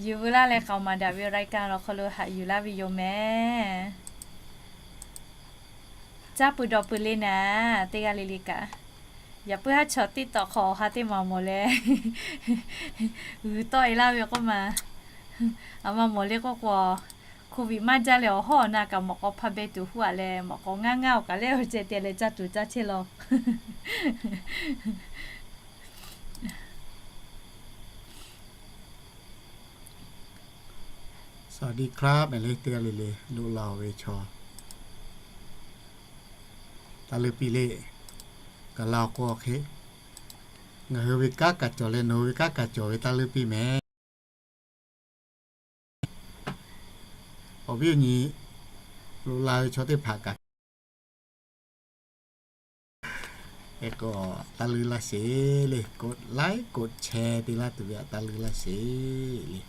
Yuˬ veu laˇ leh k'aoˍ maˍ daꞈ ve awˬ รายการ awˬ hk'aw lo haꞈ yuˬ laˇ ve yoˬ mehˍ. Caˇ peuˬ dawˬ peuˬ le naˍ, teˇ g'aˇ le le kaꞈ. Yaꞈ puiˉ haˉ chaw TikTok hk'aw awˬ ha teˇ maˬ mawˬ leh g'uiˬ tawˆ e laˇ ve k'oˆ ma. Aˬ ma mawˬ le k'oˆ k'o, โควิด maˇ jaˇ leh awˬ hawˉ awˬ na kaꞈ mawꞈ k'aw hpaˇ beh tuˬ huˉ a leh mawꞈ k'aw ngaˇ ngaˇ awˬ kaꞈ leh awˬ ceh te leh caˇ tuˬ caˇ chehˇ law. Saˍdiˍ hk'laˇ mehˍ le teˇ g'aˇ le le loꞈ la ve chaw taˇ leuˇ piˇ le. Gaˬ la awˬ k'o hk'e, ngaˬ hui ve kanˉ kaꞈ cawˬ leh nawˬ hui ve kanˉ kaꞈ cawˬ ve taˇ leuˇ piˇ mehˍ. Awˬ viˉ awˬ nyi loꞈ la ve chaw teˇ hpaˍ kaꞈ hk'e k'o, taˇ leuˇ laˇ sheˍ le, กดไลค์ กดแชร์ te laˇ tuˬ ve htaꞈ taˇ leuˇ laˇ sheˍ le.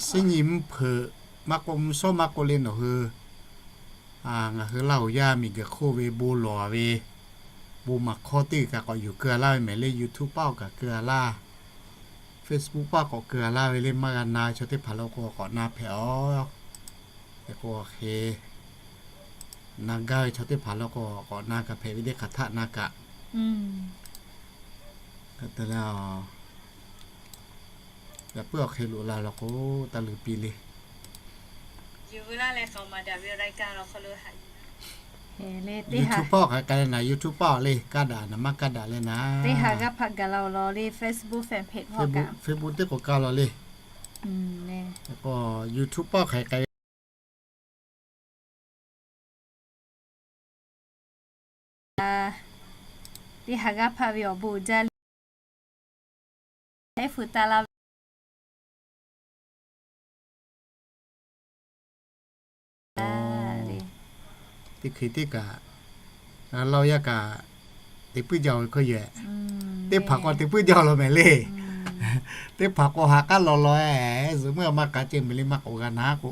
Suhˉ nyi mvuhˇ hpeuꞈ maˇ k'oˆ, mvuhˇ shawˉ maˇ k'oˆ le nawˬ hui, ngaˬ hui Laˇ huˍ yaˇ miˬ guiˬ hk'oˆ ve bon lawˬ ve bon maˍ hkawˇ teˇ g'uiˬ kaꞈ k'awꞈ yuˬ keu a laˇ ve mehˍ le. YouTube paˆ awˬ kaꞈ keu a laˇ, Facebook paˆ k'awꞈ keu a laˇ ve le. Maˇ g'a na ve chaw teˇ hpaˍ lo k'o k'awꞈ na hpehꞈ aˬ. Hk'e k'o hk'e, na gaˇ ve chaw teˇ hpaˍ lo k'o k'awꞈ na kaꞈ hpehꞈ ve teˇ hk'aˬ htaˆ na kaꞈ. Yaꞈ puiˉ awˬ hk'e loꞈ la law k'o, taˇ leuˇ piˇ le. YouTube paˆ awˬ hk'aˬ hk'e k'ai le naˍ, YouTube paˆ awˬ le, kaˇ daꞈ naˍ maˇ kaˇ daꞈ le naˍ. Teˇ ha g'aˇ hpaˆ gaˬ la awˬ lawn le, Facebook fan page hpawˇ kaꞈ, Facebook teˇ k'o kaˇ law le. YouTube paˆ awˬ hk'aˬ hk'e k'ai teˇ ha g'aˇ hpaˆ ve awˬ bon uiˍ jaˇ le. Hehˉ fu taˇ laˇ ve teˇ hkui teˇ kaꞈ, Laˇ huˍ yaˇ kaꞈ te puiˉ jaˇ ve hkawˇ yoˬ. Teˇ hpaˍ k'o te puiˉ jaˇ law mehˍ le. Teˇ hpaˍ k'o ha k'aˉ law law e, zuhꞈ muiˉ a maˇ k'a ceh mehˍ le, maˇ k'awꞈ g'a na k'o,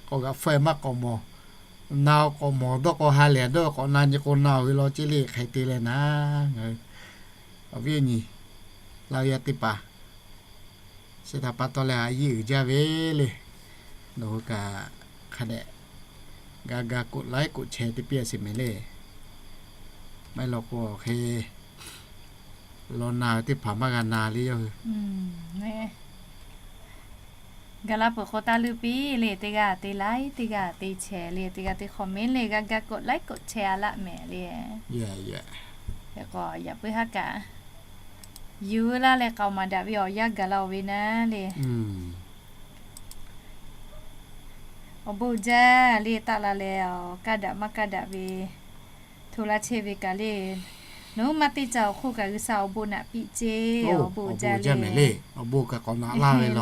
k'awꞈ g'a faiˇ maˇ k'awꞈ mawˬ. Na k'awꞈ mawˬ dawˇ k'o ha lehˬ dawˇ k'awꞈ na nyi k'o na awˬ hui law ceˇ le hk'e te leh naˍ. Awˬ viˉ awˬ nyi, Laˇ huˍ yaˇ teˇ hpaˍ, chi htaꞈ pa taw leh a yiˇ uiˍ jaˇ ve le. Nawˬ hui kaꞈ hk'a dehꞈ g'a ga กดไลค์ กดแชร์ te piˇ a sheˍ mehˍ le. Maˇ heˆ law k'o hk'e law na ve teˇ hpaˍ maˇ g'a na le yawˇ hui. Gaˬ la peuˬ k'o taˇ leuˇ piˇ le, teˇ g'aˇ te ไลค์ teˇ g'aˇ te แชร์ le, teˇ g'aˇ te คอมเมนต์ le, g'a ga กดไลค์ กดแชร์ a laˆ mehˍ le. Hk'e k'o yaꞈ puiˉ haˉ kaꞈ yuˬ laˇ leh k'aoˍ maˍ daꞈ ve awˬ yanˇ gaˬ la oˬ ve naˍ le. Awˬ bon jaˇ le, taˆ la leh kaˇ daꞈ maˇ kaˇ daꞈ ve hto laˇ chehˇ ve kaꞈ le. Nawˬ hui maˇ teˇ ca awˬ hk'oˆ kaꞈ G'uiˬsha awˬ bon naꞈ piˇ ceˇ. Awˬ bon jaˇ mehˍ le. Awˬ bon kaꞈ k'awꞈ naꞈ laˇ ve le.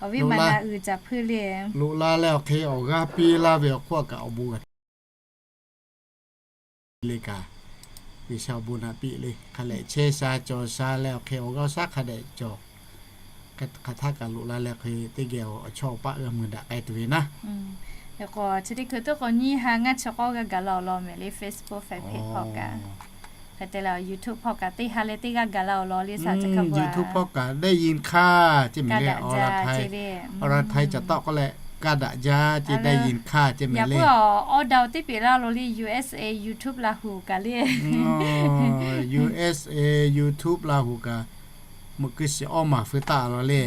Awˬ viˉ maˍ na uiˍ caˍ hpuˇ le. Loꞈ la leh awˬ hk'e awˬ g'aˇ piˇ laˇ ve awˬ hk'oˆ kaꞈ awˬ bon g'a le kaꞈ, G'uiˬsha awˬ bon naꞈ piˇ le. Hk'a lehꞈ chehˇ sha cawˬ sha leh awˬ hk'e awˬ g'aˇ shaˉ hk'a dehꞈ cawˬ. Hk'aˬ htaˆ kaꞈ loꞈ la leh hk'e teˇ geh awˬ chawˇ awˬ paˆ g'a mui daꞈ k'ai tuˬ ve naˉ. Hk'e k'o chi teˇ hkui teˇ k'o nyiˇ ha ngaˇ chi k'awˇ g'a gaˬ la awˬ lawn mehˍ le, Facebook fan page hpawˇ kaꞈ. Hk'e te leh YouTube hpawˇ kaꞈ teˇ ha leh teˇ g'aˇ gaˬ la awˬ lawn le. YouTube hpawˇ kaꞈ ได้ยินค่ะ ceˇ mehˍ le. Awˬ laꞈ htaiˍ caˬ tawˆ k'oˆ leh kaˇ daꞈ jaˇ ceˇ, ได้ยินค่ะ ceˇ mehˍ le. Yaꞈ puiˉ awˬ awˉ daw teˇ peꞈ laˇ lo le, U S A YouTube Laˇ huˍ kaꞈ le. U S A YouTube Laˇ huˍ kaꞈ, meuꞈ keu shiˍ awˇ maˬ feu taˆ law le.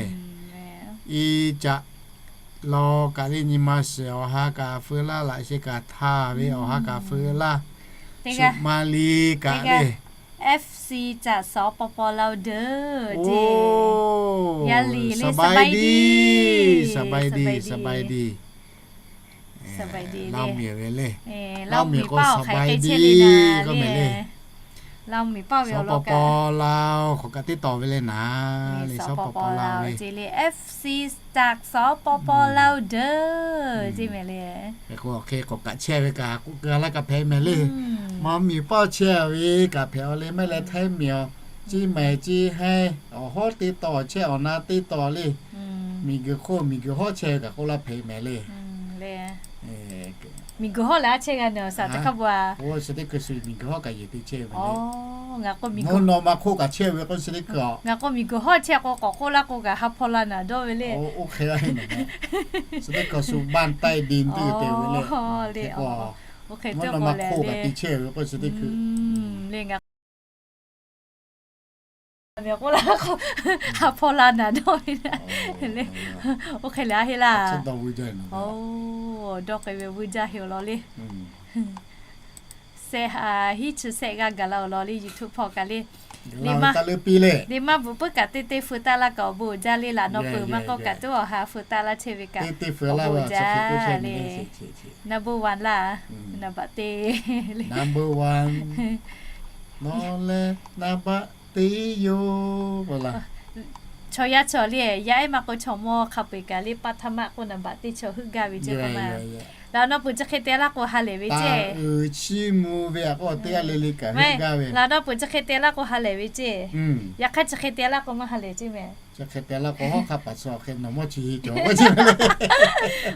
I caꞈ law kaꞈ le, nyi ma shiˍ awˬ ha kaꞈ feu laˇ, laꞈ sheh kaꞈ htaˇ ve awˬ ha kaꞈ feu laˇ. Suˍ ma li kaꞈ le, F C จากสปป.ลาว เด้อ ceˇ. Yaˇ liꞈ le, สบายดี สบายดี สบายดี. Laˇ miˬ ve le. Laˇ miˬ k'o สบายดี k'oˆ mehˍ le. สปป.ลาว k'awꞈ kaꞈ teˇ tawˍ ve le naˍ le, สปป.ลาว ceˇ le, F C จากสปป.ลาว เด้อ ceˇ mehˍ le. Hk'e k'o hk'e k'awꞈ kaꞈ chehˇ ve kaꞈ k'oˆ keu laˇ kaꞈ hpehꞈ mehˍ le. Maˇ miˬ pawˆ chehˇ ve kaꞈ hpehꞈ a le, maˇ heˆ leh Htaiˇ miˬ awˬ, Ciˇ mehˍ Ciˇ hehnˇ awˬ hawˉ teˇ tawˍ chehˇ, awˬ na teˇ tawˍ le. Miˬ guiˬ hk'oˆ miˬ guiˬ hawˉ chehˇ ve kaꞈ k'oˆ laˇ hpehꞈ mehˍ le. Miˬguiˬ hawˉ leh a chehˇ g'a naˬ, saˍ teˇ hk'a bo a. Ngaˬ k'o miˬguiˬ hawˉ chehˇ ve k'o, ngaˬ k'o miˬguiˬ hawˉ chehˇ k'o k'awꞈ k'oˆ laˇ k'o kaꞈ ha hpaw la naˍ dawˇ ve le. Le ngaˬ k'o k'oˆ laˇ k'o ha hpaw la naˍ dawˇ ve le. Oˇ hk'e leh a heˆ laˇ. Dawˇ k'ai ve vuiˇ jaˇ heˆ awˬ lawn le. Sehˆ ha hiˉ chi sehˆ g'aˇ gaˬ la awˬ lawn le YouTube hpawˇ kaꞈ le. Le maˇ bvuhꞈ puiˉ kaꞈ teˇ teˇ feu taˆ laˇ kaꞈ awˬ bon jaˇ le. Laꞈ nawˉ peuˬ maˇ k'oˆ kaꞈ teˇ awˬ ha feu taˆ laˇ chehˇ ve kaꞈ awˬ bon jaˇ le. Number one laˇ. Naˍ baꞈ te le. Nawˬ lehˬ naˍ baꞈ te yoˬ. Chaw yaˇ chaw le, yaˇ ehˉ maˇ k'o chaw mawˇ hk'a peu-eˬ kaꞈ le ปฐม k'oˆ naˍ baꞈ te chaw heuˆ gaˇ ve ceˇ k'o ma. Laꞈ nawˉ peuˬ chi hk'e te laˇ k'o ha lehˬ ve ceˇ. Laꞈ nawˉ peuˬ chi hk'e te laˇ k'o ha lehˬ ve ceˇ. Yaꞈ hk'aˇ chi hk'e te laˇ k'o maˇ ha lehˬ ceˇ mehˍ.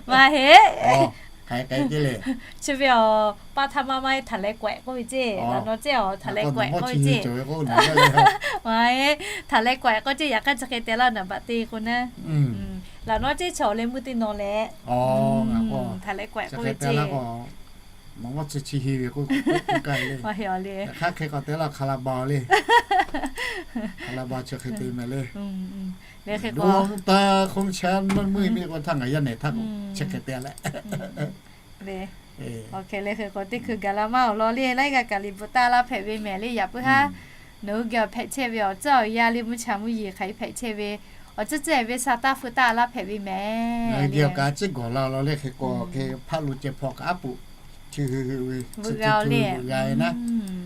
Maˇ heˆ. Chi ve awˬ ปฐม maˇ heˆ ถวาย k'oˆ ve ceˇ. Laꞈ nawˉ ceˇ awˬ ถวาย k'oˆ ve ceˇ. Maˇ heˆ, ถวาย k'oˆ ceˇ. Yaꞈ hk'aˇ chi hk'e te laˇ naˍ baꞈ te k'o naˉ. Laꞈ nawˉ ceˇ chaw awˬ leh meuˇ teˇ nawˬ leh ถวาย k'oˆ ve ceˇ. Maˇ heˆ awˬ le. Hk'aˇ hk'e k'awꞈ te laˇ คาราบาว le. คาราบาว chi hk'e te mehˍ le. Dawˇ taˇ hk'oˆ cha meuˇ meuˇ miˇ k'o htaˇ ngaˬ yaˇ nehˬ htaˇ k'o chi hk'e te leh. Awˬ hk'e le hk'e k'o teˇ hkui gaˬ la maˇ awˬ lawn le laiˉ g'aˇ kaꞈ liꞈ bvuhꞈ taˆ laˇ hpehꞈ ve mehˍ le. Yaꞈ puiˉ haˉ nawˬ hui geh awˬ hpehꞈ chehˇ ve awˬ tcuhˉ awˬ yanˇ le mvuhˇ cha mvuhˇ yeˬ hk'aˬ hk'e hpehꞈ chehˇ ve awˬ tcuhˉ tcuhˉ ve sha taˇ feu taˆ laˇ hpehꞈ ve mehˍ le. Geh awˬ kaꞈ a ciˉ gawˬ la law le hk'e k'o hk'e hpaˆ lo ceh hpaw kaꞈ aˉ poꞈ chi hui hui ve g'a ve naˉ.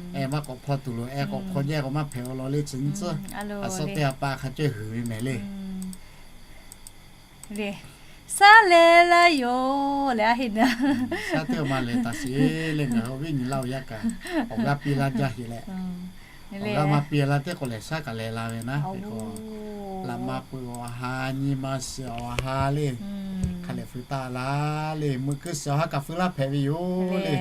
Maˇ k'awꞈ hpaw tuˬ loˬ, eh k'awꞈ hpaw jehˇ k'o maˇ hpehꞈ awˬ lawn le chi nyiˇ tcuhˉ. A suhˉ teˇ ha pa hk'a cawˇ huiˍ ve mehˍ le. Le, shaˉ leh laˇ yoˬ leh a heˆ naˍ. Shaˉ teˇ awˬ ma lehˬ taˍ sheˍ le, ngaˬ hui awˬ viˉ nyi laˇ awˬ yanˇ kaꞈ awˬ g'aˇ piˇ laˇ jaˇ sheˍ leh, awˬ g'aˇ maˇ piˇ laˇ teˇ k'o lehˬ shaˉ kaꞈ leh la ve naˉ. Hk'e k'o, laꞈ ma peuˬ awˬ ha, nyi ma shiˍ awˬ ha le, hk'a lehˬ feu taˆ la le, meuꞈ keu shiˍ awˬ ha kaꞈ feu laˇ hpehꞈ ve yoˬ le.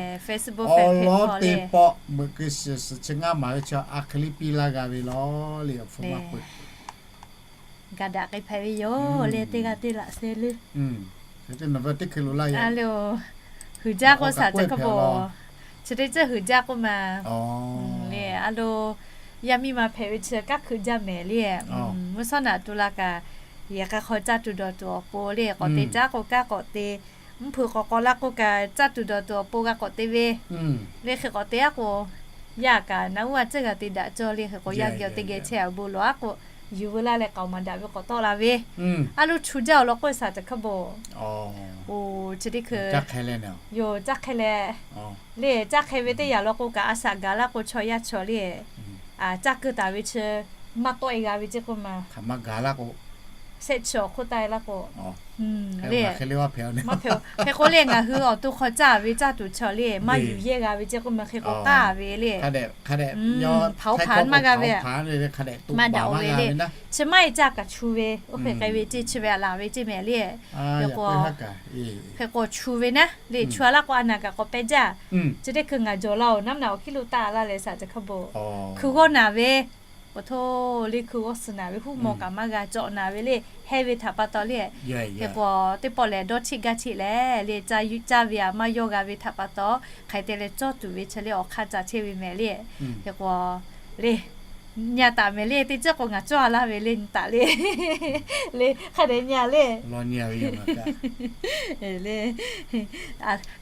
Awˬ lawn teˇ pawˆ meuꞈ keu shiˍ suhˍ chi ngaˇ maˍ ve chi a hk'e liˇ piˇ laˇ g'a ve law le, awˬ hpfuhˇ maˇ peuˬ. Ga daꞈ k'ai hpehꞈ ve yoˬ le, teˇ g'aˇ teˇ laꞈ sheh le. Teˇ hkui lo laˇ ya le. Huiˍ jaˇ k'o shaˍ ceh hk'a bawˬ. Chi teˇ ceuˬ huiˍ jaˇ k'oˆ ma. Le a lo, yaˇ miˇ ma hpehꞈ ve chi kanˉ hkui jaˇ mehˍ le. Mvuhˇ shawˉ naꞈ tu la kaꞈ, yehˬ k'a hk'aw caˇ tuˬ dawˬ tuˬ awˬ pon le k'awꞈ te caˉ k'o kanˉ k'awꞈ te, mvuhˇ hpeuꞈ k'awꞈ k'awꞈ la k'o kaꞈ caˇ tuˬ dawˬ tuˬ awˬ pon g'a k'awꞈ te ve le. Hk'e k'awꞈ te aˉ k'o, yaˇ kaꞈ naˉ uˉ a ciˉ g'a te daꞈ cawˇ le. Hk'e k'o yaˇ geh awˬ te geh chehˇ awˬ bon lawˬ aˉ k'o, yuˬ veu laˇ leh k'aoˍ maˍ daꞈ ve k'awꞈ tawˆ la ve. A lo chu jaˇ awˬ lawn k'oˆ shaˍ ceh hk'a bawˬ. Oˬ, chi teˇ hkui yoˬ caˇ hk'e leh le, caˇ hk'e ve teˇ yanˇ law k'o kaꞈ a shaꞈ gaˬ laˇ k'o chaw yaˇ chaw le, caˇ keu taˍ ve chi maˇ tawˆ e g'a ve ceˇ k'oˆ ma. Shehˆ chi awˬ hk'oˆ taˆ e laˇ k'o, le, maˇ hpehꞈ. Hk'e k'o le ngaˬ hui awˬ to hk'aw caˇ ve caˇ tuˬ chaw le maˇ yuˬ yehˇ g'a ve ceˇ k'oˆ ma. Hk'e k'o k'aˇ ve le, hpaˍ oˇ hpaˍ maˇ g'a ve, maˇ daꞈ oˬ ve le. Chi maˇ e caˇ kaꞈ chu ve, oˇ hk'e k'ai ve ceˇ, chi ve a laˬ ve ceˇ mehˍ le. Hk'e k'o, hk'e k'o chu ve naˉ le, chu a laˇ k'o a naˬ kaꞈ k'awꞈ pehˇ jaˇ. Chi teˇ hkui ngaˬ jawˬ la oˬ, naˉ naˬ awˬ hkiˉ lo taˆ laˇ leh shaˍ ceh hk'a bawˬ. Hkui g'awˇ naˬ ve, awˬ htoˇ le hkui g'awˇ suhˍ naˬ ve huˉ maw kaꞈ maˇ g'a cawꞈ naˬ ve le, heh ve htaꞈ pa taw le. Hk'e k'o teˇ pawˆ lehˬ dawˇ cheˆ gaˇ cheˆ leh le, caˇ ve a maˇ yawˇ g'a ve htaꞈ pa taw, hk'aˬ hk'e te leh cawˇ tuˬ ve chi le awˬ hk'aˇ ca chehˇ ve mehˍ le. Hk'e k'o le, nyi a taˍ mehˍ le, teˇ ceuˬ k'o ngaˬ cawˇ a laˇ ve le nyi taˍ le. Le hk'a dehꞈ nyi a le. Le,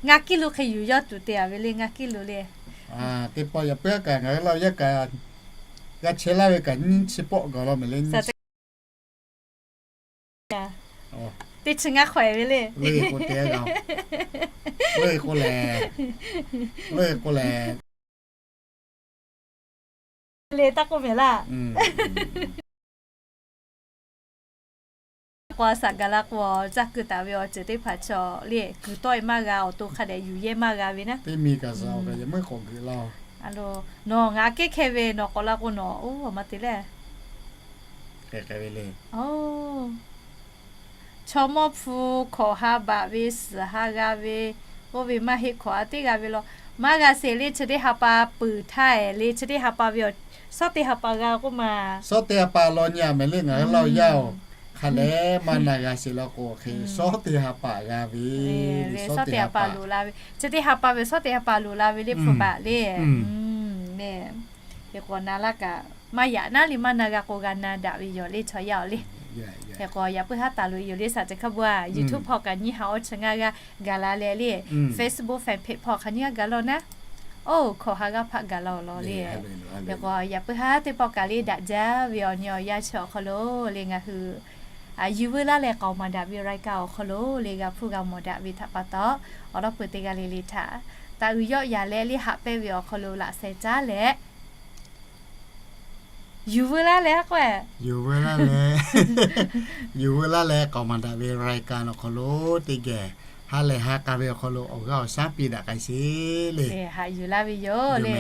ngaˇ kiˇ lo hk'e yuˬ yawˇ tuˬ te a ve le, ngaˇ kiˇ lo le. Teˇ pawˆ yaꞈ puiˉ kaꞈ ngaˬ hui laˇ yaˇ kaꞈ g'a chehˇ laˇ ve kaꞈ nyiˇ chi pawˆ gaˬ law mehˍ le. Teˇ chi ngaˇ hk'awꞈ e ve le. K'o le taˇ k'oˆ mehˍ laˇ. K'o a shaꞈ gaˬ la k'o, caˇ keu taˍ ve awˬ ceuˬ teˇ hpaˍ chaw le kuiˬ tawˆ e maˇ g'a, awˬ to hk'a dehꞈ yuˬ yehˇ maˇ g'a ve naˉ. Teˇ mi kaꞈ za awˬ kaꞈ yaꞈ meuˉ k'awꞈ geuꞈ la. A lo, nawˬ ngaˬ kehˉ hkeh ve nawˬ k'awꞈ la k'o nawˬ oˇ a ma te le. Chaw mawˇ hpu hkawꞈ ha baꞈ ve suhˍ ha g'a ve Oˇ ve maˇ heˆ hkawꞈ a teˇ g'a ve law. Maˇ g'a sheˍ le, chi teˇ ha pa peuˬ htaˇ le, chi teˇ ha pa ve awˬ, shawˉ teˇ ha pa g'a k'oˆ ma. Shawˉ teˇ ha pa law nyi a mehˍ le ngaˬ hui Laˇ huˍ yaˇ oˬ. Hk'a leh maˇ na g'a sheˍ law k'o hk'e shawˉ teˇ ha pa g'a ve le, shawˉ teˇ ha pa loꞈ la ve, chi teˇ ha pa ve shawˉ teˇ ha pa loꞈ la ve le hpu baˬ le. Hk'e k'o na laˇ kaꞈ maˇ yaꞈ naˉ le maˇ na g'a k'o g'a na daꞈ ve yoˬ le chaw yaˇ oˬ le. Hk'e k'o yaꞈ puiˉ haˉ taˍ loꞈ e yoˬ le saˍ ceh hk'a bu a, YouTube hpawˇ kaꞈ nyiˇ ha awˇ chi ngaˇ g'aˇ gaˬ la leh le, Facebook fan page hpawˇ hk'aˬ nyiˇ g'aˇ gaˬ law naˉ, oˇ hkawꞈ ha g'aˇ hpaˆ gaˬ la awˬ lawn le. Hk'e k'o yaꞈ puiˉ haˉ teˇ pawˆ kaꞈ le daꞈ jaˇ ve awˬ nyi awˬ yanˇ chi awˬ hk'aw lo le ngaˬ hui yuˬ veu laˇ leh k'aoˍ maˍ daꞈ ve รายการ awˬ hk'aw lo le g'a hpuˇ g'a mawˬ daꞈ ve htaꞈ pa taw, awˬ lawˉ peuˬ teˇ g'aˇ le le htaꞈ taˍ uiˍ yawˆ yaˍ leh le haꞈ pehnˇ ve awˬ hk'aw lo laꞈ sheh caˉ leh yuˬ veu laˇ leh haˉ k'oˆ, yuˬ veu laˇ leh, yuˬ veu laˇ leh k'aoˍ maˍ daꞈ ve รายการ awˬ hk'aw lo teˇ geh ha lehˬ ha k'a ve awˬ hk'aw lo awˬ g'aˇ awˬ shaˉ piˇ daꞈ k'ai sheˍ le. Haꞈ yuˬ laˇ ve yoˬ le.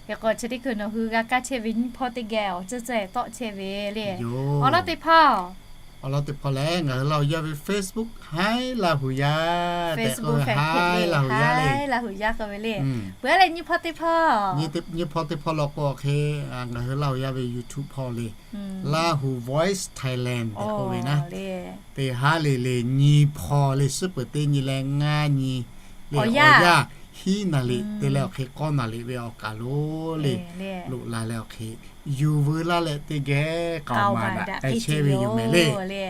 Hk'e k'o chi teˇ hkui nawˬ hui g'a kaˇ chehˇ ve nyiˇ hpawˇ teˇ geh awˬ ceuˬ ceuˬ tawˆ chehˇ ve le. Awˬ lawn teˇ hpawˇ, awˬ lawn teˇ hpawˇ lehˬ ngaˬ hui Laˇ huˍ yaˇ ve Facebook Haiˉ Laˇ huˍ yaˇ tehꞈ k'oˆ ve, Haiˉ Laˇ huˍ yaˇ k'oˆ ve le. Peuˬ leh nyiˇ hpawˇ teˇ hpawˇ, nyiˇ hpawˇ teˇ hpawˇ law k'o hk'e ngaˬ hui Laˇ huˍ yaˇ ve YouTube hpawˇ le, Lahu Voice Thailand tehꞈ k'oˆ ve naˉ, teˇ haˉ le le nyi hpawˇ le, suhˉ peuˬ teˇ nyi leh ngaˇ nyi le awˬ yanˇ hiˉ naˍ riˍ te leh awˬ hk'e k'awˇ naˍ riˍ ve awˬ kaˬ lo le, loꞈ la leh awˬ hk'e yuˬ veu laˇ leh teˇ geh k'aoˍ maˍ daꞈ k'ai chehˇ ve yoˬ mehˍ le.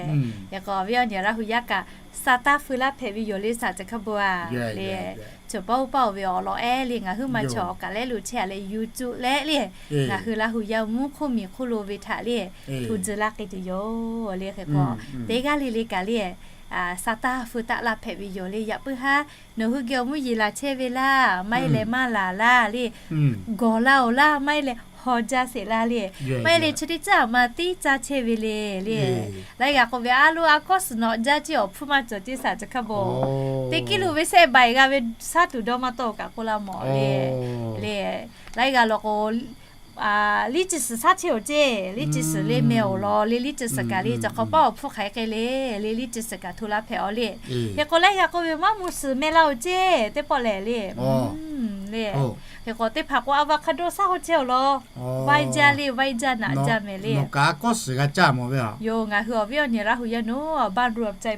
Hk'e k'o awˬ viˉ awˬ nyi Laˇ huˍ yaˇ kaꞈ sa taˇ feu laˇ hpehꞈ ve yoˬ le saˍ ceh hk'a bu a le. Chaw paˇ oˇ paˇ oˬ ve awˬ lawn ehˉ le ngaˬ huiˉ ma chaw awˬ kaˬ leh loꞈ chehˇ a leh YouTube leh le, ngaˬ hui Laˇ huˍ yaˇ mvuhˇ hk'oˆ miˬ hk'oˆ lo ve htaꞈ le hto tcuh laˇ k'ai tuˬ yoˬ le. Hk'e k'o teˇ g'aˇ le le kaꞈ le sa taˇ feu taˆ laˇ hpehꞈ ve yoˬ le. Yaꞈ puiˉ haˉ nawˬ hui geh awˬ mvuhˇ yeˬ laˬ chehˇ ve laˇ, maˇ heˆ leh maˇ laˬ laˇ le, gawˬ laˇ oˬ laˇ, maˇ heˆ leh haw jaˇ sheˍ laˇ le, maˇ heˆ leh chi teˇ caˉ aˬ ma tiˉ caˇ chehˇ ve le le. Laiˉ g'aˇ k'oˆ ve a lo a kawˇ suhˍ nawꞈ jaˇ ceˇ awˬ hpfuhˇ maˇ cawˬ ceˇ saˍ ceh hk'a bawˬ, teˇ kiˇ lo ve sehˆ baiˬ g'a ve shaˉ tuˬ dawˇ maˇ tawˆ kaꞈ k'oˆ laˇ mawˬ le. Le laiˉ g'aˇ law k'o liˇ ci suhˍ shaˉ chehˇ oˬ ceˇ, liˇ ci suhˍ le meh awˬ lawn le, liˇ ci suhˍ kaꞈ le cawˬ hk'awꞈ paˉ awˬ hpfuhˇ hk'aˬ hk'e le, le liˇ ci suhˍ kaꞈ hto laˇ hpehꞈ aw le. Hk'e k'o laiˉ g'aˇ k'oˆ ve maˇ mvuh suhˍ meh laˇ oˬ ceˇ teˇ pawˆ lehˬ le. Le hk'e k'o teˇ hpaˍ k'o avocado shaˉ hawˇ chehˇ awˬ lawn, vaiˇ jaˇ le, vaiˇ jaˇ naꞈ jaˇ mehˍ le. Yoˬ, ngaˬ hui awˬ viˉ awˬ nyi Laˇ huˍ yaˇ naˬ baˇ ru a ca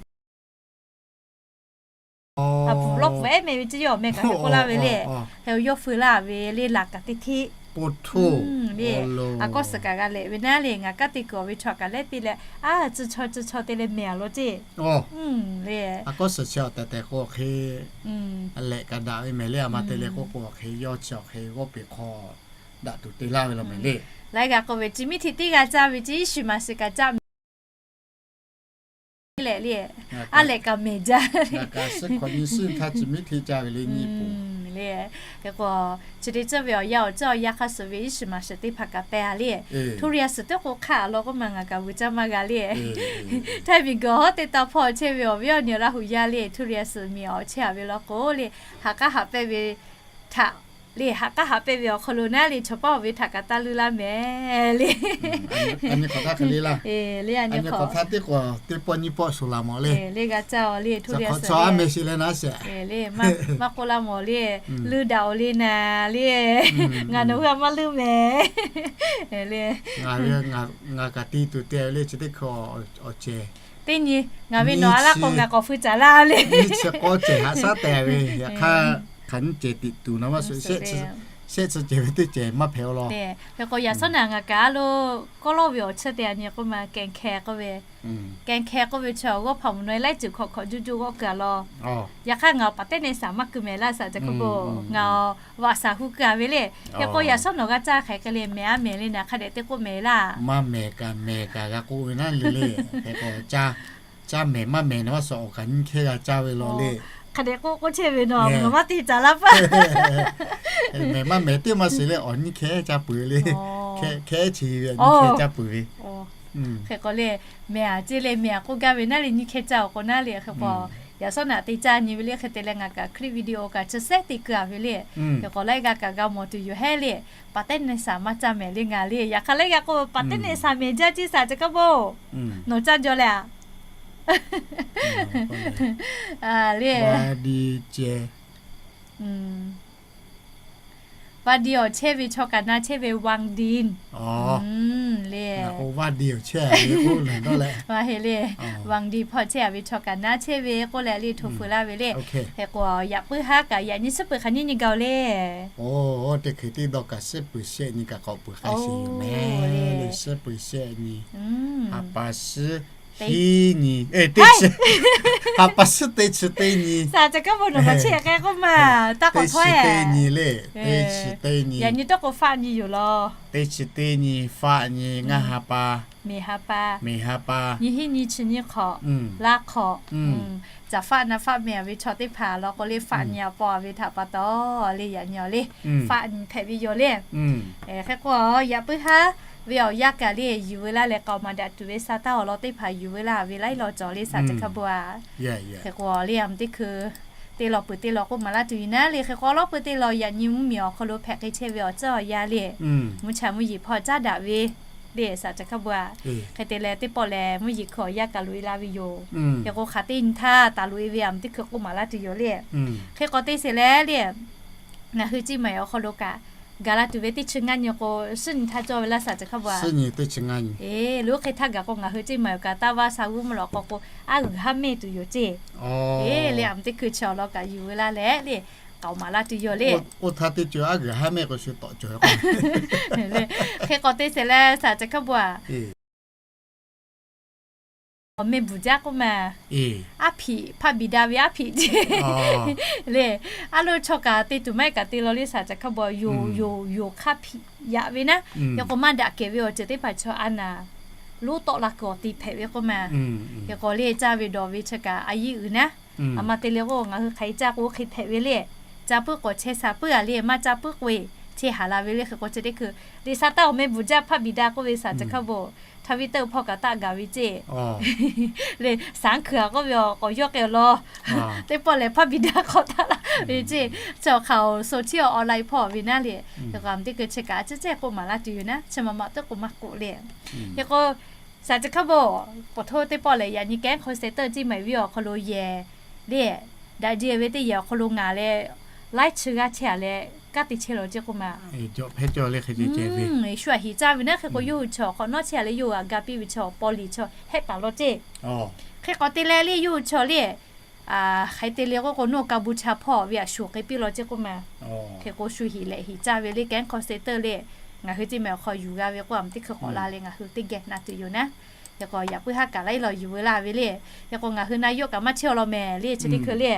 a puˍ lawˇ puˍ ehˉ meh ve ceˇ yawˇ meh kaꞈ hk'e k'oˆ laˇ ve le. Hk'e yawˇ feu laˇ ve le laˬ kaꞈ teˇ hteˆ le. A kawˇ suhˍ kaꞈ g'a lehꞈ ve naˉ le, ngaˬ kaˉ te kuiˬ awˬ ve chaw kaꞈ lehˉ te leh a tcuh chaw tcuh chaw te leh meh a law ceˇ le. A kawˇ suhˍ chi awˬ tehˬ tehˬ k'o hk'e lehꞈ kaꞈ daꞈ ve mehˍ le. A ma te leh k'oˆ k'o hk'e yawˇ chi awˬ hk'e g'awˇ peꞈ hk'aw daꞈ tuˬ te laˇ ve law mehˍ le. Laiˉ g'aˇ k'oˆ ve chi miˇ hteꞈ teˇ g'a caˇ ve ceˇ, iˉ shiˍ maˍ shiˍ kaꞈ caˇ mehˍ lehꞈ le. A lehꞈ kaꞈ mehˍ jaˇ le. Hk'e k'o chi teˇ ceuˬ ve awˬ yanˇ awˬ ceuˬ awˬ yanˇ hk'a shuˍ ve iˉ shiˍ maˍ shiˍ teˇ hpaˍ kaꞈ pehˇ a le. Htuˇ riˍ a suhˍ teˇ k'o hk'aˆ a law k'oˆ ma ngaˬ kaꞈ vuiˬ caˇ maˇ g'a le. Htaiˇ miˬ guiˬ hawˉ teˇ taw hpawˇ chehˇ ve awˬ viˉ awˬ nyi Laˇ huˍ yaˇ le, Htuˇ riˍ a suhˍ miˬ awˬ chehˇ a ve law k'o le, haꞈ k'aˉ haꞈ pehnˇ ve htaꞈ le, haꞈ k'aˉ haꞈ pehnˇ ve awˬ hk'aw lo naˉ le, chaw paˉ awˬ ve htaꞈ kaꞈ taˇ leuˇ laˇ mehˍ le. Le a nyi k'awꞈ htaˇ teˇ k'o teˇ pawˆ nyiˇ pawˆ shuˍ laˬ mawˬ le. Le g'a caˇ a le, Htuˇ riˍ a suhˍ a meh sheˍ leh naˉ sheˍ. Le maˇ k'oˆ laˇ mawˬ le, leuˇ daꞈ awˬ le naˍ le. Ngaˬ nawˬ hui a maˇ leuˇ mehˍ le. Ngaˬ kaꞈ te tuˬ te ve le, chi teˇ hkui awˬ cehˬ. Teˇ nyi ngaˬ ve nawˬ a laˇ k'o ngaˬ k'awꞈ feu caˍ laˇ le. Nyiˇ chi k'awˇ cehˬ haꞈ shaˉ tehꞈ ve, yaꞈ hk'aˇ hk'aˬ nyiˇ cehˬ tiꞈ tuˬ na maˇ suh shehˆ chi cehˬ ve teˇ cehˬ maˇ hpehꞈ a law. Hk'e k'o yaꞈ shawˉ naꞈ ngaˬ kaꞈ a lo kawˇ lawˇ ve awˬ cheuˇ te a nyi k'oˆ ma, kehˬ hkeh k'oˆ ve, kehˬ hkeh k'oˆ ve chi awˬ g'awˇ hpawnˬ mvuhˬ nawˬ e laiˉ ceuˬ hkawꞈ hkawꞈ juˇ juˇ g'awˆ keu a law. Yaꞈ hk'aˇ ngaˬ awˬ paˍ teˇ nehˬ shaˍ maˇ keu mehˍ laˇ shaˍ ceh hk'e k'o, ngaˬ awˬ vaꞈ shaˍ hu keu a ve le. Hk'e k'o yaꞈ shawˉ nawꞈ g'a caˇ hk'e k'ai le, mehˍ a mehˍ le naˍ hk'a dehꞈ te k'oˆ mehˍ laˇ. Maˇ mehˍ kaꞈ mehˍ kaꞈ g'a k'oˆ ve naˉ le le. Hk'e k'o caˇ mehˍ maˇ mehˍ nawˬ a suhˍ awˬ kaꞈ nyiˇ hkehˇ g'a caˇ ve law le. Hk'a dehꞈ k'oˆ k'oˆ chehˇ ve nawˬ, nawˬ maˇ te caˍ laˇ paˆ. Mehˍ maˇ mehˍ teˇ maˇ shiˍ leh awˬ nyiˇ hkehˇ caˇ peuˬ le. Hkehˇ chi ve nyiˇ hkehˇ caˇ peuˬ ve. Hk'e k'o le, mehˍ a ceˇ le, mehˍ a k'oˆ gaˇ ve naˉ le, nyiˇ hkehˇ caˇ awˬ k'o naˉ le. Hk'e k'o yaꞈ shawˉ naꞈ te caˇ nyi ve le, hk'e te leh ngaˬ kaꞈ clip video kaꞈ chi sehˉ te keu a ve le. Hk'e k'o laiˉ g'aˇ kaꞈ g'a mawˬ tuˬ yoˬ hehˉ le. Paˍ teˇ nehˬ shaˍ maˇ caˇ mehˍ le ngaˬ le. Yaꞈ hk'aˇ laiˉ g'aˇ k'oˆ ve paˍ teˇ nehˬ shaˍ mehˍ jaˇ ceˇ shaˍ ceh kaˇ bo, nawˬ caˇ jaw leh a le. Di ceh Vaˇ diˇ awˬ chehˇ ve chaw kaꞈ na chehˇ ve วังดิน le. Vaˇ diˇ awˬ chehˇ ve k'oˆ leh dawˇ leh, vaˇ heˆ le, วังดิน hpawˇ chehˇ ve chaw kaꞈ na chehˇ ve k'oˆ leh le hto fuiˍ laˇ ve le. Hk'e k'o, yaꞈ puiˉ haˉ kaꞈ yaꞈ nyi suhˉ peuˬ hk'aˬ nyiˇ nyi gaˬ-oˬ le. Oˇ, teˇ hk'e teˇ dawˇ kaꞈ suhˉ peuˬ shehˆ nyi kaꞈ k'awꞈ peuˬ k'ai sheˍ yoˬ mehˍ le. Suhˉ peuˬ shehˆ nyi, ha pa suhˉ hiˉ nyi, ha pa suhˉ teˇ chi teˇ nyi, teˇ chi teˇ nyi le, teˇ chi teˇ nyi, yaꞈ nyi tawˇ k'o faˆ nyi yoˬ law. Teˇ chi teˇ nyi faˆ nyi, ngaˇ ha pa, miˬ ha pa, miˬ ha pa, nyiˇ hiˉ nyi chi nyi hk'awꞈ, laˇ hk'awꞈ, caˬ faˆ naˍ faˆ meh ve chaw teˇ hpaˍ law k'o le, faˆ nyi a paw ve htaꞈ pa taw le, yaꞈ nyi awˬ le, faˆ nyi hpehꞈ ve yoˬ le. Hk'e k'o, yaꞈ puiˉ haˉ ve awˬ yanˇ kaꞈ le, yuˬ veu laˇ leh k'aoˍ maˍ daꞈ tuˬ ve sa taˇ awˬ lawn teˇ hpaˍ yuˬ veu laˇ ve laiˉ law cawˬ le, saˍ ceuˬ hk'a bvuhꞈ a. Hk'e k'o le, a teˇ hkui teˇ law peuˬ teˇ law k'oˆ maˍ laˇ tuˬ yoˬ naˉ le. Hk'e k'o, law peuˬ teˇ law yaꞈ nyi mvuhˇmiˬ awˬ hk'aw lo hpehꞈ k'ai chehˇ ve awˬ tcuhˉ awˬ yanˇ le, mvuhˇ cha mvuhˇ yeˬ hpawˇ caˉ daꞈ ve le, saˍ ceuˬ hk'a bvuhꞈ a. Hk'e te leh teˇ pawˆ lehˬ mvuhˇ yeˬ hkui awˬ yanˇ kaꞈ loꞈ e la ve yoˬ. Hk'e k'o, hk'aˬ teˇ nyi htaˇ taˍ loꞈ e ve a teˇ hkui k'oˆ maˍ laˇ tuˬ yoˬ le. Hk'e k'o, teˇ sheˍ leh le, ngaˬ hui Ceˇ maiˍ awˬ hk'aw lo kaꞈ gaˬ la tuˬ ve teˇ chi ngaˇ nyi k'o, suhˉ nyi htaˇ cawˇ ve laˇ, saˍ ceuˬ hk'a bvuhꞈ a. Eˬ, lo hk'e htaˇ gaˬ k'o, ngaˬ hui Ceˇ maiˍ awˬ kaꞈ taˇ vaˇ sha g'uˇ mvuhˇ lawꞈ k'aw k'o, aˉ g'uiˬ haˉ mehˇ tuˬ yoˬ ceˇ. Eˬ, le a teˇ hkui chi awˬ lawn kaꞈ yuˬ veu laˇ leh le, k'aoˍ maˍ laˇ tuˬ yoˬ le. Oˇ htaˇ teˇ ceuˬ aˉ g'uiˬ haˉ mehˇ k'o shu tawꞈ cawˬ. Hk'e k'o, teˇ sheˍ leh saˍ ceuˬ hk'a bvuhꞈ a. Awˬ meh bvuhˬ jaˇ k'oˆ ma. Aˉ hpiꞈ hpaˇ biˬ da ve aˉ hpiꞈ ceˇ le. Aˉ lo chaw kaꞈ te tuˬ maˇ heˆ kaꞈ te law le, saˍ ceuˬ hk'a bvuhꞈ a, yoˬ yoˬ yoˬ hk'aˇ hpiꞈ yaꞈ ve naˉ. Yaꞈ k'o, maˇ daꞈ kehˬ ve awˬ ceuˬ teˇ hpaˍ chaw a naˍ lonˉ tawˆ la kuiˬ awˬ te hpehꞈ ve k'oˆ ma. Yaꞈ k'o le, caˇ ve dawˬ ve chi kaꞈ a yiˉ uiˍ naˉ. A ma te le k'o, ngaˬ hui hk'aˬ hk'e caˇ k'o hk'e hpehꞈ ve le. Caˇ puiˉ k'o chehˇ sha puiˉ a le, maˇ caˇ puiˉ k'o e chehˇ haˍ la ve le. Hk'e k'o chi teˇ hkui le, saˍ taˇ awˬ meh bvuhˬ jaˇ hpaˇ biˬ da k'oˆ ve saˍ ceuˬ hk'a bvuhꞈ, htaˇ viˉ teuˆ hpawˇ kaꞈ taˆ gaˬ ve ceˇ le. Saˍ hkuiˬ a k'oˆ ve awˬ k'awꞈ yawˇ k'ai awˬ lawn teˇ pawˆ lehˬ hpaˇ biˬ da hk'awꞈ taˆ la ve ceˇ. Chi awˬ hk'aw awˬ so chi awˬ online hpawˇ ve naˉ le. Hk'e k'o, a teˇ hkui chi kaꞈ a ciˉ cehˇ k'oˆ maˍ laˇ tuˬ yoˬ naˉ, chi ma ma teˇ k'o maˇ k'oˆ le. Hk'e k'o, saˍ ceuˬ hk'a bvuhꞈ, paˍ htoˇ teˇ pawˆ lehˬ, yaꞈ nyi kehˉ hk'aw seh teuˆ Ceˇ maiˍ viˉ awˬ hk'aw lo yehˬ le, daꞈ jeˇ ve teˇ yehˬ awˬ hk'aw lo ngaˬ leh laiˉ chi g'aˇ chehˇ a leh, kanˉ te chehˇ law ceˇ k'oˆ ma. Shu aꞈ hiˍ caˇ ve naˉ. Hk'e k'o, yawˇ hui chaw hk'awꞈ nawˉ chehˇ a leh, yawˇ hui aꞈ ga piˇ ve chaw paw liꞈ chaw hehˆ paˍ law ceˇ. Hk'e k'o te leh le, yawˇ hui chaw le, hk'aˬ hk'e te le k'oˆ k'o, nawˬ kaˇ bu cha hpawˇ ve aꞈ shuˍ k'ai piˇ law ceˇ k'oˆ ma. Hk'e k'o, shu hiˍ lehˬ hiˍ caˇ ve le, kehˉ hk'aw seh teuˆ le, ngaˬ hui Ceˇ maiˍ awˬ hk'aw yuˬ g'a ve k'o, a teˇ hkui k'awꞈ la leh ngaˬ hui teˇ geh na tuˬ yoˬ naˉ. Hk'e k'o, yaꞈ puiˉ haˉ kaꞈ laiˉ law yuˬ veu laˇ ve le. Hk'e k'o, ngaˬ hui na yawˆ kaꞈ maˇ chehˇ law mehˍ le, chi teˇ hkui le.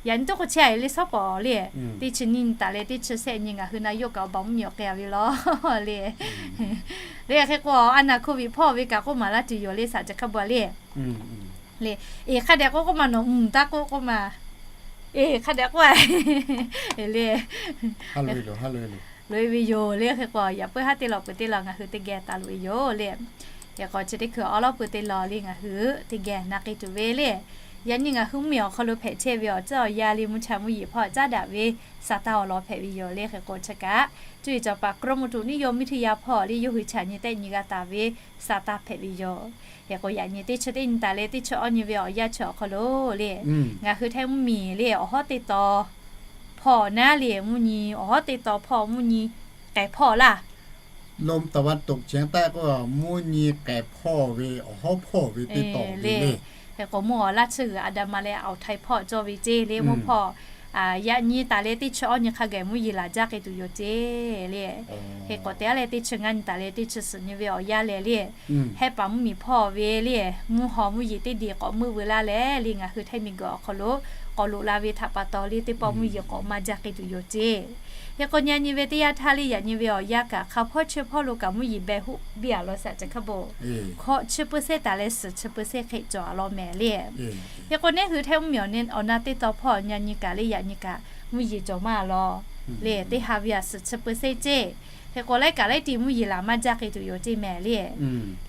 Yaꞈ nyi teˇ k'o chehˇ a le, sawˉ pawˍ le, teˇ chi nyi taˍ leh teˇ chi shehˆ nyi ngaˬ hui na yawˆ kaꞈ awˬ baˬ mvuhˇmiˬ awˬ k'ai a ve law le. Le hk'e k'o, a naˍ โควิด hpawˇ ve kaꞈ k'oˆ maˍ laˇ tuˬ yoˬ le, saˍ ceuˬ hk'a bvuhꞈ le. Le, eˬ hk'a dehꞈ k'oˆ k'oˆ ma, nawˬ mvuhˇ taˇ k'oˆ k'oˆ ma. Eˬ hk'a dehꞈ k'oˆ a le. Loꞈ e ve yoˬ le. Hk'e k'o, yaꞈ puiˉ haˉ teˇ law peuˬ teˇ law ngaˬ hui teˇ geh taˍ loꞈ e yoˬ le. Hk'e k'o, chi teˇ hkui awˉ lawˉ peuˬ teˇ law le ngaˬ hui teˇ geh na k'ai tuˬ ve le. Yaꞈ nyi ngaˬ hui mvuhˇmiˬ awˬ hk'aw lo hpehꞈ chehˇ ve awˬ ceuˬ awˬ yanˇ le, mvuhˇ cha mvuhˇ yeˬ hpawˇ caˉ daꞈ ve sa taˇ awˬ lawn hpehꞈ ve yoˬ le. Hk'e k'o, chi kaꞈ cuˇ yiˍ cawˬ paˍ กรมอุตุนิยมวิทยา hpawˇ le yawˇ hui chaꞈ nyi tehˆ nyi g'a taˍ ve sa taˇ hpehꞈ ve yoˬ. Hk'e k'o, yaꞈ nyi teˇ chi teˇ nyi taˍ leh teˇ chi awˇ nyi ve awˬ yanˇ chi awˬ hk'aw lo le, ngaˬ hui Htaiˇ mvuhˇmiˬ le awˬ hawˉ teˇ taw hpawˇ naˉ le, mvuhˇ nyi awˬ hawˉ teˇ taw hpawˇ, mvuhˇ nyi k'ehˬ hpawˇ laˇ. ลมตะวันตกเฉียงใต้ k'o, mvuhˇ nyi k'ehˬ hpawˇ ve awˬ hawˉ hpawˇ ve teˇ taw le. Hk'e k'o, mvuhˇ awˬ laˇ chi g'uiˬ a da ma leh awˬ htaiˍ hpawˇ cawˇ ve ceˇ le, mvuhˇ hpawˇ yaꞈ nyi taˍ leh teˇ chi awˇ nyi hk'a gaˬ mvuhˇ yeˬ laˬ jaˇ k'ai tuˬ yoˬ ceˇ le. Hk'e k'o, te a leh teˇ chi ngaˇ nyi taˍ leh teˇ chi suhˍ nyi ve awˬ yanˇ leh le, Hehˉ paˍ mvuhˇmiˬ hpawˇ ve le, mvuhˇ haw mvuhˇ yeˬ teˇ deˬ k'awꞈ meuˆ veu laˇ leh le, ngaˬ hui Htaiˇ miˬguiˬ awˬ hk'aw lo k'awꞈ loꞈ la ve htaꞈ pa taw le, teˇ pawˆ mvuhˇ yeˬ k'awꞈ maˇ jaˇ k'ai tuˬ yoˬ ceˇ. Hk'e k'o, nyi nyi ve teˇ yanˇ htaˇ le, yaꞈ nyi ve awˬ yanˇ kaꞈ hk'a hpawˇ chi hpawˇ lo kaꞈ mvuhˇ yeˬ beh hoˆ biˇ a law shaꞈ ceh hk'a beuꞈ, hkawꞈ chi เปอร์เซ็นต์ taˍ leh suhˍ chi เปอร์เซ็นต์ hk'e cawˬ a law mehˍ le. Hk'e k'o, neˉ hui Htaiˇ mvuhˇmiˬ awˬ na teˇ taw hpawˇ nyi nyi kaꞈ le, yaꞈ nyi kaꞈ mvuhˇ yeˬ cawˬ maˇ a law le, teˇ ha ve a suhˍ chi เปอร์เซ็นต์ ceˇ. Hk'e k'o, laiˉ kaꞈ laiˉ ti mvuhˇ yeˬ laˬ maˇ jaˇ k'ai tuˬ yoˬ ceˇ mehˍ le.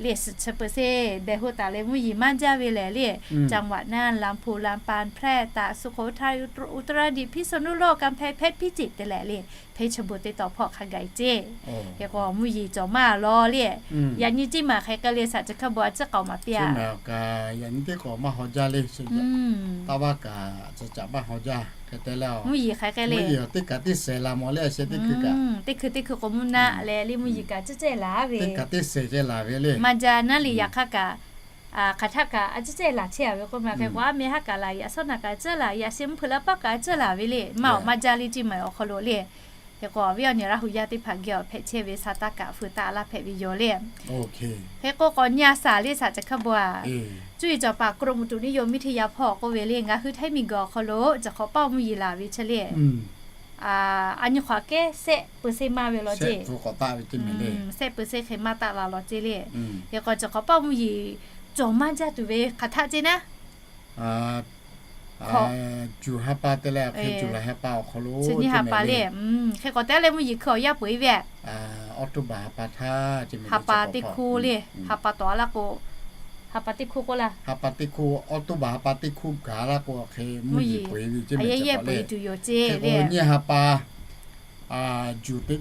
Le suhˍ chi เปอร์เซ็นต์ beh hoˆ taˍ leh mvuhˇ yeˬ maˇ jaˇ ve lehˬ le, จังหวัดน่าน ลำพูน ลำปาง แพร่ ตาก สุโขทัย อุตรดิตถ์ พิษณุโลก กำแพงเพชร พิจิตร te leh le, hpehˇ chi bon teˇ taw hpawˇ hk'a gaˬ ceˇ. Hk'e k'o, mvuhˇ yeˬ cawˬ maˇ a law le. Yaꞈ nyi teˇ maˬ hk'e k'ai le shaꞈ ceh hk'a beuꞈ a ciˉ k'aoˍ maˍ piˇ a. Yaꞈ nyi teˇ k'awꞈ maˇ haw jaˇ le. Taˇ vaˇ kaꞈ caꞈ caꞈ maˇ haw jaˇ. Mvuhˇ yeˬ hk'aˬ hk'e le, teˇ hkaˬ teˇ sehˍ laˬ mawˬ le, a sheh teˇ hkui kaꞈ, teˇ hkui teˇ hkui k'o mvuhˇ naˆ leh le mvuhˇ yeˬ kaꞈ ceˇ ceˇ laˬ ve, teˇ hkaˬ teˇ sehˍ ceˇ laˬ ve le. Maˇ jaˇ naˉ le, yaꞈ hk'aˇ kaꞈ hk'aˬ htaˆ kaꞈ a ceˇ ceˇ laˬ chehˇ a ve k'oˆ ma. Hk'e k'o aˉ mehˇ haˉ kaꞈ laˬ, yaꞈ shawˉ naꞈ kaꞈ ceˇ laˬ, yaꞈ sheh mvuhˇ hpeuꞈ la paˆ kaꞈ ceˇ laˬ ve le. Maˇ awˬ maˇ jaˇ le, ceˇ maˬ awˬ hk'aw lo le. Hk'e k'o awˬ viˉ awˬ nyi Laˇ hu yaˇ teˇ hpaˍ geh awˬ hpehꞈ chehˇ ve sa taˇ kaꞈ feu taˆ laˇ hpehꞈ ve yoˬ le. Hk'e k'o k'awꞈ nyi a shaˍ le, shaˍ caˬ hk'a bvuhˬ a, cuˇ yiˍ cawˬ paˍ กรมอุตุนิยมวิทยา hpawˇ k'oˆ ve le, ngaˬ hui htaiˇ miˬguiˬ awˬ hk'aw lo cawˬ hk'awꞈ paˆ mvuhˇ yeˬ laˬ ve chi le. A nyi hk'awꞈ kehˉ shehˆ เปอร์เซ็นต์ maˇ ve law ceˇ, shehˆ เปอร์เซ็นต์ hk'e maˇ taˆ laˇ law ceˇ le. Hk'e k'o cawˬ hk'awꞈ paˆ mvuhˇ yeˬ cawˬ maˇ jaˇ tuˬ ve hk'aˬ htaˆ ceˇ naˉ, July ha pa te leh, July ha pa awˬ hk'aw lo, chi nyi ha pa le. Hk'e k'awꞈ te leh mvuhˇ yeˬ hkui awˬ yaˇ peu-eˬ ve, October ha pa htaˇ, ha pa teˇ hkoˇ le, ha pa tawˍ a laˇ k'o, ha pa teˇ hkoˇ k'oˆ laˇ, ha pa teˇ hkoˇ, October ha pa teˇ hkoˇ gaˬ laˇ k'o, hk'e mvuhˇ yeˬ peu-eˬ ve ceˇ, a yehˇ yehˇ peu-eˬ tuˬ yoˬ ceˇ le. Nyiˇ ha pa,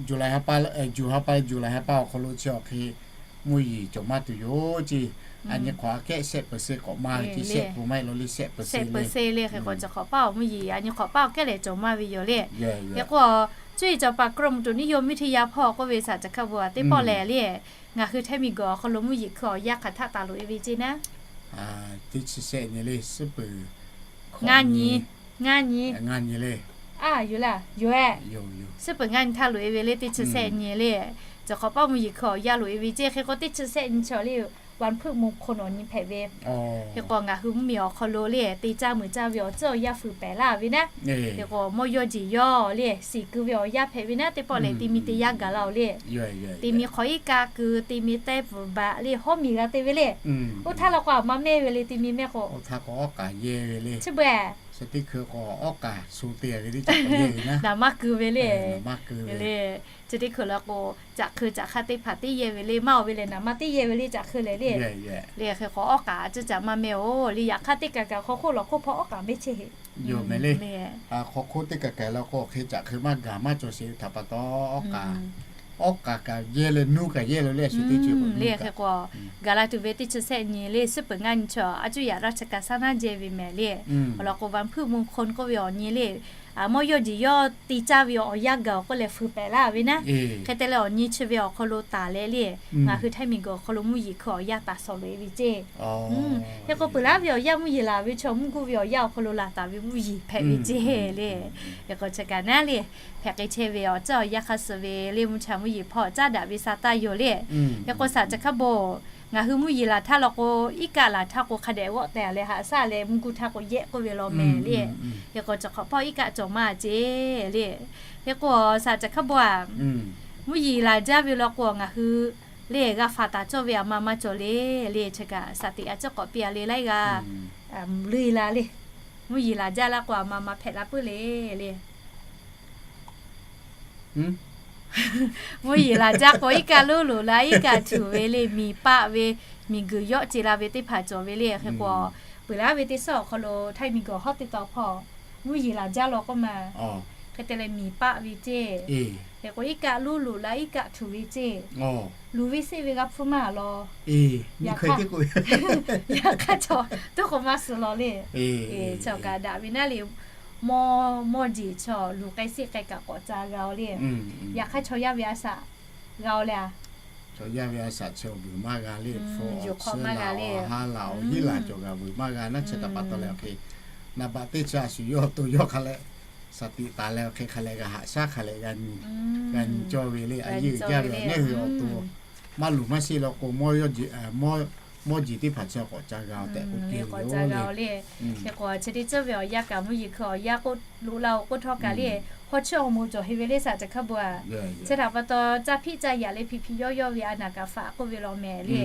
July ha pa, July ha pa, July ha pa awˬ hk'aw lo chi awˬ hk'e mvuhˇ yeˬ cawˬ maˇ tuˬ yoˬ ceˇ. A nyi hk'awꞈ a kehˉ shehˆ เปอร์เซ็นต์ k'awꞈ maˇ ve ceˇ, shehˆ เปอร์เซ็นต์ maˇ heˆ law le, shehˆ เปอร์เซ็นต์ le. Hk'e k'o cawˬ hk'awꞈ paˆ awˬ mvuhˇ yeˬ a nyi hk'awꞈ paˆ awˬ kehˉ lehˬ cawˬ maˇ ve yoˬ le. Hk'e k'o cuˇ yiˍ cawˬ paˍ กรมอุตุนิยมวิทยา hpawˇ k'oˆ ve shaˍ caˬ hk'a bvuhˬ a teˇ pawˆ lehˬ le, ngaˬ hui htaiˇ miˬguiˬ awˬ hk'aw lo mvuhˇ yeˬ hkui awˬ yaˇ hk'aˬ htaˆ taˍ loꞈ e ve ceˇ naˉ, teˇ chi shehˆ nyi le, suhˉ peuˬ ngaˇ nyi, ngaˇ nyi, ngaˇ nyi le. A yoˬ laˇ, yoˬ-e. Suhˉ peuˬ ngaˇ nyi htaˇ loꞈ e ve le, teˇ chi shehˆ nyi le. Cawˬ hk'awꞈ paˆ mvuhˇ yeˬ hkui awˬ yaˇ loꞈ e ve ceˇ. Hk'e k'o teˇ chi shehˆ nyi chaw le, วันพฤหัสมงคล awˬ nyi hpehꞈ ve. Hk'e k'o ngaˬ hui mvuhˇ miˬ awˬ hk'aw lo le, te caˇ meuˬ caˇ ve awˬ ceuˬ awˬ yaˇ feu pehˍ laˇ ve naˉ. Hk'e k'o mawˇ yawˇ jeˬ yawˇ le, shiˍ keu ve awˬ yaˇ hpehꞈ ve naˉ, teˇ pawˆ lehˬ te mi te yaˇ gaˬ laˇ oˬ le. Te mi hk'awꞈ iˉ kaˆ keu, te mi tehˉ pfuhˍ baꞈ le, hawˉ miˬ g'a te ve le. Oˇ htaˇ la k'o aˬ ma mehˇ ve le, te mi mehˇ k'o, chi beuꞈ naˬ maˇ keu ve le. Le, chi teˇ hkui la k'o, caꞈ hkeu caꞈ hk'aˇ teˇ hpaˍ teˇ yehˇ ve le, maˇ oˬ ve lehˬ naˬ ma teˇ yehˇ ve le, caꞈ hkeu lehˬ le. Le hk'e k'o awˉ k'aꞈ a ciˉ caꞈ maˇ mehˇ oˬ le. Yaꞈ hk'aˇ teˇ kaˬ kaˬ hk'aw hk'oˆ lawˬ hk'oˆ hpawˇ awˉ k'aꞈ mehˇ chehˇ heˆ. Yoˬ mehˍ le. Hk'aw hk'oˆ teˇ kaˬ kaˬ la k'o hk'e caꞈ hkeu maˇ gaˬ maˇ cawˬ sheˍ ve htaꞈ pa taw, awˉ k'aꞈ, awˉ k'aꞈ kaꞈ yehˇ le, nuˇ kaꞈ yehˇ lo le, a shu teˇ ceuˬ. Le hk'e k'o, gaˬ la tuˬ ve teˇ chi shehˆ nyi le, suhˉ peuˬ ngaˇ nyi chaw a cuˇ yaꞈ raˇ chi kaꞈ shaˉ naˉ jehˇ ve mehˍ le. Awˬ lawn k'o วันพฤหัสมงคล k'oˆ ve awˬ nyi le, mawˇ yawˇ jeˬ yawˇ te caˇ ve awˬ yaˇ gaˬ awˬ k'oˆ leh feu pehˍ laˇ ve naˉ. Hk'e te leh awˬ nyi chi ve awˬ hk'aw lo taˍ leh le, ngaˬ hui htaiˇ miˬguiˬ awˬ hk'aw lo mvuhˇ yeˬ hkui awˬ yaˇ taˍ shawˍ loꞈ e ve ceˇ. Hk'e k'o peuˬ laˇ ve awˬ yaˇ mvuhˇ yeˬ laˬ ve chaw mvuhˇ guˇ ve awˬ yaˇ awˬ hk'aw lo laˬ taˍ ve mvuhˇ yeˬ hpehꞈ ve ceˇ le. Hk'e k'o chi kaꞈ naˉ le, hpehꞈ k'ai chehˇ ve awˬ ceuˬ awˬ yaˇ hk'a suh ve le, mvuhˇ cha mvuhˇ yeˬ hpawˇ caˉ daꞈ ve sa taˇ yoˬ le. Hk'e k'o shaˍ caˬ hk'a bvuhˬ, ngaˬ hui mvuhˇ yeˬ laˬ htaˇ law k'o, iˉ kaˆ laˬ htaˇ k'o hk'a dehꞈ g'awˆ tehˬ leh haꞈ shaˉ leh mvuhˇ guˇ htaˇ k'o yehˆ k'oˆ ve law mehˍ le. Hk'e k'o cawˬ hk'awꞈ hpawˇ iˉ kaˆ cawˬ maˇ ceˇ le. Hk'e k'o shaˍ caˬ hk'a bvuhˬ a, mvuhˇ yeˬ laˬ jaˇ ve law k'o ngaˬ hui le g'a faˍ taˍ cawˇ ve aˬ ma maˇ cawˬ le. Le chi kaꞈ shaˍ tiꞈ a ciˉ k'awꞈ piˇ a le laiˉ g'aˇ le la le. Mvuhˇ yeˬ laˬ jaˇ laˇ k'o aˬ ma ma hpehꞈ la puiˉ le le. Mvuhˇ yeˬ laˬ jaˇ k'o iˉ kaˆ luˉ loꞈ la iˉ kaˆ htuꞈ ve le, miˬ paˆ ve, miˬ guiˬ yawˆ ce la ve teˇ hpaˍ cawˬ ve le. Hk'e k'o peuˬ laˇ ve teˇ shawˉ awˬ hk'aw lo htaiˇ miˬ guiˬ hawˉ teˇ taw hpawˇ mvuhˇ yeˬ laˬ jaˇ law k'oˆ ma. Hk'e te leh miˬ paˆ ve ceˇ. Hk'e k'o iˉ kaˆ luˉ loꞈ la iˉ kaˆ htuꞈ ve ceˇ. Luˬ ve seˆ ve g'a hpuˇ maˇ law. Yaꞈ hk'aˇ chaw tuˉ k'o maˇ suh law le. Chaw kaꞈ daꞈ ve naˉ le. Mawˇ, mawˇ jeˬ chaw luˬ k'ai seˆ k'ai kaꞈ k'awꞈ ca g'a oˬ le. Yaꞈ hk'aˇ chaw yaˇ ve a shaꞈ g'a oˬ le a. Chaw yaˇ ve a shaꞈ chi awˬ vuiˬ maˇ g'a le. Hpu awˬ chi laˬ awˬ ha laˬ awˬ hiˉ laˬ cawˬ g'a vuiˬ maˇ g'a naˉ. Chi htaꞈ pa taw leh awˬ hk'e, naˍ baꞈ teˇ chi a shu yawˇ to yawˇ hk'a leh, shaˍ tiꞈ taˍ leh awˬ hk'e hk'a leh g'a haꞈ shaˉ hk'a leh g'a nyi, g'a nyi cawˇ ve le. A yeˇ uiˍ jaˇ ve a nehˉ hui awˬ to maˇ luˬ maˇ sheˆ law k'o, mawˇ jeˬ teˇ hpaˍ chi k'awꞈ ca g'a tehꞈ k'oˆ piˇ ve le. Hk'e k'o chi teˇ ceuˬ ve awˬ yaˇ kaꞈ mvuhˇ yeˬ hkui awˬ yaˇ k'oˆ loꞈ la oˬ k'oˆ htawˇ kaꞈ le, hawˉ chiˇ awˬ moˍ cawˬ heˆ ve le shaˍ caˬ hk'a bvuhˬ a. Chi htaꞈ pa taw caˇ hpiˆ caˇ yaꞈ leh hpiꞈ hpiꞈ yawˇ yawˇ ve a naˍ kaꞈ faꞈ k'oˆ ve law mehˍ le.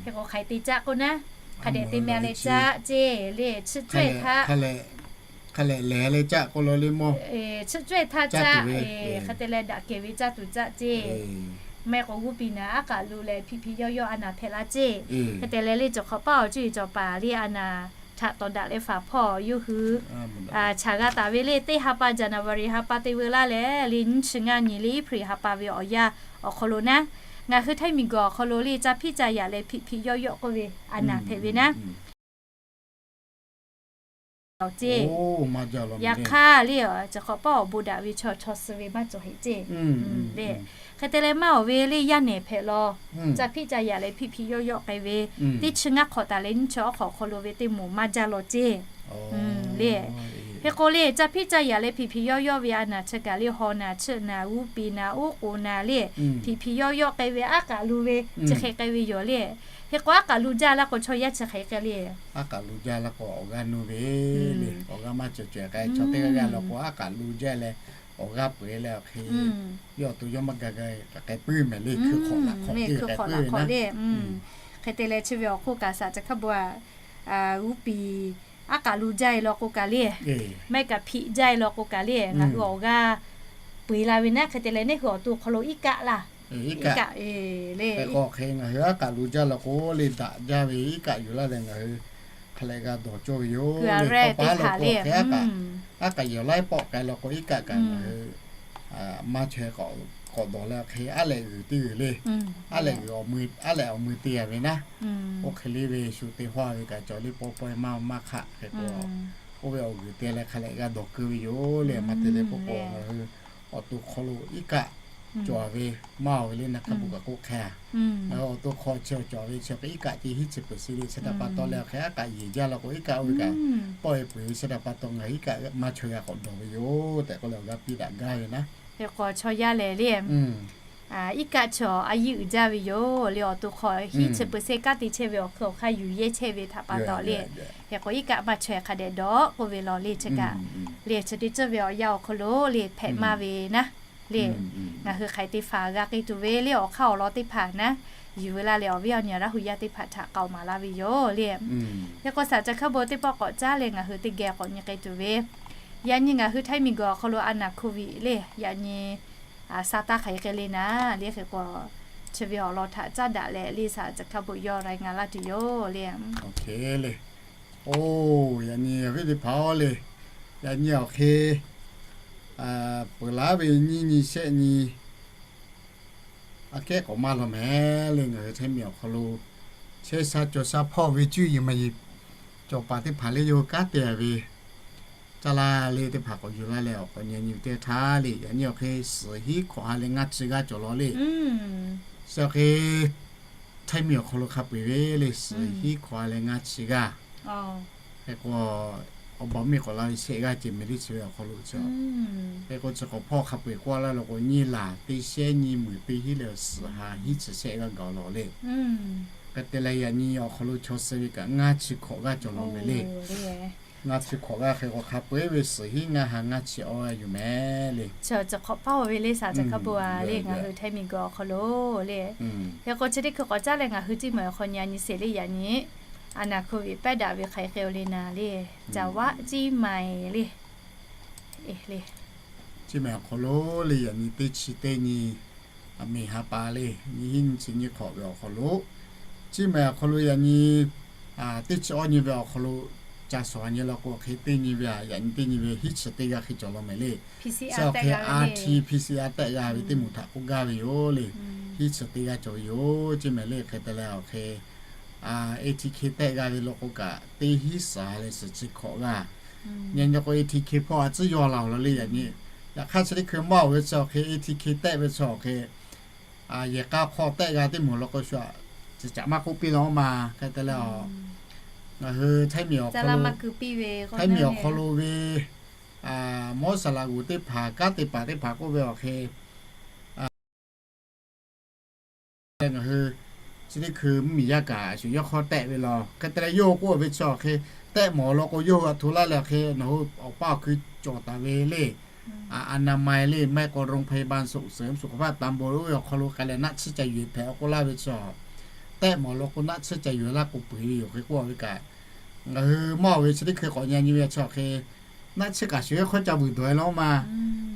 Hk'e k'o hk'aˬ hk'e te caˆ k'oˆ naˉ, hk'a dehꞈ te meh leh caˆ ceˇ le, chiˇ cawehˇ htaˇ, hk'a lehˬ lehˬ leh caˆ k'oˆ law le mawˇ, chiˇ cawehˇ htaˇ caˆ, hk'e te leh daꞈ kehˬ ve caˇ tuˬ caˆ ceˇ. Meh k'o g'uˇ piˍ naˍ aˉ k'aꞈ luˬ leh hpiꞈ hpiꞈ yawˇ yawˇ a naˍ hpehꞈ la ceˇ. Hk'e te leh le cawˬ hk'awꞈ paˇ awˬ cuˇ yiˍ cawˬ paˍ le a naˍ htaꞈ tawˍ daꞈ leh faˍ hpawˇ yawˇ hui chaꞈ g'a taˍ ve le. Teˇ ha pa January ha pa te veu laˇ leh le nyiˇ chi ngaˇ nyi le April ha pa ve awˬ yanˇ awˬ hk'aw lo naˉ, ngaˬ hui htaiˇ miˬ guiˬ awˬ hk'aw lo le caˇ hpiˆ caˇ yaꞈ leh hpiꞈ hpiꞈ yawˇ yawˇ k'oˆ ve a naˍ hpehꞈ ve naˉ. lawˬ ceˇ. Yaꞈ hk'aˇ le, chi hk'awꞈ paˇ awˬ bon daꞈ ve chaw chaw suh ve maˇ cawˬ heˆ ceˇ le. Hk'e te leh maˇ awˬ ve le yaˇ nehˬ hpehꞈ law, ca hpiˆ ca yaꞈ leh hpiˆ hpiˆ yawˆ yawˆ k'ai ve, teˇ chi ngaˇ hk'awꞈ taˍ leh nyiˇ chi awˉ hk'awꞈ awˬ hk'aw lo ve teˇ moˍ maˇ jaˇ law ceˇ le. Hk'e k'o le, ca hpiˆ ca yaꞈ leh hpiˆ hpiˆ yawˆ yawˆ ve a naˍ chi kaꞈ le, haw naˍ, chiˆ naˍ, g'uˇ piˍ naˍ, uˉ k'oˍ naˍ le, hpiˆ hpiˆ yawˆ yawˆ k'ai ve aˉ k'aꞈ lu ve chi hk'e k'ai ve yoˬ le. Hk'e k'o aˉ k'aꞈ lu jaˇ laˇ k'o chaw yaˇ chi hk'e k'ai le. Aˉ k'aꞈ lu jaˇ laˇ k'o awˬ g'aˇ nuˇ ve le, awˬ g'aˇ maˇ cawˬ cawˬ k'ai, chaw teˇ g'aˇ g'aˇ law k'o aˉ k'aꞈ lu jaˇ leh awˬ g'aˇ peu eˬ leh awˬ hk'e yawˇ awˬ to yawˇ maˇ ga ga k'ai puiˉ mehˍ le, hkui hk'awꞈ laꞈ hk'awꞈ teˇ hkui hk'awꞈ laꞈ hk'awꞈ le. Hk'e te leh chi ve awˬ hk'oˆ kaꞈ saˍ ca hkaˇ bon a, g'uˇ piˍ aˉ k'aꞈ lu jaˇ e law k'o kaꞈ le, maˇ heˆ kaꞈ hpiˆ jaˇ e law k'o kaꞈ le, ngaˬ hui awˬ g'aˇ peu eˬ la ve naˉ. Hk'e te leh neˇ hui awˬ to hk'aw lo iˉ kaˆ laˇ, iˉ kaˆ le. Hk'e k'o hk'e ngaˬ hui aˉ k'aꞈ lu jaˇ law k'o le daꞈ jaˇ ve iˉ kaˆ yuˬ laˇ leh ngaˬ hui hk'a leh g'a dawˬ cawˇ ve yoˬ le. K'awꞈ pa lo k'o hk'e aˉ k'aꞈ, aˉ k'aꞈ yawˬ laiˉ pawˆ k'ai law k'o iˉ kaˆ kaꞈ ngaˬ hui maˇ chaweh k'awꞈ dawˬ leh hk'e aˉ leh g'uiˬ teˇ g'uiˬ le, aˉ leh g'uiˬ awˬ mui, aˉ leh awˬ mui te a ve naˉ. Oˇ hk'e le ve shu te hawˇ ve kaꞈ cawˬ le pawˇ pawehˇ maˇ maˇ hk'aˆ hk'e k'o, oˇ ve awˬ g'uiˬ te leh hk'a leh g'a dawˬ keu ve yoˬ le. Maˇ te leh k'oˆ k'o ngaˬ hui awˬ to hk'aw lo iˉ kaˆ cawˬ ve maˇ oˬ ve le naˉ hk'a peu kaꞈ k'oˆ hk'e a. Ngaˬ hui awˬ to hk'aw chi cawˬ ve chi hk'e iˉ kaˆ ce hiˉ chi peuˬ si le chi htaꞈ pa taw leh awˬ hk'e aˉ k'aꞈ yeˬ jaˇ law k'o iˉ kaˆ oˇ ve kaꞈ pawˆ e peuˬ ve chi htaꞈ pa taw ngaˬ hui iˉ kaˆ maˇ chaweh g'a k'awꞈ dawˬ ve yoˬ tehꞈ k'oˆ leh awˬ g'aˇ piˇ daꞈ gaˇ ve naˉ. Hk'e k'o chaw yaˇ lehˬ le, iˉ kaˆ chaw a yiˇ uiˍ jaˇ ve yoˬ le. Awˬ to hk'aw hiˉ chi peuˬ se kanˉ te chehˇ ve awˬ hk'aw awˬ hk'aˇ yuˬ yehˇ chehˇ ve htaꞈ pa taw le. Hk'e k'o iˉ kaˆ maˇ chaweh hk'a dehꞈ dawˬ k'oˆ ve law le chi kaꞈ le chi teˇ ceuˬ ve awˬ yanˇ awˬ hk'aw lo le hpehꞈ maˇ ve naˉ. Le ngaˬ hui hk'aˬ hk'e te hpaˍ g'a k'ai tuˬ ve le awˬ hk'aˇ awˬ lawn teˇ hpaˍ naˉ, yuˬ ve laˇ leh awˬ viˉ awˬ nyi Laˇ hu yaˇ teˇ hpaˍ htaꞈ k'aoˍ maˍ laˇ ve yoˬ le. Hk'e k'o saˍ ca hkaˇ bon teˇ pawˆ k'awꞈ caˉ leh ngaˬ hui teˇ geh k'awꞈ nyi k'ai tuˬ ve, yaꞈ nyi ngaˬ hui Htaiˇ miˬ guiˬ awˬ hk'aw lo a naˍ hko viꞈ le yaꞈ nyi a sa taˇ hk'aˬ hk'e le naˉ le. Hk'e k'o chi ve awˬ lawn htaꞈ caˉ daꞈ leh le saˍ ca hkaˇ bon yawˇ rai ngaˬ laˇ tuˬ yoˬ le. Oˇ, yaꞈ nyi awˬ viˉ teˇ hpaˍ-oˬ le, yaꞈ nyi awˬ hk'e peuˬ laˉ ve nyiˇ nyi shehˆ nyi aꞈ kehˉ k'awꞈ maˇ law mehˍ le. Ngaˬ hui Htaiˇ miˬ awˬ hk'aw lo chehˇ sha cawˬ sha hpawˇ ve cuˇ yiˍ maˍ yiˍ cawˬ paˍ teˇ hpaˍ le yawˇ hui kanˉ te ve caˇ laˇ le teˇ hpaˍ k'awꞈ yuˬ laˇ leh awˬ k'awꞈ nyi nyi teˇ htaˇ le. Yaꞈ nyi awˬ hk'e suhˍ hiˉ hkawꞈ ha leh ngaˇ chi g'aˇ cawˬ law le. Suhˍ awˬ hk'e Htaiˇ miˬ awˬ hk'aw lo hk'a peu eˬ ve le suhˍ hiˉ hkawꞈ ha leh ngaˇ chi g'aˇ. Hk'e k'o awˬ baˬ miˇ k'awꞈ la ve shehˆ g'aˇ ceh mehˍ le chi ve awˬ hk'aw lo chi. Hk'e k'o chi k'awꞈ hpawˇ hk'a peu eˬ k'oˆ laˇ law k'o nyiˇ laˬ teˇ shehˉ nyiˇ meunˍ teˇ hiˉ leh suhˍ ha hiˉ chi shehˆ g'aˇ gaˬ law le. Hk'e te leh yaꞈ nyi awˬ hk'aw lo chaw suh ve kaꞈ ngaˇ chi hkawꞈ g'aˇ cawˬ law mehˍ le. Ngaˇ chi hkawꞈ g'aˇ hk'e k'o hk'a peu eˬ ve suhˍ hiˉ ngaˇ ha ngaˇ chi awˬ g'aˇ yuˬ mehˍ le. Chi awˬ chi hk'awꞈ hpawˇ ve le saˍ ca hkaˇ bon a le ngaˬ hui Htaiˇ miˬ guiˬ awˬ hk'aw lo le. Hk'e k'o chi teˇ hkui k'awꞈ caˉ leh ngaˬ hui Ciˇ maiˍ awˬ hk'aw nyi a nyi sheˍ le yaꞈ nyi a naˍ hko viꞈ pehˉ daꞈ ve hk'aˬ hk'e le naˉ le. Caˍ vaˆ Ciˇ maiˍ le. Ciˇ maiˍ awˬ hk'aw lo le yaꞈ nyi teˇ chi teˇ nyi a miˬ ha pa le nyiˇ hiˉ nyiˇ chi nyiˇ hk'awꞈ ve awˬ hk'aw lo Ciˇ maiˍ awˬ hk'aw lo yaꞈ nyi teˇ chi awˇ nyi ve awˬ hk'aw lo ca shawˍ nyi law k'o hk'e teˇ nyi ve a yaꞈ nyi teˇ nyi ve hiˉ chi teˇ g'aˇ hk'e cawˬ law mehˍ le. Chi awˬ hk'e R T P C R tehˆ g'a ve teˇ moˍ htaꞈ k'oˆ gaˇ ve yoˬ le. Hiˉ chi teˇ g'aˇ cawˬ ve yoˬ. Ciˇ maiˍ le hk'e te leh awˬ hk'e A T K tehˆ g'a ve law k'o kaꞈ teˇ hiˉ suhˍ ha leh suhˍ chi hkawꞈ g'aˇ. Nyi nyi k'o A T K hpawˇ a tcuhˉ yaw la awˬ lawn le yaꞈ nyi. Yaꞈ hk'aˇ chi teˇ hkui maˇ oˬ ve chi awˬ hk'e A T K tehˆ ve chi awˬ hk'e yehˬ k'a hk'aw tehˆ g'a teˇ moˍ law k'o shu a ciˍ caꞈ maˇ k'oˆ piˇ law ma hk'e te leh a ngaˬ hui Htaiˇ miˬ awˬ hk'aw lo, Htaiˇ miˬ awˬ hk'aw lo ve mawˉ saˍ laꞈ g'uˬ teˇ hpaˍ kanˉ te paˍ teˇ hpaˍ k'oˆ ve awˬ hk'e leh ngaˬ hui chi teˇ hkui mvuhˇmiˬ yaˇ kaꞈ shu yawˇ hk'aw tehˆ ve law hk'e te leh yawˇ hui k'oˆ ve chi awˬ hk'e tehˆ mawˬ law k'o yawˇ hui a hto laˇ leh awˬ hk'e nawˬ hui awˬ paˇ awˬ hkui cawˬ taˍ ve le. A na ma le maˇ heˆ k'o โรงพยาบาลส่งเสริมสุขภาพตำบล oˇ ve awˬ hk'aw lo k'ai leh naˆ tsuhˇ ca yuˬ hpehꞈ k'oˆ laˇ ve chi. Tehˆ mawˬ law k'o naˆ tsuhˇ ca yuˬ laˇ k'o peu eˬ ve yoˬ hk'e k'oˆ ve kaꞈ ngaˬ hui maˇ oˬ ve chi teˇ hkui k'awꞈ nyi nyi ve chi awˬ hk'e naˆ tsuhˇ kaꞈ shu yawˇ hk'aw ca vuiˬ dawˬ e law ma.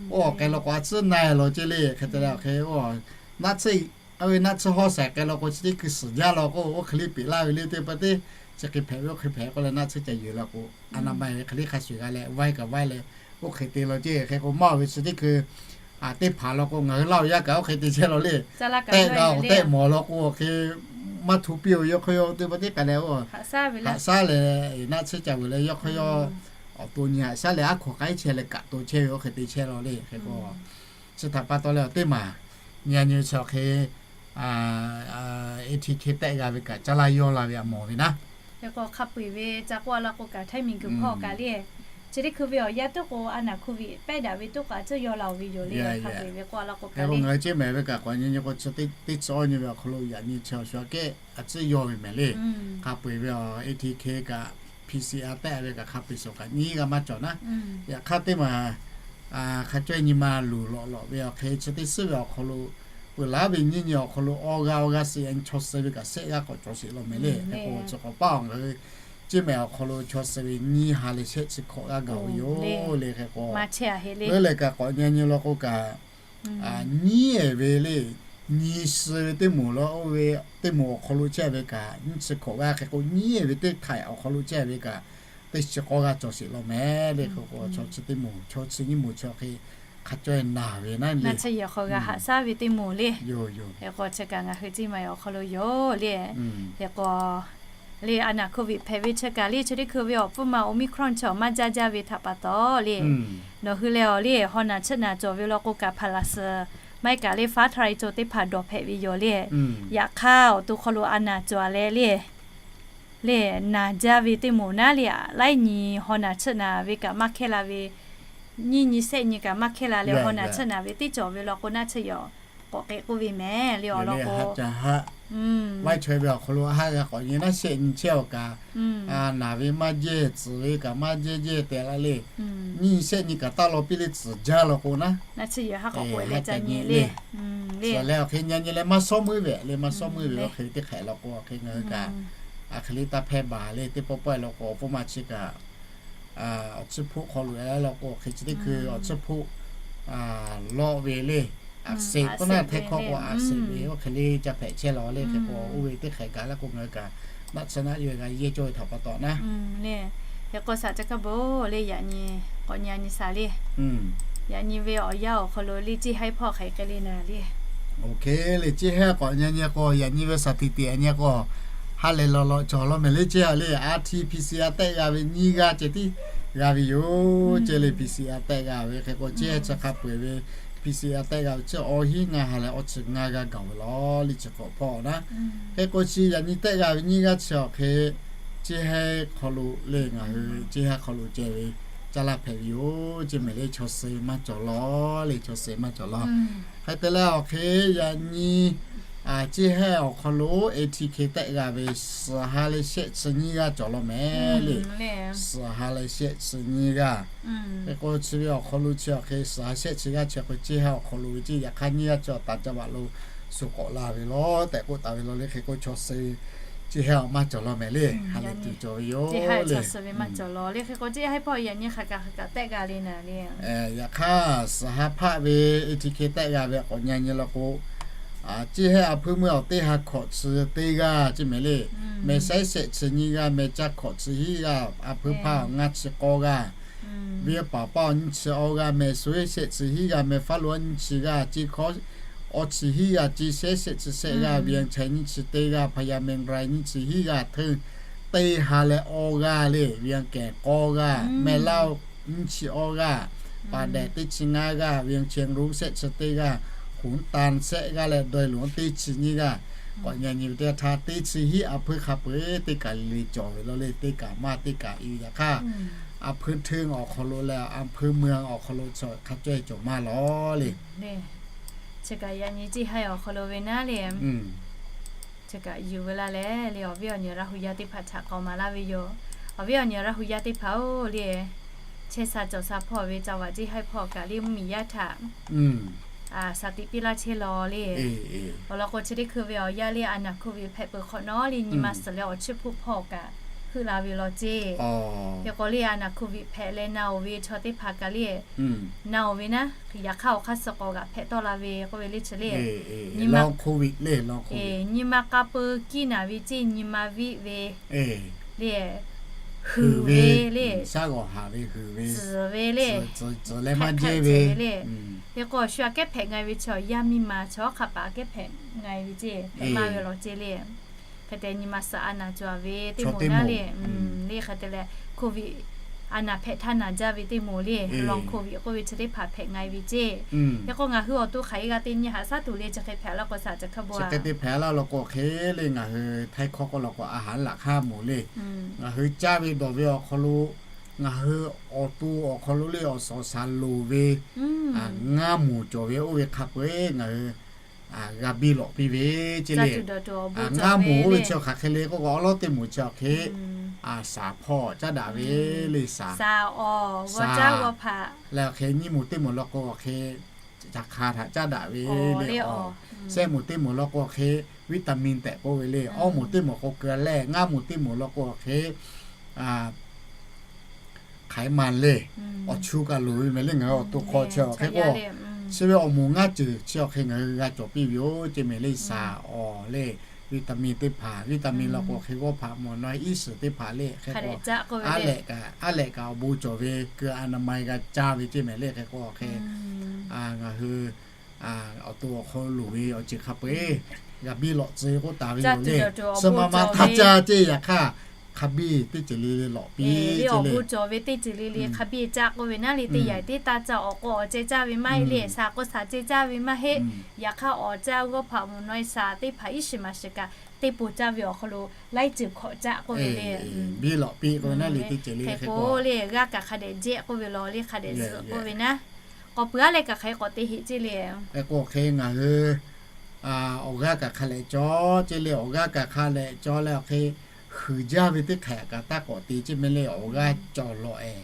Oˇ awˬ k'ai law k'o a tcuhˉ na e law ceˇ le hk'e te leh awˬ hk'e oˇ naˆ tsuhˇ, oˇ ve naˆ tsuhˇ hawˉ shaiˍ k'ai law k'o chi teˇ hkui suhˍ jaˇ law k'o oˇ hk'e le peꞈ laˇ ve le teˇ pa teˇ chi hk'e hpehꞈ ve oˇ hk'e hpehꞈ k'oˆ leh naˆ tsuhˇ ca yuˬ law k'o a na ma ve hk'e le hk'a shuˍ g'a leh vaiˇ kaꞈ vaiˇ leh oˇ hk'e te law ceˇ. Hk'e k'o maˇ oˬ ve chi teˇ hkui teˇ hpaˍ law k'o ngaˬ hui Laˇ huˍ yaˇ kaꞈ oˇ hk'e te chehˇ law le. Tehˆ g'a tehˆ mawˬ law k'o hk'e maˇ htu piˇ ve yawˇ hk'aw yawˇ teˇ pa teˇ k'ai leh oˇ haꞈ shaˉ leh naˆ tsuhˇ ca vuiˬ leh yawˇ hk'aw yawˇ awˬ to nyi haꞈ shaˉ leh aˉ hkaw k'ai chehˇ leh kaꞈ to chehˇ ve oˇ hk'e te chehˇ la le. Hk'e k'o, chi htaꞈ pa taw leh awˬ teˇ maˬ nyi a nyi chi awˬ hk'e, A T K tehˆ g'a ve kaꞈ caˇ laˇ yawˇ la ve a mawˬ ve naˉ. Hk'e k'o hk'a peu-eˬ ve ca k'oˆ a laˇ k'o kaꞈ htaiˇ miˬguiˬ hpawˇ kaꞈ le, chi teˇ hkui ve awˬ yanˇ tuˉ k'o a naˬ hkoˇ ve pehˇ daꞈ ve tuˉ k'o a tcuhˇ yaw la-oˬ ve yoˬ le. Hk'a peu-eˬ ve k'oˆ a laˇ k'o kaꞈ le, ngaˬ hui ceˇ mehˍ ve kaꞈ k'awꞈ nyi nyi k'o chi teˇ chi awˇ nyi ve awˬ hk'aw lo yaꞈ nyi chi awˬ shuˍ aꞈ kehˉ a tcuhˇ yaw ve mehˍ le. Hk'a peu-eˬ ve awˬ A T K kaꞈ P C R tehˆ ve kaꞈ hk'a peu-eˬ suhˍ kaꞈ nyiˉ g'aˇ maˇ cawˬ naˉ. Yaꞈ hk'aˇ teˇ maˬ hk'a caweh nyi ma luˬ lawꞈ lawꞈ ve awˬ hk'e chi teˇ suhˉ ve awˬ hk'aw lo peuˬ laˉ ve nyiˇ nyi awˬ hk'aw lo awˬ g'a awˬ g'a suh yaꞈ nyi chaw suh ve kaꞈ shehˆ g'aˇ k'awꞈ cawˬ sheˍ law mehˍ le. Hk'e k'o chi k'awꞈ paˇ awˬ ngaˬ hui ceˇ mehˍ awˬ hk'aw lo chaw suh ve nyiˇ ha leh shehˆ chi hkawꞈ g'aˇ gaˬ ve yoˬ le. Hk'e k'o leuˉ leh kaꞈ k'awꞈ nyi nyi law k'o kaꞈ nyiˉ ehˍ ve le, nyi suh ve teˇ moˍ la oˇ ve teˇ moˍ awˬ hk'aw lo chehˇ ve kaꞈ nyiˇ chi hkawꞈ g'aˇ, hk'e k'o nyiˉ ehˍ ve teˇ htaiꞈ awˬ hk'aw lo chehˇ ve kaꞈ teˇ chi k'awˇ g'aˇ cawˬ sheˍ law mehˍ le. Hk'e k'o chaw chi teˇ moˍ chaw chi nyiˇ moˍ chi awˬ hk'e hk'a caweh naˬ ve naˉ le. Chi yehˬ hk'aw g'a haꞈ shaˉ ve teˇ moˍ le. Hk'e k'o chi kaꞈ ngaˬ hui ceˇ mehˍ awˬ hk'aw lo yoˬ le. Hk'e k'o le a naˬ hkoˇ ve hpehꞈ ve chi kaꞈ le chi teˇ hkui ve awˬ pfuhˇ ma Omicron chi awˬ maˇ jaˇ jaˇ ve htaꞈ pa taw le, nawˬ hui leh awˬ le haw naˬ chiˆ naˬ cawˬ ve law k'o kaꞈ hpaˍ laˬ suhˍ maˇ heˆ kaꞈ le faˉ htaˇ ra e caw teˇ hpaˍ dawˬ hpehꞈ ve yoˬ le. Yaꞈ hk'aˇ awˬ to hk'aw lo a naˬ cawˬ leh le le naˬ jaˇ ve teˇ moˍ naˉ le, laiˉ nyi haw naˬ chiˆ naˬ ve kaꞈ maˇ hkehˇ la ve, nyiˇ nyi shehˆ nyi kaꞈ maˇ hkehˇ la leh haw naˬ chiˆ naˬ ve teˇ cawˬ ve law k'o naˉ chi yawˬ k'awꞈ k'ehꞈ k'oˆ ve mehˍ le awˬ lawn k'o, laiˉ chaweh ve awˬ hk'aw lo haˆ g'a k'awꞈ nyi naˉ shehˆ nyi chehˇ awˬ kaꞈ naˬ ve maˇ jehˇ, tcuhˍ ve kaꞈ maˇ jehˇ jehˇ tehꞈ la le. Nyiˇ shehˆ nyi kaꞈ taˇ law piˇ le tcuhˍ jaˇ law k'o naˉ, haˆ ca nyi le. Tcuhˍ leh awˬ hk'e nyi nyi leh maˇ shawˉ meuˇ ve le, maˇ shawˉ meuˇ ve oˇ hk'e teˇ hk'ehꞈ law k'o awˬ hk'e ngaˬ hui kaꞈ a hk'e le taˇ hpehˇ baˬ le. Teˇ pawˆ pawehˇ law k'o awˬ pfuhˇ ma chi kaꞈ awˬ tsuhˇ hpoˆ hk'aw lo laˇ law k'o hk'e chi teˇ hkui awˬ tsuhˇ hpoˆ lawˆ ve le, a seˍ k'oˆ naˉ htaiˇ hkawˇ k'o a seˍ ve oˇ hk'e le ca hpehꞈ chehˇ law le. Hk'e k'o oˇ ve teˇ hk'ehꞈ gaˬ la k'o ngaˬ hui kaꞈ naˆ tsuhˇ naˆ yawˇ g'a yehˇ cawˇ ve htaꞈ pa taw naˉ. Hk'e k'o shaˍ ca kaˇ bon le yaꞈ nyi k'awꞈ nyi a nyi shaˍ le. Yaꞈ nyi ve awˬ yanˇ awˬ hk'aw lo le ceˇ haiˉ hpawˇ hk'aˬ hk'e le naˍ le. Oˇ hk'e le ceˇ haiˉ k'awꞈ nyi nyi k'o yaꞈ nyi ve shaˍ tiꞈ tiꞈ nyi k'o ha lehˬ lawꞈ lawꞈ cawˬ law mehˍ le ceˇ le. R T P C R tehˆ g'a ve nyiˇ g'aˇ ceh tiˉ g'a ve yoˬ ceˇ le. P C R tehˆ g'a ve hk'e k'o ceˇ chi hk'a peu-eˬ ve P C R tehˆ g'a ve chi awˇ hinˉ ngaˇ ha leh awˇ chi ngaˇ g'aˇ gaˬ ve law le chi k'awꞈ hpawˇ naˉ. Hk'e k'o chi yaꞈ nyi tehˆ g'a ve nyiˇ g'aˇ chi awˬ hk'e ceˇ haiˉ hk'aw lo le ngaˬ hui ceˇ haiˉ hk'aw lo ceh ve caˇ laˇ hpehꞈ ve yoˬ ceˇ mehˍ le. Chaw suh maˇ cawˬ law le, chaw suh maˇ cawˬ law. Hk'e te leh awˬ hk'e yaꞈ nyi ceˇ haiˉ awˬ hk'aw lo A T K tehˆ g'a ve suhˍ ha leh shehˆ chi nyiˇ g'aˇ cawˬ law mehˍ le. Suhˍ ha leh shehˆ chi nyiˇ g'aˇ. Hk'e k'o chi ve awˬ hk'aw lo chi awˬ hk'e suhˍ ha shehˆ chi g'aˇ chi k'o ceˇ haiˉ awˬ hk'aw lo ve ceˇ yaꞈ hk'aˇ nyiˇ g'aˇ chi awˬ taˍ caˇ baꞈ lo suh k'awꞈ la ve law tehꞈ k'oˆ taˍ ve law le. Hk'e k'o chaw suh ceˇ haiˉ awˬ maˇ cawˬ law mehˍ le. Ha lehˬ tuˬ cawˬ ve yoˬ le. Maˇ cawˬ law le. Hk'e k'o ceˇ haiˉ hpawˇ yaꞈ nyi hk'aˬ kaꞈ hk'aˬ kaꞈ tehˆ g'a le naˍ le. Yaꞈ hk'aˇ suhˍ ha hpaˆ ve A T K tehˆ g'a ve k'awꞈ nyi nyi law k'o, ceˇ haiˉ a hpuiˇ meuˇ awˬ teˇ ha hkawꞈ chi teˇ g'aˇ ceˇ mehˍ le. Meh shaiˉ shehˆ chi nyiˇ g'aˇ, meh caˇ hkawꞈ chi hiˉ g'aˇ, a hpuiˇ hpaˇ awˬ ngaˇ chi k'awˇ g'aˇ, venˇ paˍ paˇ awˬ nyiˇ chi awˇ g'aˇ, meh suhˍ shehˆ chi hiˉ g'aˇ, meh faˉ lo awˬ nyiˇ chi g'aˇ, ceˇ hkawˇ awˬ chi hiˉ g'aˇ, ceˇ shehˉ shehˆ chi shehˆ g'aˇ, venˇ chaiˇ nyiˇ chi teˇ g'aˇ, hpaˍ yaˇ meh rai nyiˇ chi hiˉ g'aˇ, hteˇ teˇ ha leh awˇ g'aˇ le, venˇ kehˬ k'awˇ g'aˇ, meh laˇ nyiˇ chi awˇ g'aˇ, paˍ dehˍ teˇ chi ngaˇ g'aˇ, venˇ chehˇ ru shehˆ chi teˇ g'aˇ, k'oˍ tanˍ shehˆ g'aˇ leh dawˇ loꞈ teˇ chi nyiˇ g'aˇ, k'awꞈ nyi nyi ve teˇ htaˇ teˇ chi hiˉ a hpuiˇ hk'a peu-eˬ teˇ kaꞈ le cawˬ ve law le. Teˇ kaꞈ maˇ teˇ kaꞈ i ve yaꞈ hk'aˇ a hpuiˇ hteˇ awˬ hk'aw lo leh a hpuiˇ meuˇ awˬ hk'aw lo chi hk'a caweh cawˬ maˇ law le. Chi kaꞈ yaꞈ nyi ceˇ haiˉ awˬ hk'aw lo ve naˉ le. Chi kaꞈ yuˬ ve laˇ leh le awˬ viˉ awˬ nyi Laˇ hu yaˇ teˇ hpaˍ htaꞈ k'awꞈ maˍ laˇ ve yoˬ. Awˬ viˉ awˬ nyi Laˇ hu yaˇ teˇ hpaˍ-oˬ le, chehˇ sha cawˬ sha hpawˇ ve ca vaꞈ ceˇ haiˉ hpawˇ kaꞈ le mvuhˇmiˬ yaˇ htaꞈ shaˍ tiꞈ piˇ laˇ chehˇ law le. Awˬ lawn k'o chi teˇ hkui ve awˬ yanˇ le a naˬ hkoˇ ve hpehꞈ peuˬ hk'awꞈ nawˉ le nyi ma suhˍ leh awˬ chiˇ hpuˆ hpawˇ kaꞈ heuˆ la ve law ceˇ. Hk'e k'o le a naˬ hkoˇ ve hpehꞈ leh na-oˬ ve chaw teˇ hpaˍ kaꞈ le na-oˬ ve naˉ, yaꞈ hk'aˇ awˬ hk'aˇ suh k'awꞈ g'aꞈ hpehꞈ tawˆ la ve k'oˆ ve le chi le. Nyi ma k'oˆ ve le, nyi ma k'a peu kiˇ naˬ ve ceˇ nyi ma viˆ ve le, huiˍ ve le, shaˉ g'awˬ haˍ ve huiˍ ve, tcuhˍ ve le, tcuhˍ leh maˇ jehˇ ve le. Hk'e k'o shu aꞈ kehˉ hpehꞈ nga ve chaw yaˇ miˇ ma chaw hk'a paˍ aꞈ kehˉ hpehꞈ nga ve ceˇ hpehꞈ maˇ ve law ceˇ le. Hk'e te nyi ma suhˍ a naˬ cawˬ ve teˇ moˍ naˉ le, le hk'e te leh hkoˇ viˆ a naˍ hpehꞈ htaˇ naˍ jaˇ ve teˇ moˍ le, long covid k'oˆ ve chi teˇ hpaˍ hpehꞈ nga e ve ceˇ. Hk'e k'o ngaˬ hui awˬ to hk'aˬ hk'e g'a te nyi haꞈ shaˉ tuˬ le, chi hk'e hpehꞈ laˇ k'o shaˍ chi hk'a bo a. Chi hk'e te hpehꞈ laˇ law k'o hk'e le, ngaˬ hui Htaiˇ hkawˇ k'oˆ law k'o a haˍ laꞈ hk'aˇ moˍ le, ngaˬ hui caˇ ve dawˬ ve awˬ hk'aw lo, ngaˬ hui awˬ to awˬ hk'aw lo le awˬ suhˍ awˬ shaˍ loˍ ve ngaˇ moˍ cawˬ ve oˇ ve hk'a peu-eˬ ngaˬ hui g'a biˇ lawꞈ piˇ ve ceˇ le. Ngaˇ moˍ oˇ ve chi hk'aˬ hk'e le k'oˆ k'o, awˉ lawˉ teˇ moˍ chi awˬ hk'e shaˍ hpawˇ caˉ daꞈ ve le, shaˍ, shaˍ leh awˬ hk'e nyiˇ moˍ teˇ moˍ law k'o awˬ hk'e caˬ hk'a htaꞈ caˉ daꞈ ve le, awˬ, shehˆ moˍ teˇ moˍ law k'o awˬ hk'e vitamin tehꞈ k'oˆ ve le, awˇ moˍ teˇ moˍ k'o keu leh, ngaˇ moˍ teˇ moˍ law k'o awˬ hk'e hk'aˬ hk'e ma le, awˬ chu kaꞈ loˍ ve mehˍ le. Ngaˬ hui awˬ to hk'aw chi awˬ hk'e k'o, chi ve awˬ moˍ ngaˇ ceuˬ chi awˬ hk'e ngaˬ hui g'a cawˬ piˇ ve yoˬ ceˇ mehˍ le. Shaˍ, awˬ le, vitamin teˇ hpaˍ, vitamin law k'o hk'e g'awˇ hpaꞈ mawˬ nawˉ iˉ shiˍ teˇ hpaˍ le, hk'e k'o a lehꞈ kaꞈ, a lehꞈ kaꞈ awˬ bon cawˬ ve keu a na ma g'a caˇ ve ceˇ mehˍ le. Hk'e k'o awˬ hk'e ngaˬ hui awˬ to awˬ hk'aw loˍ ve awˬ ceuˬ hk'a peu-eˬ g'a biˇ lawꞈ tcuh ve k'oˆ taˍ ve yoˬ le. Suh ma ma htaˇ caˇ ceˇ, yaꞈ hk'aˇ hk'a biˇ teˇ ceuˬ le le lawꞈ piˇ le, awˬ bon cawˬ ve teˇ ceuˬ le le hk'a biˇ caˇ k'oˆ ve naˉ le, teˇ yanˇ teˇ taˇ caˇ awˬ k'o awˬ ceh caˇ ve maˇ heˆ le, shaˍ k'o shaˍ ceh caˇ ve maˇ heˆ. Yaꞈ hk'aˇ awˬ caˇ g'awˇ hpaꞈ mawˬ nawˉ shaˍ teˇ hpaˍ iˉ shiˍ maˍ shiˍ kaꞈ teˇ po caˇ ve awˬ hk'aw lo laiˉ ceuˬ hk'awꞈ caˇ k'oˆ ve le. Biˇ lawꞈ piˇ k'oˆ ve naˉ le, teˇ ceuˬ le hk'e k'o le, g'aˇ kaꞈ hk'a dehꞈ jehˆ k'oˆ ve law le, hk'a dehꞈ zuhꞈ k'oˆ ve naˉ, k'awꞈ peuˬ aˉ leh kaꞈ hk'aˬ hk'e k'awꞈ te heꞈ ceˇ le. Hk'e k'o hk'e ngaˬ hui awˬ g'aˇ kaꞈ hk'a lehꞈ cawˬ ceˇ le, awˬ g'aˇ kaꞈ hk'a lehꞈ cawˬ leh awˬ hk'e huiˍ jaˇ ve teˇ hk'ehꞈ kaꞈ taˇ k'awꞈ te ceˇ mehˍ le. Awˬ g'aˇ cawˬ lawꞈ-e,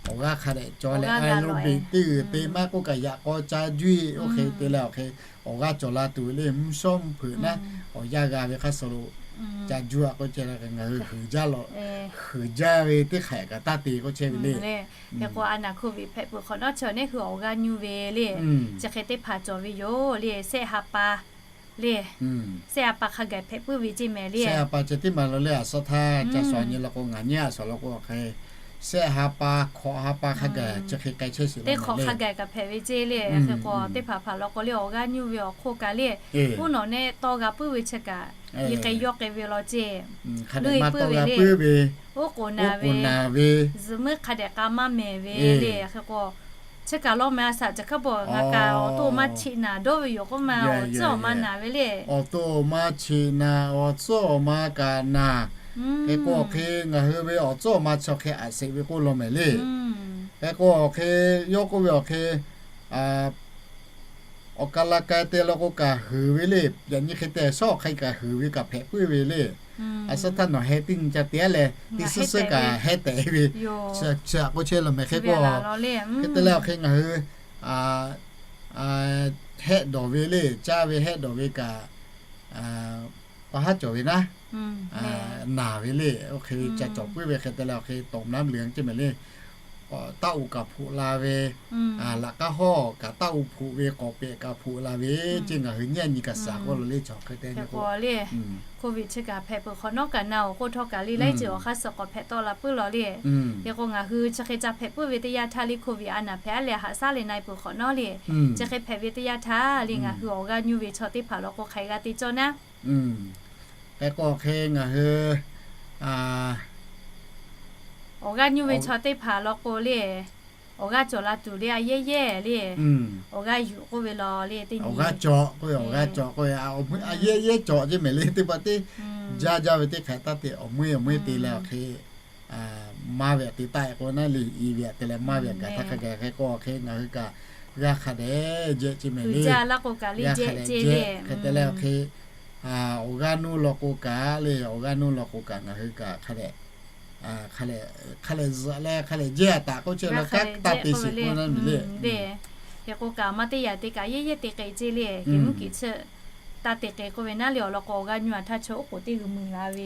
awˬ g'aˇ hk'a dehꞈ cawˬ leh aerobic teˇ g'uiˬ te maˇ k'oˆ kaꞈ yaꞈ k'aw ca juˇ-e oˇ hk'e te leh awˬ hk'e awˬ g'aˇ cawˬ la tuˬ ve le, mvuhˇ shawˉ mvuhˇ hpeuꞈ naˉ awˬ yanˇ g'a ve hk'a shuˍ lo ca juˇ-a k'oˆ chehˇ le. Ngaˬ hui huiˍ jaˇ lawꞈ, huiˍ jaˇ ve teˇ hk'ehꞈ kaꞈ taˇ te k'oˆ chehˇ ve le. Hk'e k'o a naˍ covid hpehꞈ peuˬ hk'awꞈ nawˉ chi awˬ neˉ hui awˬ g'aˇ nyuˇ ve le, chi hk'e teˇ hpaˍ cawˬ ve yoˬ le. Shehˆ ha pa le, shehˆ ha pa hk'a gaˬ hpehꞈ puiˉ ve ceˇ mehˍ le. Shehˆ ha pa ceh tiˉ maˍ lo le, a shaw htaˇ ca shaw nyi law k'o, ngaˬ nyi a shaw law k'o hk'e shehˆ ha pa hk'awꞈ ha pa hk'a gaˬ chi hk'e k'ai chehˇ shiˍ teˇ hk'awꞈ hk'a gaˬ kaꞈ hpehꞈ ve ceˇ le. Hk'e k'o teˇ hpaˍ hpaˍ law k'o le awˬ g'aˇ nyuˇ ve awˬ hk'oˆ kaꞈ le, uˉ nawꞈ nehˆ tawˇ g'a puiˉ ve chi kaꞈ, i k'ai yawˇ k'ai ve law ceˇ, luˇ i puiˉ ve le, oˉ k'oˍ naˍ ve, zuhꞈ muiˉ hk'a dehꞈ k'a maˇ mehˍ ve le. Hk'e k'o chi kaꞈ law mehˍ a shaꞈ caˬ hk'a bawˬ ngaˬ kaꞈ awˬ to awˬ ma cheꞈ naˍ dawˇ ve yoˬ k'oˆ ma, awˬ tcuhˉ awˬ ma naˍ ve le. Awˬ to awˬ ma cheꞈ naˍ, awˬ tcuhˉ awˬ ma kaꞈ naˍ. Hk'e k'o awˬ hk'e ngaˬ hui ve awˬ tcuhˉ awˬ ma chi awˬ hk'e aꞈ sheˍ ve k'oˆ law mehˍ le. Hk'e k'o awˬ hk'e yawˇ k'oˆ ve awˬ hk'e awˬ ka la ka te law k'o kaꞈ huiˍ ve le. Yaꞈ nyi hk'e te shawˉ awˬ hk'e kaꞈ huiˍ ve kaꞈ hpehꞈ puiˉ ve le. A shaˉ htaˇ nawˬ heh teˇ nyi ca te-a leh teˇ suhˉ suhˉ kaꞈ heh tehꞈ ve, chi a k'oˆ chehˇ law mehˍ. Hk'e k'o hk'e te leh awˬ hk'e ngaˬ hui hehˆ dawˬ ve le, caˇ ve hehˆ dawˬ ve kaꞈ pa haˉ cawˬ ve naˉ, naˬ ve le. Oˇ hk'e ve ca cawˬ puiˉ ve hk'e te leh awˬ hk'e tawˍ mlaˉ leuˬ ceˇ mehˍ le. Taˇ uˍ kaꞈ hpuꞈ la ve, laꞈ k'aˉ hawˇ kaꞈ taˇ uˍ hpuꞈ ve, k'awꞈ pehꞈ kaꞈ hpuꞈ la ve ceˇ. Ngaˬ hui nyi a nyi kaꞈ shaˍ k'oˆ law le, chaw hk'e te k'o le. Covid chi kaꞈ hpehꞈ peuˬ hk'awꞈ nawˉ kaꞈ na awˬ k'oˆ htawˇ kaꞈ le laiˉ ceuˬ awˬ hk'aˇ suh k'awꞈ hpehꞈ tawˆ la puiˉ law le. Hk'e k'o ngaˬ hui chi hk'e ca hpehꞈ puiˉ ve teˇ yanˇ htaˇ le, Covid a naˍ hpehꞈ aˉ leh haꞈ shaˉ leh na e peuˬ hk'awꞈ nawˉ le, chi hk'e hpehꞈ ve teˇ yanˇ htaˇ le ngaˬ hui awˬ g'aˇ nyuˇ ve chaw teˇ hpaˍ law k'o hk'aˬ hk'e g'a te cawˇ naˉ. Hk'e k'o hk'e ngaˬ hui awˬ g'aˇ nyuˇ ve chaw teˇ hpaˍ law k'o le, awˬ g'aˇ cawˬ la tuˬ le, a yehˇ yehˇ le, awˬ g'aˇ yuˬ k'oˆ ve law le, teˇ nyi awˬ g'aˇ cawˬ k'oˆ ve, awˬ g'aˇ cawˬ k'oˆ ve, a yehˇ yehˇ cawˬ ceˇ mehˍ le. Teˇ pa teˇ jaˇ jaˇ ve teˇ hk'ehꞈ taˇ te, awˬ meuˇ awˬ meuˇ te leh awˬ hk'e maˇ ve aꞈ te taˆ e k'o naˉ le, i ve aꞈ te leh maˇ ve aꞈ gaˬ htaˇ hk'a gaˬ. Hk'e k'o awˬ hk'e ngaˬ hui kaꞈ g'aˇ hk'a dehꞈ jehˇ ceˇ mehˍ le. G'aˇ hk'a dehꞈ jehˇ hk'e te leh awˬ hk'e awˬ g'aˇ nuˇ law k'o kaꞈ le, awˬ g'aˇ nuˇ law k'o kaꞈ ngaˬ hui kaꞈ hk'a dehꞈ, hk'a lehꞈ zuhꞈ leh hk'a lehꞈ jehˇ a taꞈ k'oˆ chehˇ leh kaꞈ taˇ te shiˍ k'oˆ naˉ mehˍ le. Hk'e k'o kaꞈ maˇ teˇ yanˇ te kaꞈ yehˇ yehˇ te k'ai ceˇ le. Keˍ mvuhˇ kiˬ chi taˇ te k'ai k'oˆ ve naˉ le, awˬ lawn k'o awˬ g'aˇ nyuˇ a htaˇ chaw oˉ k'oˍ teˇ g'uiˬ mui la ve.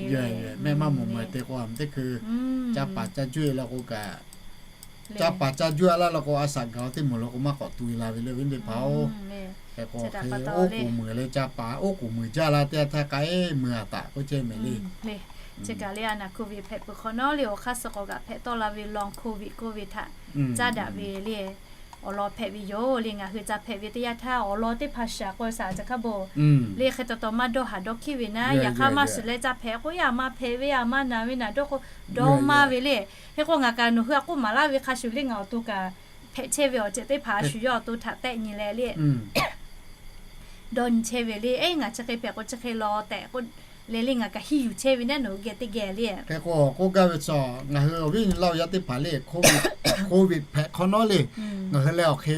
Mehˆ maˇ mawˬ meuˬ te k'o a teˇ hkui ca paˍ ca juˇ e law k'o kaꞈ, ca paˍ ca juˇ a laˇ law k'o a shaꞈ gaˬ teˇ moˍ law k'o maˇ k'awꞈ tu e la ve le, awˬ viˉ teˇ hpaˍ-oˬ. Hk'e k'o hk'e oˉ k'oˍ meuˬ leh ca paˍ oˉ k'oˍ meuˬ jaˇ la teˇ yanˇ htaˇ k'ai meuˬ a taꞈ k'oˆ chehˇ mehˍ le. Chi kaꞈ le a naˍ Covid hpehꞈ peuˬ hk'awꞈ nawˉ le awˬ hk'aˇ suh k'awꞈ g'aꞈ hpehꞈ tawˆ la ve long Covid k'oˆ ve htaꞈ caˉ daꞈ ve le. awˬ lawn hpehꞈ ve yoˬ le. Ngaˬ hui ca hpehꞈ ve teˇ yanˇ htaˇ awˬ lawn teˇ hpaˍ shaˍ k'o shaˍ caˬ hkaˇ bawˬ le. Hk'e taw taw maˇ dawˇ haˍ dawˇ hkiˉ ve naˉ, yaꞈ hk'aˇ maˇ shiˍ leh ca hpehꞈ k'o, yaˇ maˇ hpehꞈ ve, yaˇ maˇ naˬ ve naˬ dawˇ k'o, dawˇ maˇ ve le. Hk'e k'o ngaˬ kaꞈ nawˬ hui a k'oˆ maˍ laˇ ve hk'a shuˍ le, ngaˬ awˬ to kaꞈ hpehꞈ chehˇ ve awˬ ceuˬ teˇ hpaˍ a shu yawˇ awˬ to htaꞈ tehˆ nyi leh le dawˇ nyi chehˇ ve le. Eˉ, ngaˬ chi hk'e hpehꞈ k'o chi hk'e law tehꞈ k'oˆ leh le, ngaˬ kaꞈ hiˇ yuˬ chehˇ ve naˉ nawˬ hui geh teˇ geh le. Hk'e k'o k'oˆ gaˇ ve chaw, ngaˬ hui awˬ viˉ nyi laˇ awˬ yaˇ teˇ hpaˍ le, Covid hpehꞈ hk'awꞈ nawˉ le, ngaˬ hui leh awˬ hk'e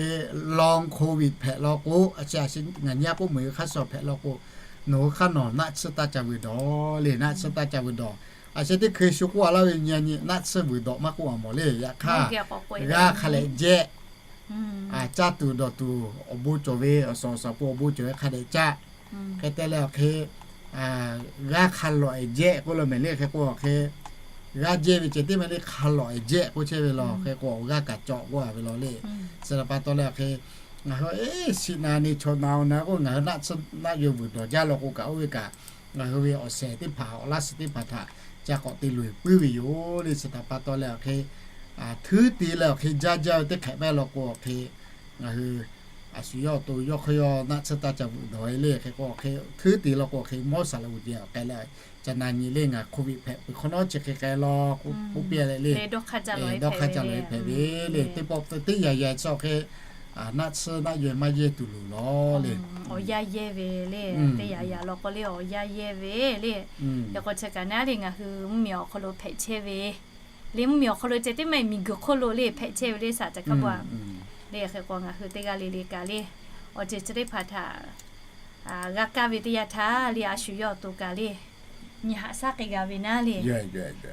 long Covid hpehꞈ law k'o, a chi a chi ngaˬ nyi a k'oˆ meuˍ ve hk'a shuˍ hpehꞈ law k'o, nawˬ hui hk'aˇ nawˬ naˆ tsuhˇ taˇ ca vuiˬ dawˬ le, naˆ tsuhˇ taˇ ca vuiˬ dawˬ. A chi teˇ hkui shu k'oˆ a laˇ ve nyi a nyi naˆ tsuhˇ vuiˬ dawˬ maˇ k'oˆ a mawˬ le. Yaꞈ hk'aˇ g'aˇ hk'a lehꞈ jehˇ, caˇ tuˬ dawˬ tuˬ awˬ bon cawˬ ve, awˬ suhˍ awˬ suhˍ pon awˬ bon cawˬ ve hk'a dehꞈ caˇ. Hk'e te leh awˬ hk'e g'aˇ hk'a lawꞈ ehˍ jehˇ k'oˆ law mehˍ le. Hk'e k'o awˬ hk'e g'aˇ jehˇ ve ceh tiˉ maˇ le, hk'a lawꞈ ehˍ jehˇ k'oˆ chehˇ ve law. Hk'e k'o awˬ g'aˇ kaꞈ cawˬ k'oˆ a ve law le. Chi htaꞈ pa taw leh awˬ hk'e ngaˬ hui eˉ shiˍ na ni chaw na o na k'o, ngaˬ hui naˆ tsuhˇ naˆ yawˇ vuiˬ dawˬ jaˇ law k'o kaꞈ, oˇ ve kaꞈ ngaˬ hui ve awˬ shehˍ teˇ hpaˍ awˬ laˇ shiˍ teˇ hpaˍ htaꞈ ca k'awꞈ te loˍ puiˉ ve yoˬ le. Chi htaꞈ pa taw leh awˬ hk'e htuˉ te leh awˬ hk'e jaˇ jaˇ ve teˇ hk'ehꞈ pehˇ law k'o awˬ hk'e ngaˬ hui a shu yawˇ awˬ to yawˇ hk'aˇ yawˇ naˆ tsuhˇ taˇ ca vuiˬ dawˬ e le. Hk'e k'o awˬ hk'e htuˉ te law k'o awˬ hk'e mawˇ saˍ laꞈ g'uˬ jehˬ awˬ k'ai leh, ca na nyi le ngaˬ Covid hpehꞈ peuˬ hk'awꞈ nawˉ chi hk'e k'ai law k'oˆ piˇ leh le, dawˇ hk'aˇ ca lawˬ e hpehꞈ ve le. Teˇ pawˆ teˇ yaꞈ yaꞈ chi awˬ hk'e naˆ tsuhˇ naˆ yawˇ maˇ yehˇ tuˬ loˍ law le. Awˬ yanˇ yehˇ ve le, teˇ yaꞈ yaꞈ law k'o le awˬ yanˇ yehˇ ve le. Hk'e k'o chi kaꞈ naˉ le ngaˬ hui mvuhˇmiˬ awˬ hk'aw lo hpehꞈ chehˇ ve le, mvuhˇmiˬ awˬ hk'aw lo ceh tiˉ maˇ miˬguiˬ hk'oˆ lo le hpehꞈ chehˇ ve le shaˍ caˬ hkaˇ bawˬ le. Hk'e k'o ngaˬ hui teˇ g'aˇ le le kaꞈ le, awˬ ceuˬ chi teˇ hpaˍ htaꞈ g'a kaˇ ve teˇ yanˇ htaˇ le a shu yawˇ awˬ to kaꞈ le nyi haꞈ shaˉ k'ai g'a ve naˉ le.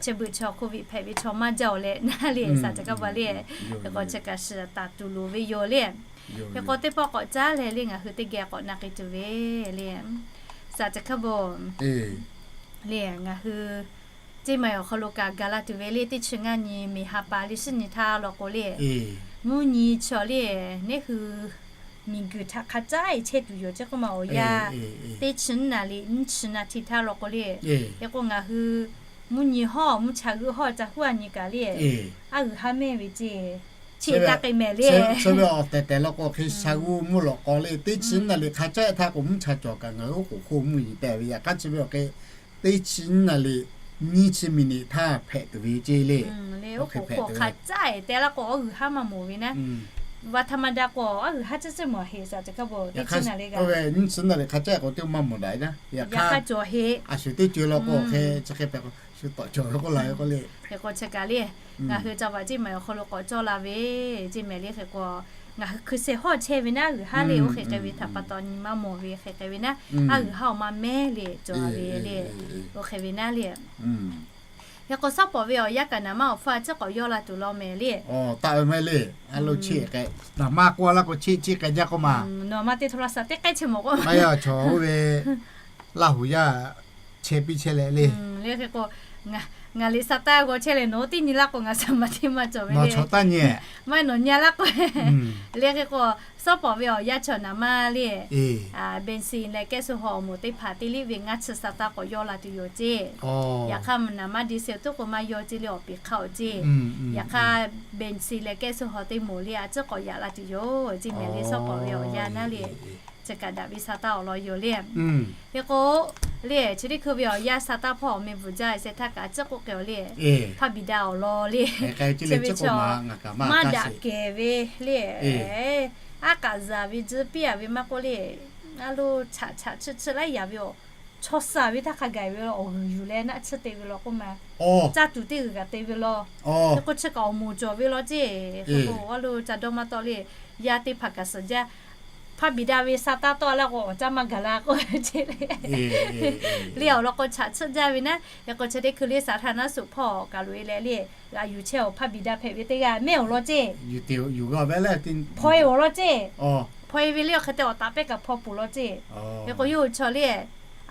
Chi beuꞈ chaw Covid hpehꞈ ve chaw maˇ jaˇ awˬ leh naˉ le shaˍ caˬ hkaˇ bawˬ le. Hk'e k'o chi kaꞈ shiˍ taˍ tuˬ loˍ ve yoˬ le. Hk'e k'o teˇ pawˆ k'awꞈ caˉ leh le ngaˬ hui teˇ geh k'awꞈ na k'ai tuˬ ve le shaˍ caˬ hkaˇ bawˬ le ngaˬ hui Ceˇ maiˍ awˬ hk'aw lo kaꞈ gaˬ la tuˬ ve le teˇ chi ngaˇ nyi miˬ ha pa le shiˉ nyi htaˇ law k'o le, mvuhˇ nyi chaw le neˉ hui miˬguiˬ htaꞈ hk'a caˉ e chehˇ tuˬ yoˬ ceˇ k'oˆ ma awˬ yanˇ, teˇ chi naˍ riˍ nyiˇ chi naˍ tiˍ htaˇ law k'o le, hk'e k'o ngaˬ hui mvuhˇ nyi hawˇ mvuhˇ cha g'euˆ hawˇ ca huˉ a nyi kaꞈ le, aˉ g'uiˬ haˉ mehˇ ve ceˇ, chi taˇ k'ai mehˍ le. Chi ve awˬ tehˬ tehˬ law k'o hk'e sha g'uˇ mvuhˇ lawꞈ k'aw le teˇ chi naˍ riˍ hk'a caˉ e htaˇ k'o mvuhˇ cha cawˬ kaꞈ ngaˬ hui oˉ k'oˍ hk'oˆ mvuhˇ yiˍ tehꞈ ve yaꞈ hk'aˇ chi ve awˬ hk'e teˇ chi naˍ riˍ nyiˇ chi miˬ niꞈ htaˇ hpehꞈ tuˬ ve ceˇ le. Oˉ k'oˍ hk'oˆ hk'a caˉ e tehꞈ laˇ k'o aˉ g'uiˬ haˉ maˇ mawˬ ve naˉ. Vaꞈ htaꞈ ma daꞈ k'o aˉ g'uiˬ haˉ caˉ caˉ mawˬ heˍ shaˍ caˬ hkaˇ bawˬ teˇ chi naˍ riˍ kaꞈ, nyiˇ chi naˍ riˍ hk'a caˉ e k'o teˇ maˇ mawˬ daꞈ e naˉ. Yaꞈ hk'aˇ cawˬ heˍ. A shu teˇ co e law k'o hk'e chi hk'e hpehꞈ k'o shu tawꞈ cawˬ ve k'oˆ la ve k'oˆ le. Hk'e k'o chi kaꞈ le, ngaˬ hui ca vaꞈ ceˇ maiˍ awˬ hk'aw lo k'awꞈ cawˇ la ve ceˇ mehˍ le. Hk'e k'o ngaˬ hui hkui sheh hawˇ chehˇ ve naˉ g'uiˬ haˉ le oˇ hk'e k'ai ve htaꞈ pa taw nyi maˇ mawˬ ve hk'e k'ai ve naˉ, aˉ g'uiˬ haˉ awˬ maˇ mehˇ le cawˬ a ve le. Oˇ hk'e ve naˉ le. Hk'e k'o suhˉ pawˍ ve awˬ yanˇ kaꞈ naˍ manˇ awˬ hpfuhˇ a ciˉ k'awꞈ yawˇ la tuˬ law mehˍ le. Taˆ ve maˇ heˆ le. A lo chi k'ai, naˍ manˇ k'oˆ a laˇ k'o chi chi k'ai jaˇ k'oˆ ma. Nawˬ ma teˇ htaˇ la shaˍ teˇ k'ehˉ chi mawˬ k'o, a ya chaw oˇ ve Laˇ huˍ yaˇ chehˇ piˇ chehˇ leh le. Le hk'e k'o, ngaˬ liꞈ sha taˇ g'aw chehˇ leh nawˬ hui teˇ nyi laˇ k'o ngaˬ shaˍ ma teˇ maˇ cawˬ ve le. Chaw taˇ nyi. Maˇ nawˬ nyi a laˇ k'o, le hk'e k'o, suhˉ pawˍ ve awˬ yanˇ chaw naˍ manˇ le, bensin leh kehˉ suh haw awˬ moˍ teˇ hpaˍ teˇ liˇ ve ngaˇ chi sha taˇ k'awꞈ yawˇ la tuˬ yoˬ ceˇ. Yaꞈ hk'aˇ naˍ manˇ diesel tuˉ k'o maˇ yawˇ ceˇ le awˬ peˍ hk'aˇ awˬ ceˇ. Yaꞈ hk'aˇ bensin leh kehˉ suh haw teˇ moˍ le a ciˉ k'awꞈ yaꞈ la tuˬ yoˬ ceˇ mehˍ le suhˉ pawˍ ve awˬ yanˇ naˉ le. Chi kaꞈ daꞈ ve sha taˇ awˬ lawn yoˬ le. Hk'e k'o, le chi teˇ hkui ve awˬ yanˇ sha taˇ hpawˇ awˬ meh bvuhˬ jaˇ sheh htaˇ kaꞈ a ciˉ k'oˆ k'ai awˬ le, hpaˇ biˬ daꞈ awˬ lawn le. Chi ve chaw maˇ daꞈ kehˬ ve le, aˉ k'aꞈ zaˍ ve tcuh piˇ a ve maˇ k'oˆ le, a lo chaꞈ chaꞈ chiˆ chiˆ laiˉ yaꞈ ve awˬ, chaw sha ve htaˇ hk'a gaˬ ve awˬ g'uiˬ yuˬ leh naˆ tsuhˇ te ve law k'oˆ ma, caˇ tuˬ teˇ g'uiˬ kaꞈ te ve law. Hk'e k'o chi kaꞈ awˬ moˍ cawˬ ve law ceˇ. Hk'e k'o a lo ca dawˇ maˇ tawˆ le, yaˇ teˇ hpaˍ kaꞈ suhˍ jaˇ, hpaˇ biˬ daꞈ ve sha taˇ tawˆ a laˇ k'o awˬ caˇ maˇ gaˬ la k'oˆ ceˇ le. Le awˬ lawn k'o chaꞈ tsuhˇ jaˇ ve naˉ. Hk'e k'o chi teˇ hkui le saˍ htaˇ naˉ suꞈ hpawˇ kaˬ loꞈ e leh le, g'aꞈ yuˬ chehˇ awˬ hpaˇ biˬ daꞈ hpehꞈ ve teˇ g'aˇ mehˇ awˬ lawn ceˇ. Hpaw e awˬ lawn ceˇ. Hpaw e ve le awˬ hk'e te awˬ taˍ pehˇ kaꞈ hpaw peuˬ law ceˇ. Hk'e k'o yawˇ hui chaw le,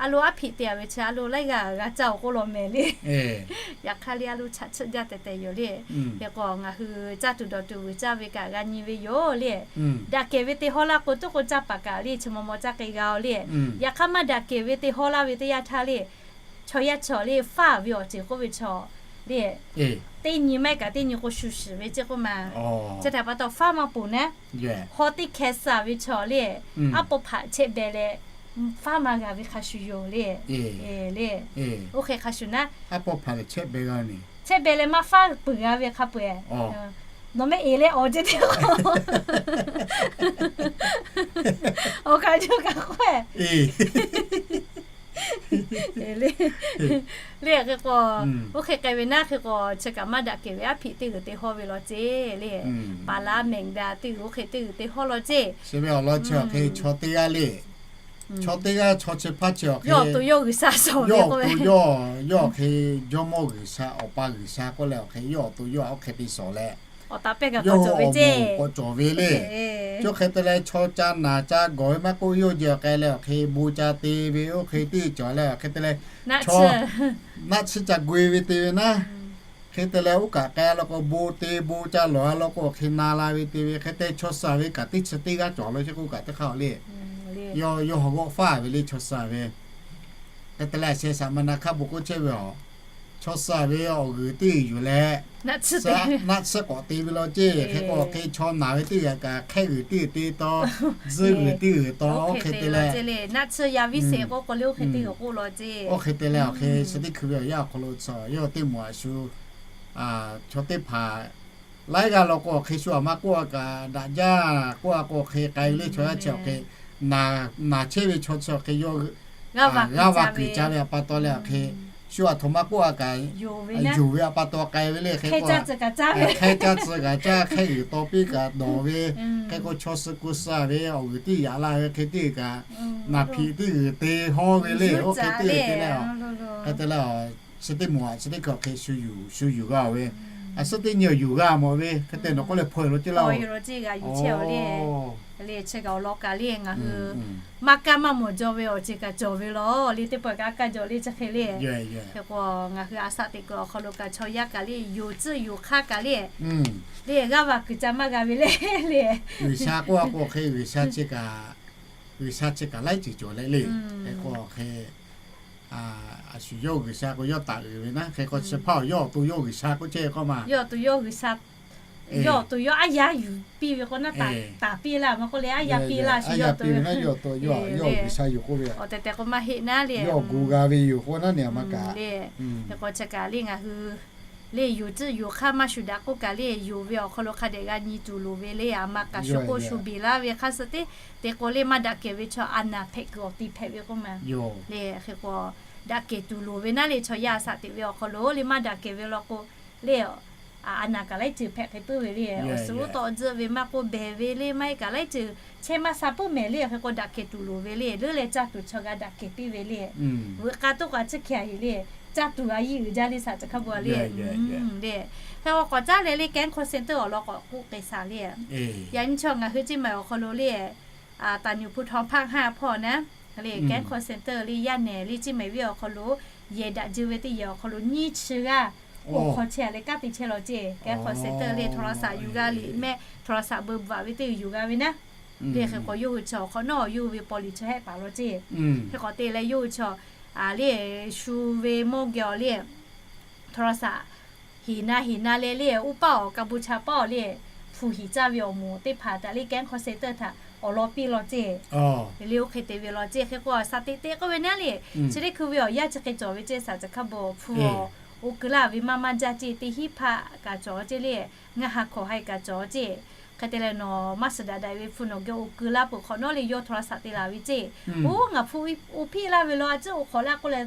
a lo aˉ hpeꞈ te a ve chi a lo laiˉ g'aˇ g'a caˇ awˬ k'oˆ law mehˍ le. Yaꞈ hk'aˇ le a lo chaꞈ tsuhˇ jaˇ tehꞈ tehꞈ yoˬ le. Hk'e k'o ngaˬ hui caˇ tuˬ dawˬ tuˬ vuiˬ caˇ ve kaꞈ g'a nyi ve yoˬ le. Daꞈ kehˬ ve teˇ hawˉ laˇ k'o tuˉ k'o caˇ paˍ kaꞈ le chi maw maw caˇ k'ai g'a oˬ le. Yaꞈ hk'aˇ maˇ daꞈ kehˬ ve teˇ hawˉ laˇ ve teˇ yanˇ htaˇ le, chaw yaˇ chaw le faˇ ve awˬ ceuˬ k'oˆ ve chaw le, Teˇ nyi maˇ heˆ kaꞈ teˇ nyi k'o shu shiˍ ve ceˇ k'oˆ ma. Chi htaꞈ pa taw faˉ maˇ ponˬ naˉ, haw teˇ hkeh suh ve chaw le, aˉ pawˇ hpaꞈ chehˇ beh leh, faˉ maˇ g'a ve hk'a shuˍ yoˬ le. Le, oˇ hk'e hk'a shuˍ naˉ, chehˇ beh leh maˇ faˉ peuˬ g'a ve hk'a peu-eˬ. Nawˬ mehˆ eˍ leh awˬ ceh teˇ k'o, awˬ kaꞈ jaˇ kaꞈ k'oˆ-e le. Hk'e k'o, oˇ hk'e k'ai ve naˉ hk'e k'o, chi kaꞈ maˇ daꞈ kehˬ ve aˉ hpiꞈ teˇ g'uiˬ te hawˇ ve law ceˇ le. Paˍ laˉ mehˍ daꞈ teˇ g'uiˬ oˇ hk'e teˇ g'uiˬ te hawˇ law ceˇ. Chi ve awˬ lawn chi awˬ hk'e chaw teˇ g'aˇ le, chaw teˇ g'aˇ chaw chi hpaˇ chi awˬ hk'e yawˇ awˬ to yawˇ G'uiˬsha shawˍ ve k'o, yawˇ awˬ to yawˇ, yawˇ hk'e Jawˇmawˇ G'uiˬsha, Awˬ pa G'uiˬsha k'oˆ leh awˬ hk'e yawˇ awˬ to yawˇ oˇ hk'e te shawˍ leh, yawˇ hui awˬ moˍ k'awꞈ cawˬ ve le. Chi hk'e te leh chaw ca naˬ ca gawˬ ve maˇ k'oˆ, yawˇ jehˬ awˬ k'ai leh awˬ hk'e bon ca te ve oˇ hk'e teˇ cawˬ leh awˬ hk'e te leh, naˆ tsuhˇ ca gu-e ve te ve naˉ, hk'e te leh oˇ kaꞈ k'ai law k'o bon te bon ca lawˬ-a law k'o awˬ hk'e na la ve te ve hk'e te chaw suh ve kaꞈ teˇ chi teˇ g'aˇ cawˬ lo chi k'oˆ kaꞈ teˇ hk'aˇ le. Yawˇ hui g'awˆ faˉ ve le chaw suh ve. Hk'e te leh sheh shaꞈ ma na hk'a bon k'oˆ chehˇ ve a, chaw suh ve awˬ g'uiˬ teˇ g'uiˬ yuˬ leh naˆ tsuhˇ k'awꞈ te ve law ceˇ. Hk'e k'o hk'e chaw naˬ ve teˇ g'aˇ kaꞈ hkehˇ g'uiˬ teˇ g'uiˬ te taw, tzuhˇ g'uiˬ teˇ g'uiˬ taw oˇ hk'e te leh, naˆ tsuhˇ yaˇ viˉ sheˍ k'oˆ k'o le oˇ hk'e teˇ g'uiˬ k'oˆ law ceˇ. Oˇ hk'e te leh awˬ hk'e chi teˇ hkui ve awˬ yanˇ awˬ hk'aw lo tcuh yawˇ teˇ moˍ a shu chaw teˇ hpaˍ laiˉ g'aˇ law k'o awˬ hk'e shu aˬ ma k'oˆ-a kaꞈ daꞈ jaˇ k'oˆ-a k'o hk'e k'ai ve le chaw yaˇ chi awˬ hk'e, naˬ chehˇ ve chaw chi awˬ hk'e yawˇ g'aˇ va kuiˬ ca ve a pa taw leh awˬ hk'e, shu aˬ htoꞈ ma k'oˆ-a kaꞈ yonˍ ve a pa taw k'ai ve le. Hk'e k'o hk'e caˇ tcuh kaꞈ caˇ, hkehˇ g'uiˬ taw piˇ kaꞈ dawˬ ve, hk'e k'o chaw suh ku suh ve awˬ g'uiˬ teˇ yaꞈ la ve hk'e teˇ g'uiˬ kaꞈ, naˬ hpiꞈ teˇ g'uiˬ te hawˇ ve le. Oˇ hk'e teˇ g'uiˬ te leh, hk'e te leh chi teˇ moˍ a chi teˇ hkui awˬ hk'e shu yuˬ g'a-oˬ ve, a suhˉ teˇ nyi awˬ yuˬ g'a mawˬ ve hk'e te nawˬ k'oˆ leh hpaw-e lo ceˇ laˇ-oˬ. Chi kaꞈ awˬ lawn kaꞈ le ngaˬ hui maˇ kaˇ maˇ mawˬ jaw ve awˬ ceuˬ kaꞈ cawˬ ve laˬ le. Teˇ pawˆ kaꞈ a kaˇ jaw le chi hk'e le. Hk'e k'o ngaˬ hui a shaꞈ teꞈ kuiˬ awˬ hk'aw lo kaꞈ chaw yaˇ kaꞈ le yonˍ tcuhˇ yonˍ hk'aˇ kaꞈ le, le g'aˇ va kuiˬ ca maˇ g'a ve le. Le G'uiˬsha k'oˆ-a k'o hk'e G'uiˬsha chi kaꞈ, G'uiˬsha chi kaꞈ laiˉ ceuˬ cawˬ leh le. Hk'e k'o hk'e a shu yawˇ G'uiˬsha k'o yawˇ taˍ uiˍ ve naˉ, hk'e k'o chi hpaˇ awˬ yawˇ awˬ to yawˇ G'uiˬsha k'oˆ chehˇ k'oˆ ma. Yawˇ awˬ to yawˇ G'uiˬsha, yawˇ awˬ to yawˇ aˉ yaˇ yuˬ piˇ ve k'o naˉ, taˍ piˇ laˇ ma k'o le, aˉ yaˇ piˇ laˇ shu yawˇ to ve, yawˇ awˬ G'uiˬsha yuˬ k'oˆ ve, awˬ tehˬ tehˬ k'o maˇ heˆ naˉ le. Yawˇ gu g'a ve yoˬ k'o naˉ ne a ma kaꞈ le. Hk'e k'o chi kaꞈ le ngaˬ hui le yonˍ tcuhˇ yonˍ hk'aˇ maˇ shu daꞈ k'oˆ kaꞈ le yonˍ ve awˬ hk'aw lo hk'a dehꞈ g'a nyi tuˬ loˍ ve le. A ma kaꞈ shu k'oˆ shu beˬ laˇ ve hk'aˇ suh teˇ, te k'o le maˇ daꞈ kehˬ ve chaw a naˬ hpehꞈ kuiˬ awˬ ti hpehꞈ ve k'oˆ ma le. Hk'e k'o daꞈ kehˬ tuˬ loˍ ve naˉ le chaw yaˇ a shaꞈ teꞈ ve awˬ hk'aw lo le maˇ daꞈ kehˬ ve law k'o le a naˬ kaꞈ laiˉ ceuˬ hpehꞈ hk'e puiˉ ve le. Awˬ suhˍ uˉ tawˆ tzuhˆ ve maˇ k'oˆ behˬ ve le maˇ heˆ kaꞈ laiˉ ceuˬ chehˇ maˇ sha puiˉ mehˍ le. Hk'e k'o daꞈ kehˬ tuˬ loˍ ve le. Leuˉ leh caˇ tuˬ chaw g'a daꞈ kehˬ piˇ ve le. Veuꞈ k'a toˆ k'a tcuhˉ hkiˬ a heˍ le. Caˇ tuˬ a yiˇ uiˍ jaˇ le shaˍ chi hk'a bu a le le. Hk'e k'o k'awꞈ caˉ leh le Kehˉ call center awˬ lawn k'awꞈ k'oˆ k'ai shaˍ le. Yaꞈ nyi chaw ngaˬ hui Ciˇ maiˍ awˬ hk'aw lo le Taˍ nyuˍ hpu htaw hpaˇ haˇ hpawˇ naˉ le Kehˉ call center le yaˇ nehˬ le Ciˇ maiˍ venˇ awˬ hk'aw lo yehˬ daꞈ jeu ve teˇ yehˬ awˬ hk'aw lo nyiˇ chi g'aˇ awˬ hk'aw chehˇ a leh kanˉ te chehˇ law ceˇ. Kehˉ call center le โทรศัพท์ yuˬ g'a liꞈ mehˆ โทรศัพท์ เบอร์ bvuhꞈ a ve teˇ g'uiˬ yuˬ g'a ve naˉ. Le hk'e k'o yawˇ hui chi awˬ hk'awꞈ nawˉ yawˇ hui ve paw liꞈ chi hehˆ paˍ law ceˇ. Hk'e k'awꞈ te leh yawˇ hui chi le shu ve mawˇ geh awˬ le โทรศัพท์ heˍ na heˍ na leh le uˉ paˇ awˬ ka bu cha paˇ awˬ le hpu heˍ caˇ ve awˬ moˍ teˇ hpaˍ htaꞈ le Kehˉ call center htaꞈ awˬ lawn piˇ law ceˇ. Le oˇ hk'e te ve law ceˇ. Hk'e k'o a shaꞈ teꞈ teꞈ k'oˆ ve naˉ le chi teˇ hkui ve awˬ yanˇ chi hk'e cawˬ ve ceˇ shaˍ chi hk'a beuꞈ hpu awˬ oˇ keu laˇ ve maˇ maˇ jaˇ ceˇ. Teˇ hinˉ hpaˆ kaꞈ cawˬ ceˇ le ngaˇ ha hkawꞈ ha kaꞈ cawˬ ceˇ. Hk'e te leh nawˬ maˇ suhˍ daꞈ daꞈ ve hpu nawˬ geh oˇ keu laˇ peuˬ hk'awꞈ nawˉ le yawˇ โทรศัพท์ te laˬ ve ceˇ. Oˇ ngaˬ hpu oˇ piˇ laˇ ve law a ciˉ oˇ hk'awꞈ laˇ k'oˆ leh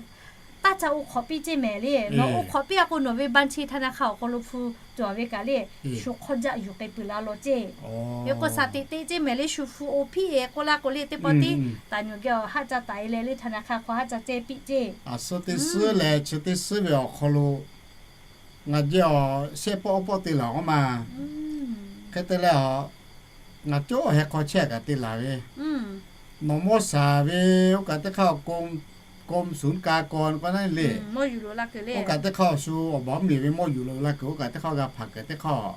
taˇ ca oˇ hk'awꞈ piˇ ceˇ mehˍ le. Nawˬ oˇ hk'awꞈ piˇ a k'o nawˬ ve บัญชีธนาคาร awˬ hk'aw lo hpu cawˬ ve kaꞈ le shu hk'awˇ jaˆ yuˬ k'ai peuˬ la law ceˇ. Hk'e k'o shaꞈ teꞈ teꞈ ceˇ mehˍ le shu hpu oˇ piˇ e k'oˆ laˇ k'o le teˇ pawˆ tiˉ taˍ nyuˬ geh awˬ haˆ ca taˍ e leh le ธนาคาร hk'aw haˆ ca ceh piˇ ceˇ. A suhˉ teˇ suhˉ leh chi teˇ suhˉ ve awˬ hk'aw lo ngaˬ jehˬ awˬ shehˆ pawˆ awˬ pawˆ te laˬ k'oˆ ma. Hk'e te leh a ngaˬ cawˇ heh hk'aw chehˇ kaꞈ te laˬ ve, nawˬ mawˇ shaˍ ve oˇ kaꞈ teˇ hk'aˇ กรม กรมศุลกากร k'oˆ naˉ le. Oˇ kaꞈ teˇ hk'aˇ shu awˬ baˬ awˬ miˬ ve mawˇ yuˬ lo la kuiˬ oˇ kaꞈ teˇ hk'aˇ g'a hpanˍ kuiˬ teˇ hk'aˇ,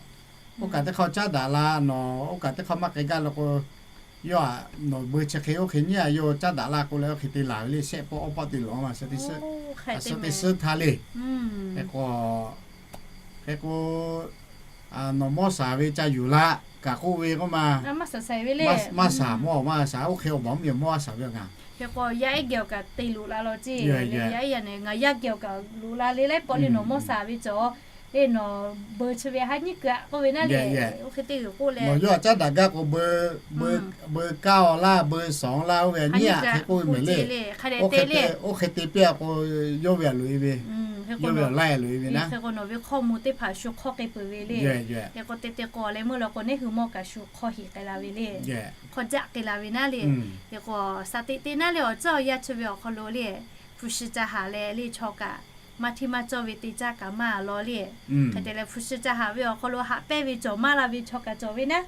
oˇ kaꞈ teˇ hk'aˇ caˉ daꞈ la nawˬ oˇ kaꞈ teˇ hk'aˇ maˇ k'ai gaˇ law k'o, yawˇ a nawˬ beu chi hk'e oˇ hk'e nyiˉ a yawˇ caˉ daꞈ la k'oˆ leh oˇ hk'e te laˬ ve le. Shehˆ pawˆ awˬ pawˆ te laˬ ma suhˉ teˇ suhˉ, a suhˉ teˇ suhˉ htaˇ le. Hk'e k'o Hk'e k'o, nawˬ mawˇ shaˍ ve ca yuˬ laˇ kaꞈ k'oˆ ve k'oˆ ma. Maˇ shaˍ mawˇ maˇ shaˍ, oˇ hk'e awˬ baˬ mvuhˇ miˬ mawˇ a shaˍ ve ngaˬ. Hk'e k'o yaˇ ehˉ geh awˬ kaꞈ te loꞈ la law ceˇ. Yaˇ ehˉ yaˇ nehˬ ngaˬ yaˇ geh awˬ kaꞈ loꞈ la le leh pawˆ le nawˬ mawˇ shaˍ ve cawˬ le nawˬ beu chi ve ha nyiˇ kuiˬ a k'oˆ ve naˉ le. Oˇ hk'e te g'uiˬ k'oˆ leh nawˬ yaˇ caˉ daꞈ gaˇ k'o beu, beu kaˇ awˬ laˇ, beu shawˍ laˇ oˇ ve nyiˇ a hk'e k'oˆ ve mehˍ le. Oˇ hk'e te piˇ a k'o yawˇ ve a loꞈ e ve, yawˇ ve awˬ laiˉ a loꞈ e ve naˉ. Hk'e k'o nawˬ ve hkawˇ mvuh teˇ hpaˍ shu hk'awˇ k'ai peuˬ ve le. Hk'e k'o te te k'o leh meuˇ la k'o neˇ hui mawˇ kaꞈ shu hk'awˇ heˍ k'ai la ve le. Hk'awˇ jaˆ k'ai la ve naˉ le. Hk'e k'o shaˍ teꞈ te naˉ le awˬ cawˇ yaˇ chi ve awˬ hk'aw lo le, hpu shi ca haˍ leh le chaw kaꞈ maˇ hteˇ maˇ cawˇ ve te caˇ kaꞈ maˇ law le. Hk'e te leh hpu shi ca haˍ ve awˬ hk'aw lo haꞈ pehnˇ ve cawˬ maˇ la ve chaw kaꞈ cawˬ ve naˉ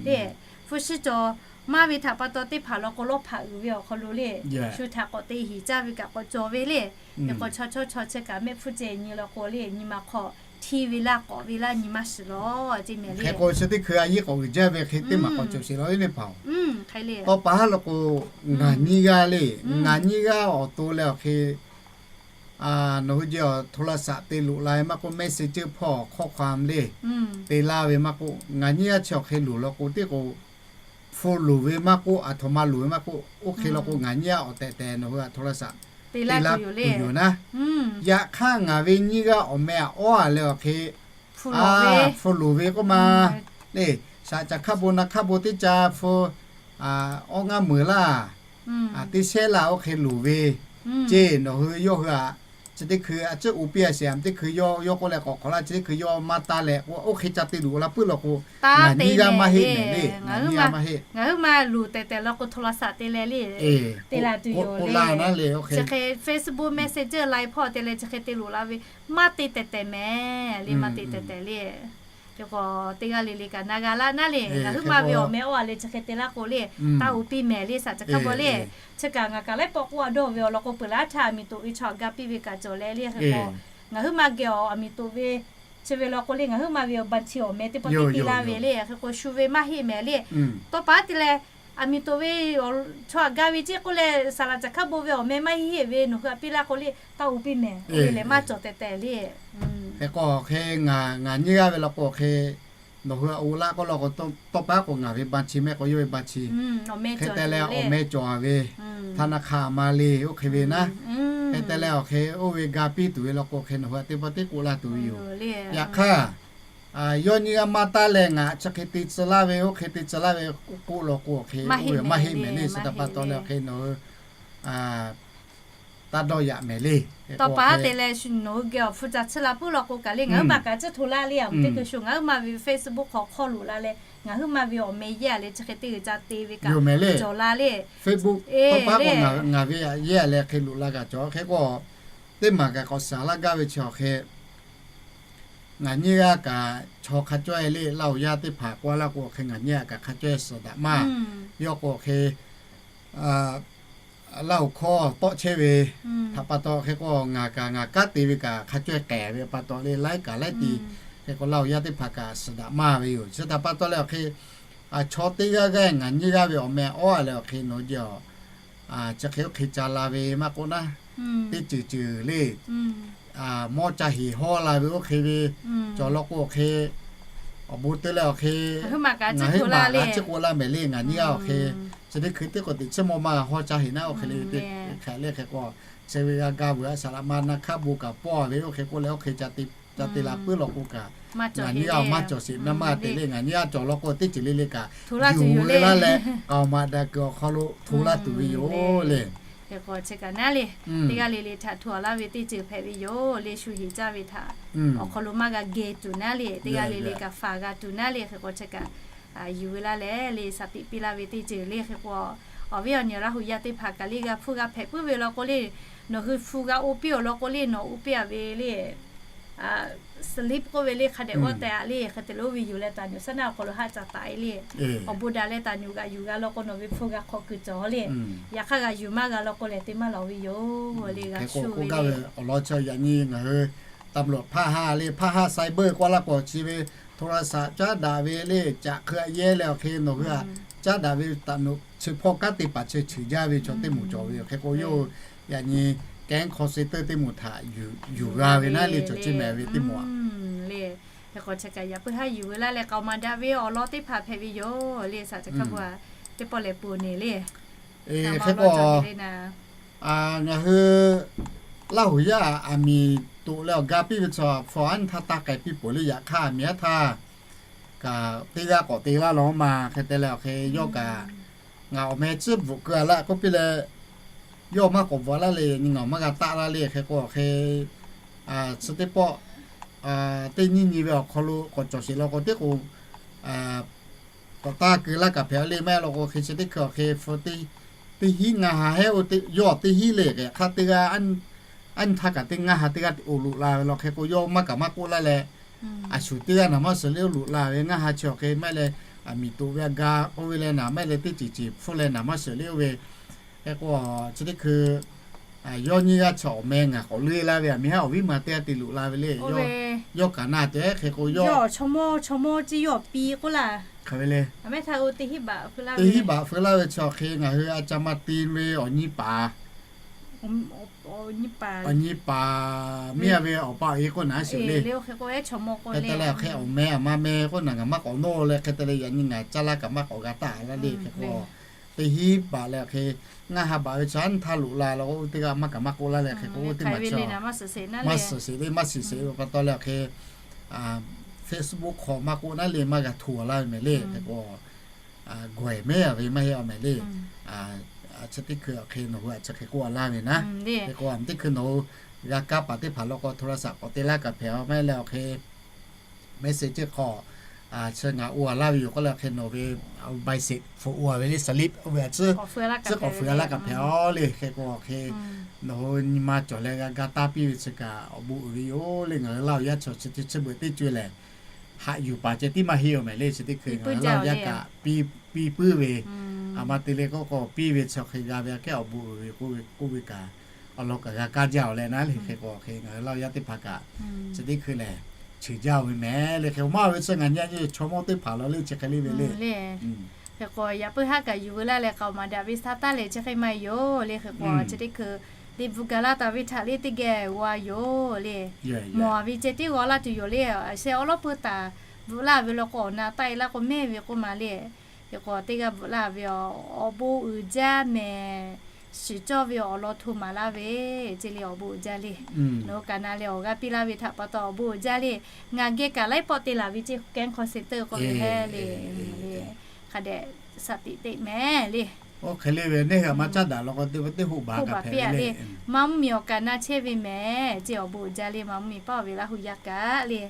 le. Hpu shi cawˬ maˇ ve htaꞈ pa taw teˇ hpaˍ law k'o lawˇ hpaꞈ uiˍ ve awˬ hk'aw lo le, shu htaꞈ k'awꞈ te hiˍ caˇ ve kaꞈ k'awꞈ cawˬ ve le. Hk'e k'o chaw chawˇ chaw chi kaꞈ mehˆ hpfuhˇ ceh nyi law k'o le nyi ma hk'aw hteˇ ve laˇ k'awꞈ ve laˇ nyi maˇ shiˍ law ceˇ mehˍ le. Hk'e k'o chi teˇ hkui a yiˉ k'awꞈ uiˍ jaˇ ve hk'e teˇ maˬ k'awꞈ cawˬ sheˍ law le le hpaˍ-oˬ. Tawˇ pa haˉ law k'o ngaˬ nyiˇ g'aˇ le, ngaˬ nyiˇ g'aˇ awˬ to leh awˬ hk'e nawˬ hui jeh awˬ โทรศัพท์ te loꞈ la ve maˇ k'oˆ, messenger hpawˇ ข้อความ le te laˇ ve maˇ k'oˆ, ngaˬ nyiˇ g'aˇ chi awˬ hk'e loˍ law k'o teˇ k'o hpu loˍ ve maˇ k'oˆ, aˬ htoꞈ ma loˍ ve maˇ k'oˆ, oˇ hk'e law k'o ngaˬ nyiˇ g'aˇ awˬ tehˬ tehˬ nawˬ hui a โทรศัพท์ te laˇ tuˬ yoˬ naˉ. Yaꞈ hk'aˇ ngaˬ ve nyiˇ g'aˇ awˬ meh awˬ awˉ a leh awˬ hk'e hpu loˍ ve k'oˆ ma le, shaꞈ caˬ hkaˇ bon na hkaˇ bon teˇ ca hpu awˉ ngaˇ meuˍ laˇ, teˇ shehˉ laˇ oˇ hk'e loˍ ve ceˇ nawˬ hui yawˇ hui a, chi teˇ hkui a ciˉ u piˇ a sheˍ a teˇ hkui yawˇ yawˇ k'oˆ leh k'awꞈ hk'awꞈ laˇ, chi teˇ hkui yawˇ maˇ taˇ leh k'o oˇ hk'e ca te loꞈ la puiˉ law k'o, ngaˬ nyiˇ g'aˇ maˇ heˆ mehˍ le. Ngaˬ nyiˇ g'aˇ maˇ heˆ. Ngaˬ hui ma loˍ tehˬ tehˬ law k'o โทรศัพท์ te leh le te la tuˬ yoˬ le. Chi hk'e Facebook Messenger Line hpawˇ te leh chi hk'e te loꞈ la ve maˇ te tehˬ tehˬ mehˍ le, maˇ te tehˬ tehˬ le. Hk'e k'o teˇ g'aˇ le le kaꞈ na g'a laˇ naˉ le, ngaˬ hui ma ve awˬ meh awˉ a leh chi hk'e te laˇ k'o le, taˇ u piˇ mehˍ le shaꞈ caˬ hkaˇ bon le. Chi kaꞈ ngaˬ kaꞈ laiˉ pawˆ k'oˆ a dawˇ ve awˬ lawn k'o peuˬ laˇ htaˇ aˬ miˍ toꞈ ve chaw a ga piˇ ve kaꞈ cawˬ leh le. Hk'e k'o ngaˬ hui ma geh awˬ aˬ miˍ toꞈ ve chi ve law k'o le ngaˬ hui ma ve awˬ บัญชี awˬ meh teˇ pawˆ teˇ piˇ laˇ ve le. Hk'e k'o shu ve maˇ heˆ mehˍ le. Tawˇ pa te leh aˬ miˍ toꞈ ve chaw a ga ve ceˇ k'oˆ leh saˍ laꞈ caˬ hkaˇ bon ve awˬ meh maˇ heˆ ve nawˬ hui a piˇ laˇ k'o le taˇ u piˇ mehˍ le, maˇ cawˬ tehˬ tehˬ le. Hk'e k'o hk'e ngaˬ nyiˇ g'aˇ ve law k'o hk'e nawˬ hui a u laˇ k'oˆ law k'o tawˇ pa k'o ngaˬ ve บัญชี mehˆ k'o yawˇ ve บัญชี hk'e te leh awˬ meh cawˬ ve ธนาคาร ma le oˇ hk'e ve naˉ. Hk'e te leh awˬ hk'e oˇ ve ga piˇ tuˬ ve law k'o hk'e nawˬ hui a teˇ pawˆ teˇ k'oˆ laˇ tuˬ ve yoˬ. Yaꞈ hk'aˇ yawˇ nyiˇ g'aˇ maˇ taˇ leh ngaˬ chi hk'e te tcuh laˇ ve oˇ hk'e te tcuh laˇ ve k'oˆ law k'o hk'e maˇ heˆ mehˍ le. Chi htaꞈ pa taw leh awˬ hk'e nawˬ hui taˇ dawˇ yaꞈ mehˍ le. Tawˇ pa te leh nawˬ hui geh awˬ hpu ca tsuhˇ la puiˉ law k'o kaꞈ le ngaˬ hui ma kaꞈ ciˉ hto laˇ le. Aˬ mvuhˇ teˇ hkui shu ngaˬ hui ma ve Facebook hk'aw hk'awˇ loꞈ la leh ngaˬ hui ma ve awˬ meh yehˇ a leh chi hk'e te g'uiˬ ca te ve kaꞈ cawˬ la le. Facebook tawˇ pa k'o ngaˬ ve yehˇ a leh hk'e loꞈ la kaꞈ cawˬ. Hk'e k'o teˇ maˬ kaꞈ k'awꞈ shaˍ laˇ gaˇ ve chi awˬ hk'e ngaˬ nyiˇ g'aˇ kaꞈ chaw hk'a cawehˇ le Laˇ huˍ yaˇ teˇ hpaˍ k'oˆ laˇ k'o hk'e ngaˬ nyiˇ g'aˇ kaꞈ hk'a cawehˇ suhˍ daꞈ maˇ. Yawˇ k'o hk'e Laˇ huˍ hkawˇ tawˆ chehˇ ve htaꞈ pa taw hk'e k'o ngaˬ kaꞈ ngaˬ kanˉ te ve kaꞈ hk'a cawehˇ k'ehˬ ve pa taw le laiˉ kaꞈ laiˉ ti hk'e k'o Laˇ huˍ yaˇ teˇ hpaˍ kaꞈ suhˍ daꞈ maˇ ve yoˬ. Chi htaꞈ pa taw leh awˬ hk'e chaw teˇ g'aˇ g'aˇ ngaˬ nyiˇ g'aˇ ve awˬ meh awˉ a leh awˬ hk'e nawˬ jehˬ a chi hk'e oˇ hk'e ca la ve maˇ k'oˆ naˉ, teˇ ceuˬ ceuˬ le mawˇ ca heˍ hawˇ la ve oˇ hk'e ve cawˬ law k'o awˬ hk'e awˬ bon te leh awˬ hk'e ngaˬ hui ma kaꞈ chiˇ k'oˆ laˇ mehˍ le. Ngaˬ nyiˇ g'aˇ awˬ hk'e chi teˇ hkui teˇ k'o teꞈ chiˇ mawˇ maˇ g'a hawˇ ca heˍ naˉ oˇ hk'e le te hk'e le hk'e k'o chi ve g'a ga veuˬ a saˍ laꞈ ma na hk'aˇ bon kaꞈ pawˇ ve oˇ hk'e k'oˆ leh oˇ hk'e ca te la puiˉ law k'o kaꞈ ngaˬ nyiˇ g'aˇ maˇ cawˬ sheˍ naˉ maˇ te le. Ngaˬ nyiˇ g'aˇ cawˬ law k'o teˇ ceuˬ le le kaꞈ yuˬ ve laˇ leh k'aoˍ maꞈ daꞈ kuiˬ awˬ hk'aw lo hto laˇ tuˬ ve yoˬ le. Hk'e k'o chi kaꞈ naˉ le teˇ g'aˇ le le htaꞈ hto laˇ ve teˇ ceuˬ hpehꞈ ve yoˬ le. Shu heˍ caˇ ve htaꞈ awˬ hk'aw lo maˇ g'a geh tuˬ naˉ le, teˇ g'aˇ le le kaꞈ faˍ g'a tuˬ naˉ le. Hk'e k'o chi kaꞈ yuˬ ve laˇ leh le shaˍ tiꞈ piˇ laˇ ve teˇ ceuˬ le. Hk'e k'o awˬ viˉ awˬ nyi Laˇ huˍ yaˇ teˇ hpaˍ kaꞈ le g'a hpuˇ g'a hpehꞈ puiˉ ve law k'o le nawˬ hui hpu g'a oˇ piˇ awˬ law k'o le nawˬ oˇ piˇ a ve le slip k'oˆ ve le hk'a dehꞈ g'awˇ teh a le hk'e te le oˇ ve yuˬ leh taˍ nyuꞈ saˉ naˆ awˬ hk'aw lo haˆ ca taˍ e le. Awˬ bon daꞈ leh taˍ nyuꞈ g'aꞈ yuˬ g'a law k'o nawˬ ve hpu g'a hk'aw kuiˬ cawˬ le. Yaꞈ hk'aˇ g'a yuˬ maˇ g'a law k'o lehˬ te maˇ lawˬ ve yoˬ le g'a shu ve le. Awˬ lawn chi yaꞈ nyi ngaˬ hui ตำรวจ hpaˇ ha le hpaˇ ha cyber k'oˆ laˇ k'o chi ve โทรศัพท์ caˉ daꞈ ve le caꞈ hk'eu a yehˇ leh awˬ hk'e nawˬ hui a caˉ daꞈ ve taˍ nuꞈ chi hpawˇ kanˉ te paˍ chi ceuˬ jaˇ ve chaw teˇ moˍ cawˬ ve yoˬ. Hk'e k'o yawˇ yaꞈ nyi แก๊ง call center teˇ moˍ htaꞈ yuˬ g'a ve naˉ le cawˬ ceˇ mehˍ ve teˇ moˍ a le. Hk'e k'o chi kaꞈ yaꞈ puiˉ haˉ yuˬ veu laˇ leh k'aoˍ maˍ daꞈ ve awˬ lawn teˇ hpaˍ hpehꞈ ve yoˬ le. Saˍ ca hkaˇ pu a, teˇ pawˆ lehˬ peuˬ neˬ le. Hk'e k'o ngaˬ hui Laˇ huˍ yaˇ aˬ miˍ toꞈ leh awˬ ga piˇ ve chaw hpu anˇ htaˇ taˇ k'ai piˇ peuˬ le. Yaꞈ hk'aˇ aˬ miˍ haˉ htaˇ kaꞈ teˇ g'aˇ k'awꞈ te laˇ law maˇ. Hk'e te leh awˬ hk'e yawˇ kaꞈ ngaˬ awˬ meh tcuhˉ bvuhꞈ keu a laˇ k'oˆ piˇ leh, yawˇ maˇ k'awꞈ bvuhꞈ laˇ le, nyi ngaˬ maˇ g'a taˆ laˇ le. Hk'e k'o awˬ hk'e chi teˇ pawˆ teˇ nyiˇ nyi ve awˬ hk'aw lo k'awꞈ cawˬ sheˍ law k'o teˇ k'o k'awꞈ taˇ keu laˇ kaꞈ hpehꞈ le. Maˇ heˆ law k'o hk'e chi teˇ hkui awˬ hk'e teˇ hinˉ ngaˇ ha hehˉ oˇ, yawˇ teˇ hinˉ le. Hk'e hk'aˇ teˇ g'aˇ anˇ htaˇ kaꞈ teˇ ngaˇ ha teˇ g'aˇ oˇ loꞈ la ve law hk'e k'o yawˇ maˇ kaꞈ maˇ k'oˆ laˇ leh, a shuˍ teˇ g'aˇ naˍ maˇ suhˍ le oˇ loꞈ la ve ngaˇ ha chi awˬ hk'e maˇ heˆ leh, aˬ miˍ toꞈ ve a ga k'oˆ ve leh naˍ maˇ heˆ leh teˇ ceuˬ ceuˬ hpfuhˇ leh naˍ maˇ suhˍ le oˇ ve. Hk'e k'o chi teˇ hkui yawˇ nyiˇ g'aˇ chi awˬ meh ngaˬ k'awꞈ leuˉ laˇ ve aˬ miˍ haˉ awˬ viˉ ma teˇ g'aˇ te loꞈ la ve le. Yawˇ kaꞈ na tehꞈ hk'e k'o yawˇ chaw mawˇ chaw mawˇ ciˇ yawˇ piˇ k'oˆ laˇ. Hk'e ve le. Teˇ hinˉ baꞈ feu laˇ ve chaw hk'e ngaˬ hui a ca ma te ve awˬ nyi paˍ awˬ nyi paˍ miˇ a ve awˬ pa awˬ e k'oˆ naˍ a shuˍ le. Hk'e te leh awˬ hk'e awˬ meh aˬ ma meh k'oˆ naˍ ngaˬ maˇ k'awꞈ nawˇ leh hk'e te leh yaꞈ nyi ngaˬ caˇ laˇ kaꞈ maˇ k'awꞈ g'a taˆ laˇ le. Hk'e k'o teˇ hinˉ baꞈ leh awˬ hk'e ngaˇ ha baꞈ ve chaw anˇ htaˇ loꞈ la law k'o oˇ teˇ g'aˇ maˇ kaꞈ maˇ k'oˆ laˇ leh hk'e k'o oˇ teˇ maˬ chaw maˇ suhˍ sheˍ le, maˇ suhˍ sheˍ ve pa taw leh awˬ hk'e Facebook hk'aw maˇ k'oˆ naˉ le maˇ g'a hto laˇ ve mehˍ le. Hk'e k'o gawˬ ehˍ mehˉ a ve maˇ heˆ a mehˍ le. Chi teˇ hkui awˬ hk'e nawˬ hui a chi hk'e k'oˆ a laˇ ve naˉ. Hk'e k'o teˇ hkui nawˬ hui g'a kaˇ paˍ teˇ hpaˍ law k'o โทรศัพท์ k'awꞈ te laˇ kaꞈ hpehꞈ a maˇ heˆ leh awˬ hk'e message chi hk'aw chi ngaˬ oˇ a laˇ ve yoˬ k'oˆ leh awˬ hk'e nawˬ ve bicycle hpu oˇ a ve le slip oˇ ve a ciˉ k'awꞈ feu laˇ kaꞈ hpehꞈ a le. Hk'e k'o awˬ hk'e nawˬ hui nyi ma cawˬ leh g'a ga taˇ piˇ ve chi kaꞈ awˬ bon uiˍ ve yoˬ le. Ngaˬ hui Laˇ huˍ yaˇ chaw chi teˇ chi beuꞈ teˇ co e lehˬ haꞈ yuˬ paˍ ceh tiˉ maˇ heˆ a mehˍ le. Chi teˇ hkui ngaˬ hui Laˇ huˍ yaˇ kaꞈ piˇ puiˉ ve, a ma te le k'oˆ k'o piˇ ve chi hk'e g'a ve aꞈ kehˉ awˬ bon uiˍ ve k'oˆ ve kaꞈ awˬ lawn kaꞈ g'a kaˇ jaˇ a leh naˉ le. Hk'e k'o hk'e ngaˬ hui Laˇ huˍ yaˇ teˇ hpaˍ kaꞈ chi teˇ hkui lehˬ cheuˬ jaˇ ve mehˍ le. Hk'e maˇ ve chi ngaˬ nyi a nyi chaw mawˇ teˇ hpaˍ law le chi hk'e le ve le. Hk'e k'o yaꞈ puiˉ haˉ kaꞈ yuˬ veu laˇ leh k'aoˍ maˍ daꞈ ve sa taˇ leh chi hk'e maˇ yoˬ le. Hk'e k'o chi teˇ hkui liꞈ bvuhꞈ gaˬ laˇ taˍ ve htaꞈ le teˇ geh g'a yoˬ le. Mawˬ a ve ceh tiˉ g'aw laˇ tuˬ yoˬ le. Sheh awˉ lawˉ peuˇ taˍ bvuhꞈ laˇ ve law k'o awˬ na taˆ e laˇ k'o mehˇ ve k'oˆ ma le. Hk'e k'o teˇ g'aˇ bvuhꞈ laˇ ve awˬ bon uiˍ jaˇ mehˍ. Shiˍ cawˇ ve awˬ lawn hto maˍ laˇ ve ceh le awˬ bon uiˍ jaˇ le. Nawˬ hui kaꞈ na leh awˬ g'aˇ piˇ laˇ ve htaꞈ pa taw awˬ bon uiˍ jaˇ le. Ngaˬ geh kaꞈ laiˉ pawˆ te laˬ ve ceh k'o kehˉ hk'aw seh teuˆ k'oˆ ve hehˉ le. Hk'a dehꞈ shaˍ tiꞈ teꞈ mehˍ le. Oˇ hk'e le ve neˇ hui a ma caˇ daꞈ law k'o teˇ hui baˬ kaꞈ hpehꞈ le. Maˇ mvuhˇ miˬ awˬ kaꞈ na chehˇ ve mehˍ ceh awˬ bon uiˍ jaˇ le. Maˇ mvuhˇ miˬ paˆ ve Laˇ huˍ yaˇ kaꞈ le.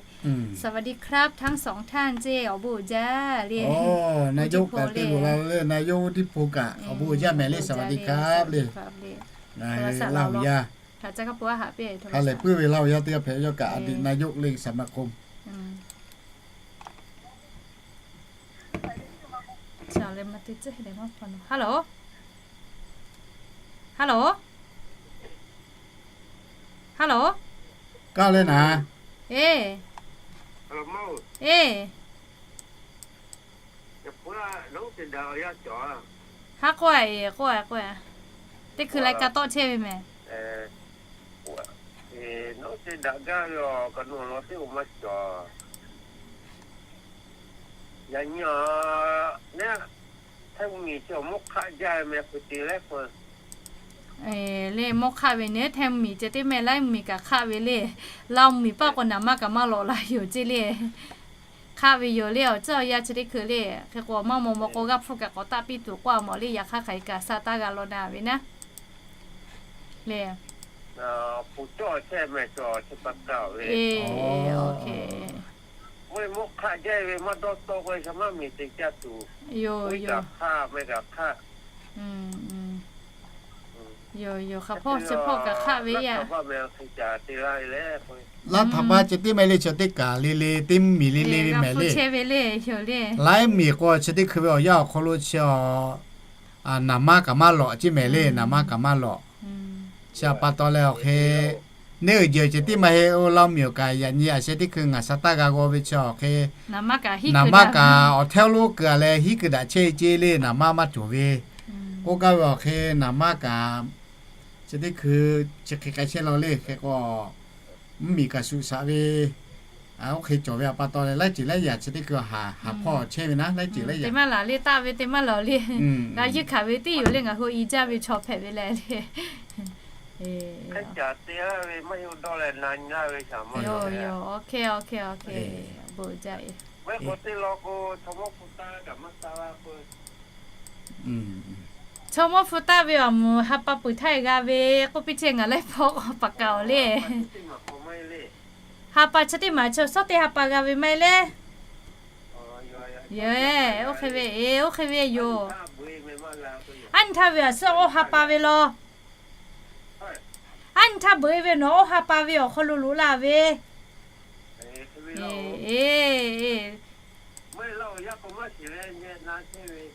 สวัสดีครับทั้งสองท่าน ceh awˬ bon uiˍ jaˇ le. Na yawˇ kaꞈ te loˬ la le, na yawˇ tiˇ hpu kaꞈ awˬ bon uiˍ jaˇ mehˍ le, สวัสดีครับ le. Ngaˬ hui Laˇ huˍ yaˇ hk'a lehˬ puiˉ ve Laˇ huˍ yaˇ teˇ g'aˇ hpehꞈ yawˇ kaꞈ อดีตนายก le สมาคม Hello, hello, hello. Kaˇ leh naˍ. E, e. Haˉ k'oˆ a, k'oˆ a, k'oˆ a. Teˇ hkui lai ka tawˆ chehˇ ve mehˍ. Nawˬ te daꞈ gaˇ ve awˬ kaꞈ nawˬ law teˇ o maˇ cawˬ. Yaꞈ nyi a, neˇ, Htaiˇ mvuhˇ miˬ chi awˬ mawˇ hk'aˆ jaˇ ve meh hk'e te leh k'o, le mawˇ hk'aˆ ve neˇ Htaiˇ mvuhˇ miˬ ceh teˇ meh Laˇ huˍ miˬ kaꞈ hk'aˆ ve le. Laˇ huˍ miˬ paˆ k'o naˍ maˇ kaꞈ maˇ lawꞈ la yoˬ ceh le. Hk'aˆ ve yoˬ le awˬ ceuˬ awˬ yanˇ chi teˇ hkui le. Hk'e k'o maˇ maw maw k'o g'aˇ hpfuhˇ kaꞈ k'awꞈ taˆ piˇ tuˬ k'oˆ a mawˬ le. Yaꞈ hk'aˇ hk'aˬ hk'e kaꞈ sa taˇ g'a law na ve naˉ. Le, awˬ pon cawˇ chehˇ meh cawˬ chi pa taw ve. Mawˇ hk'aˆ jaˇ ve maˇ dawˇ tawˆ k'o sha maˇ miˬ te caˇ tuˬ. Yoˬ, yoˬ. Hk'aˬ hpawˇ chi hpawˇ kaꞈ hk'aˆ ve yaˇ. Laˇ htaꞈ pa ceh tiˉ meh le chi teˇ kaˬ le le teˇ mvuhˇ miˬ le le ve mehˍ le. Laiˉ miˬ k'o chi teˇ hkui ve awˬ yanˇ awˬ hk'aw lo chi a, naˍ maˇ kaꞈ maˇ lawꞈ ceh mehˍ le, naˍ maˇ kaꞈ maˇ lawꞈ. Chi a pa taw leh awˬ hk'e neˇ uiˍ jeuˬ ceh tiˉ maˇ heˆ. Oˇ Laˇ huˍ miˬ awˬ kaꞈ yaꞈ nyi a sheh teˇ hkui ngaˬ sa taˇ g'a g'aw ve chi awˬ hk'e, naˍ maˇ kaꞈ awˬ htaˇ lonˉ keu a leh hiˉ keu daꞈ chehˇ ceh le, naˍ maˇ maˇ cawˬ ve. K'oˆ gaˇ ve awˬ hk'e naˍ maˇ kaꞈ chi teˇ hkui chi hk'e k'ai chehˇ law le. Hk'e k'o mvuhˇ miˬ kaꞈ shuˍ shaꞈ ve Oˇ hk'e cawˬ ve awˬ pa taw leh laiˉ ceuˬ laiˉ yaꞈ chi teˇ hkui haˍ hpawˇ chehˇ ve naˉ, laiˉ ceuˬ laiˉ yaꞈ. Teˇ maˇ laˬ le, taˆ ve teˇ maˇ laˬ le. G'a yeˇ hkanˍ ve tiˉ yoˬ le, ngaˬ hui i jaˇ ve chaw hpehꞈ ve leh le. Yoˬ, yoˬ, OK, OK, OK. Awˬ bon uiˍ jaˇ e. Chaw mawˇ hpu taˆ ve awˬ moˍ ha pa peuˬ htaˇ g'a ve k'oˆ piˇ chehˇ, ngaˬ laiˉ pawˆ k'awꞈ paˍ kaꞈ awˬ le. Ha pa chi teˇ maˬ chaw shawˉ teˇ ha pa g'a ve maˇ heˆ le. Yoˬ, oˇ hk'e ve, oˇ hk'e ve yoˬ. Aˉ nyi htaˇ ve awˬ suhˉ oˇ ha pa ve law. Aˉ nyi htaˇ beuꞈ e ve nawˬ oˇ ha pa ve awˬ hk'aw lo loꞈ la ve.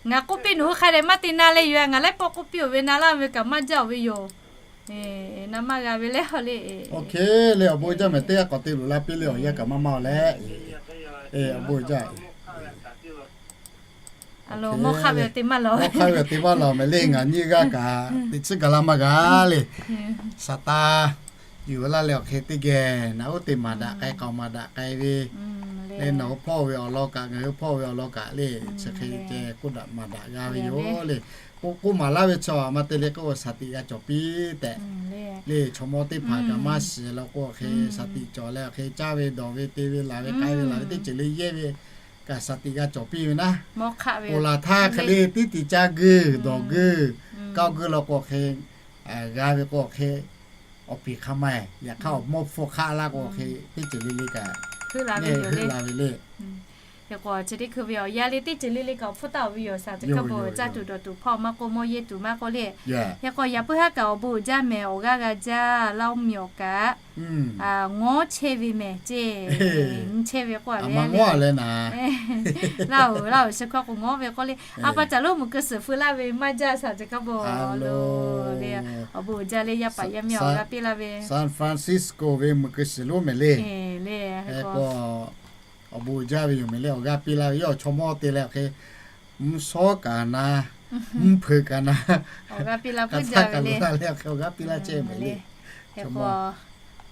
Ngaˬ k'oˆ piˇ nawˬ hui hk'a dehꞈ maˇ te na leh yoˬ, ngaˬ laiˉ pawˆ k'oˆ piˇ-oˬ ve na laˇ ve kaꞈ maˇ jaˇ-oˬ ve yoˬ. Na maˇ g'a ve leh le. Oˇ hk'e le awˬ bon jaˇ mehˍ, teˇ g'aˇ k'awꞈ te loꞈ la piˇ le, awˬ yanˇ kaꞈ maˇ maˇ-oˬ leh. Awˬ bon jaˇ. Mawˇ hk'aˆ ve te maˇ lawˬ mehˍ le, ngaˬ nyiˇ g'aˇ kaꞈ teꞈ chiˉ gaˬ la maˇ g'a le. Saˍtanˍ yuˬ laˇ leh awˬ hk'e teˇ geh naꞈ uˉ te maˍ daꞈ k'ai, k'aoˍ maˍ daꞈ k'ai ve le. Nawˬ hui hpawˇ ve awˬ lawn kaꞈ, ngaˬ hui hpawˇ ve awˬ lawn kaꞈ le, chi hk'e ceh k'oˆ daꞈ maˍ daꞈ g'a ve yoˬ le. K'oˆ maˍ laˇ ve chaw maˇ te le k'o, shaˍ tiꞈ g'a cawˬ piˇ tehꞈ le. Chaw mawˇ teˇ hpaˍ kaꞈ maˇ shiˍ la k'o, awˬ hk'e shaˍ tiꞈ cawˬ leh awˬ hk'e caˇ ve dawˬ ve te ve laˬ ve k'ai ve laˬ ve teˇ ceuˬ le yehˇ ve kaꞈ shaˍ tiꞈ g'a cawˬ piˇ ve naˉ. Ponˬ laˬ htaˇ hk'e le teˇ tiꞈ caˇ guiˇ dawˬ guiˇ, kawˆ guiˇ law k'o, awˬ hk'e g'a ve k'o, awˬ hk'e awˬ piˍ hk'a ma-e. Yaꞈ hk'aˇ awˬ mawˇ hpfuhˇ hk'aˆ laˇ k'o, awˬ hk'e teˇ ceuˬ le le kaꞈ heuˆ la ve le. Yaꞈ k'o chi teˇ hkui ve awˬ yanˇ le teˇ ceuˬ le le kaꞈ awˬ hpfuhˇ taˍ ve yoˬ. Shaˍ tiꞈ hk'a bon caˇ tuˬ dawˬ tuˬ hpawˇ maˇ k'oˆ, mawˇ yeˇ tuˬ maˇ k'oˆ le. Yaꞈ k'o yaꞈ puiˉ haˉ kaꞈ awˬ bon uiˍ jaˇ mehˍ, awˬ g'aˇ g'a jaˇ, Laˇ oˇ miˬ awˬ kaꞈ ngawˉ chehˇ ve mehˍ ceˇ. Nyi chehˇ ve k'oˆ a ve le. Laˇ oˬ, Laˇ oˬ, chi hkawˇ k'o ngawˉ ve k'oˆ le. A pa caˬ lo muiˬ keu suhˍ feu laˇ ve maˇ jaˇ, shaˍ tiꞈ hk'a bon lo le. Awˬ bon uiˍ jaˇ le, yaˇ paˍ yaˇ miˇ awˬ g'aˇ piˇ laˇ ve San Francisco ve muiˬ keu suhˍ lonˉ mehˍ le. Le, awˬ bon uiˍ jaˇ ve yoˬ mehˍ le, awˬ g'aˇ piˇ laˇ ve yawˇ chaw mawˇ te leh awˬ hk'e mvuhˇ shawˉ kaꞈ na, mvuhˇ hpeuꞈ kaꞈ na, awˬ g'aˇ piˇ laˇ puiˉ jaˇ ve le. Awˬ g'aˇ piˇ laˇ chehˇ mehˍ le.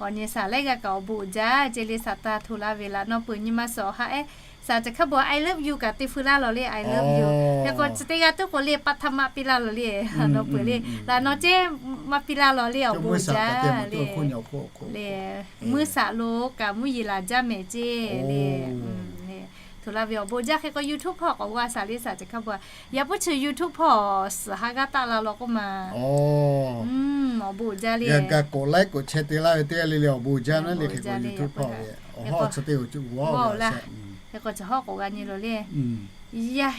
K'awꞈ nyi shaˍ laiˉ g'aˇ kaꞈ awˬ bon uiˍ jaˇ ceˇ le, shaˍ taˇ hto laˇ ve laꞈ naw peuˬ nyi ma suhˍ awˬ ha ehˉ. Shaˍ tiꞈ hk'a bon I love you kaꞈ te feu laˇ lawˬ le, I love you. Yaꞈ k'o chi teˇ g'aˇ tuˉ k'o le ปฐม piˇ laˇ lawˬ le, laꞈ naw peuˬ le. Laꞈ naw ceˇ maˇ piˇ laˇ lawˬ le, awˬ bon uiˍ jaˇ le. Le, mvuhˇ shaˍ lo kaꞈ mvuhˇ yeˬ laˬ jaˇ mehˍ ceˇ le. Hto laˇ ve awˬ bon uiˍ jaˇ. Hk'e k'o YouTube hpawˇ k'awꞈ g'a shaˍ le, shaˍ tiꞈ hk'a bon. Yaꞈ puiˉ chi YouTube hpawˇ suhˍ ha g'aˇ taˆ la lawˬ k'oˆ ma. Awˬ bon uiˍ jaˇ le. G'a k'awꞈ laiˉ k'oꞈ chehˇ te laˇ ve teˇ g'aˇ le le awˬ bon uiˍ jaˇ naˉ le. Hk'e k'o YouTube hpawˇ ve awˬ hawˉ chi teˇ g'aˇ cawˬ g'awˇ laˇ. Hk'e k'o chi hawˉ k'oꞈ g'a nyi lawˬ le. Yaˇ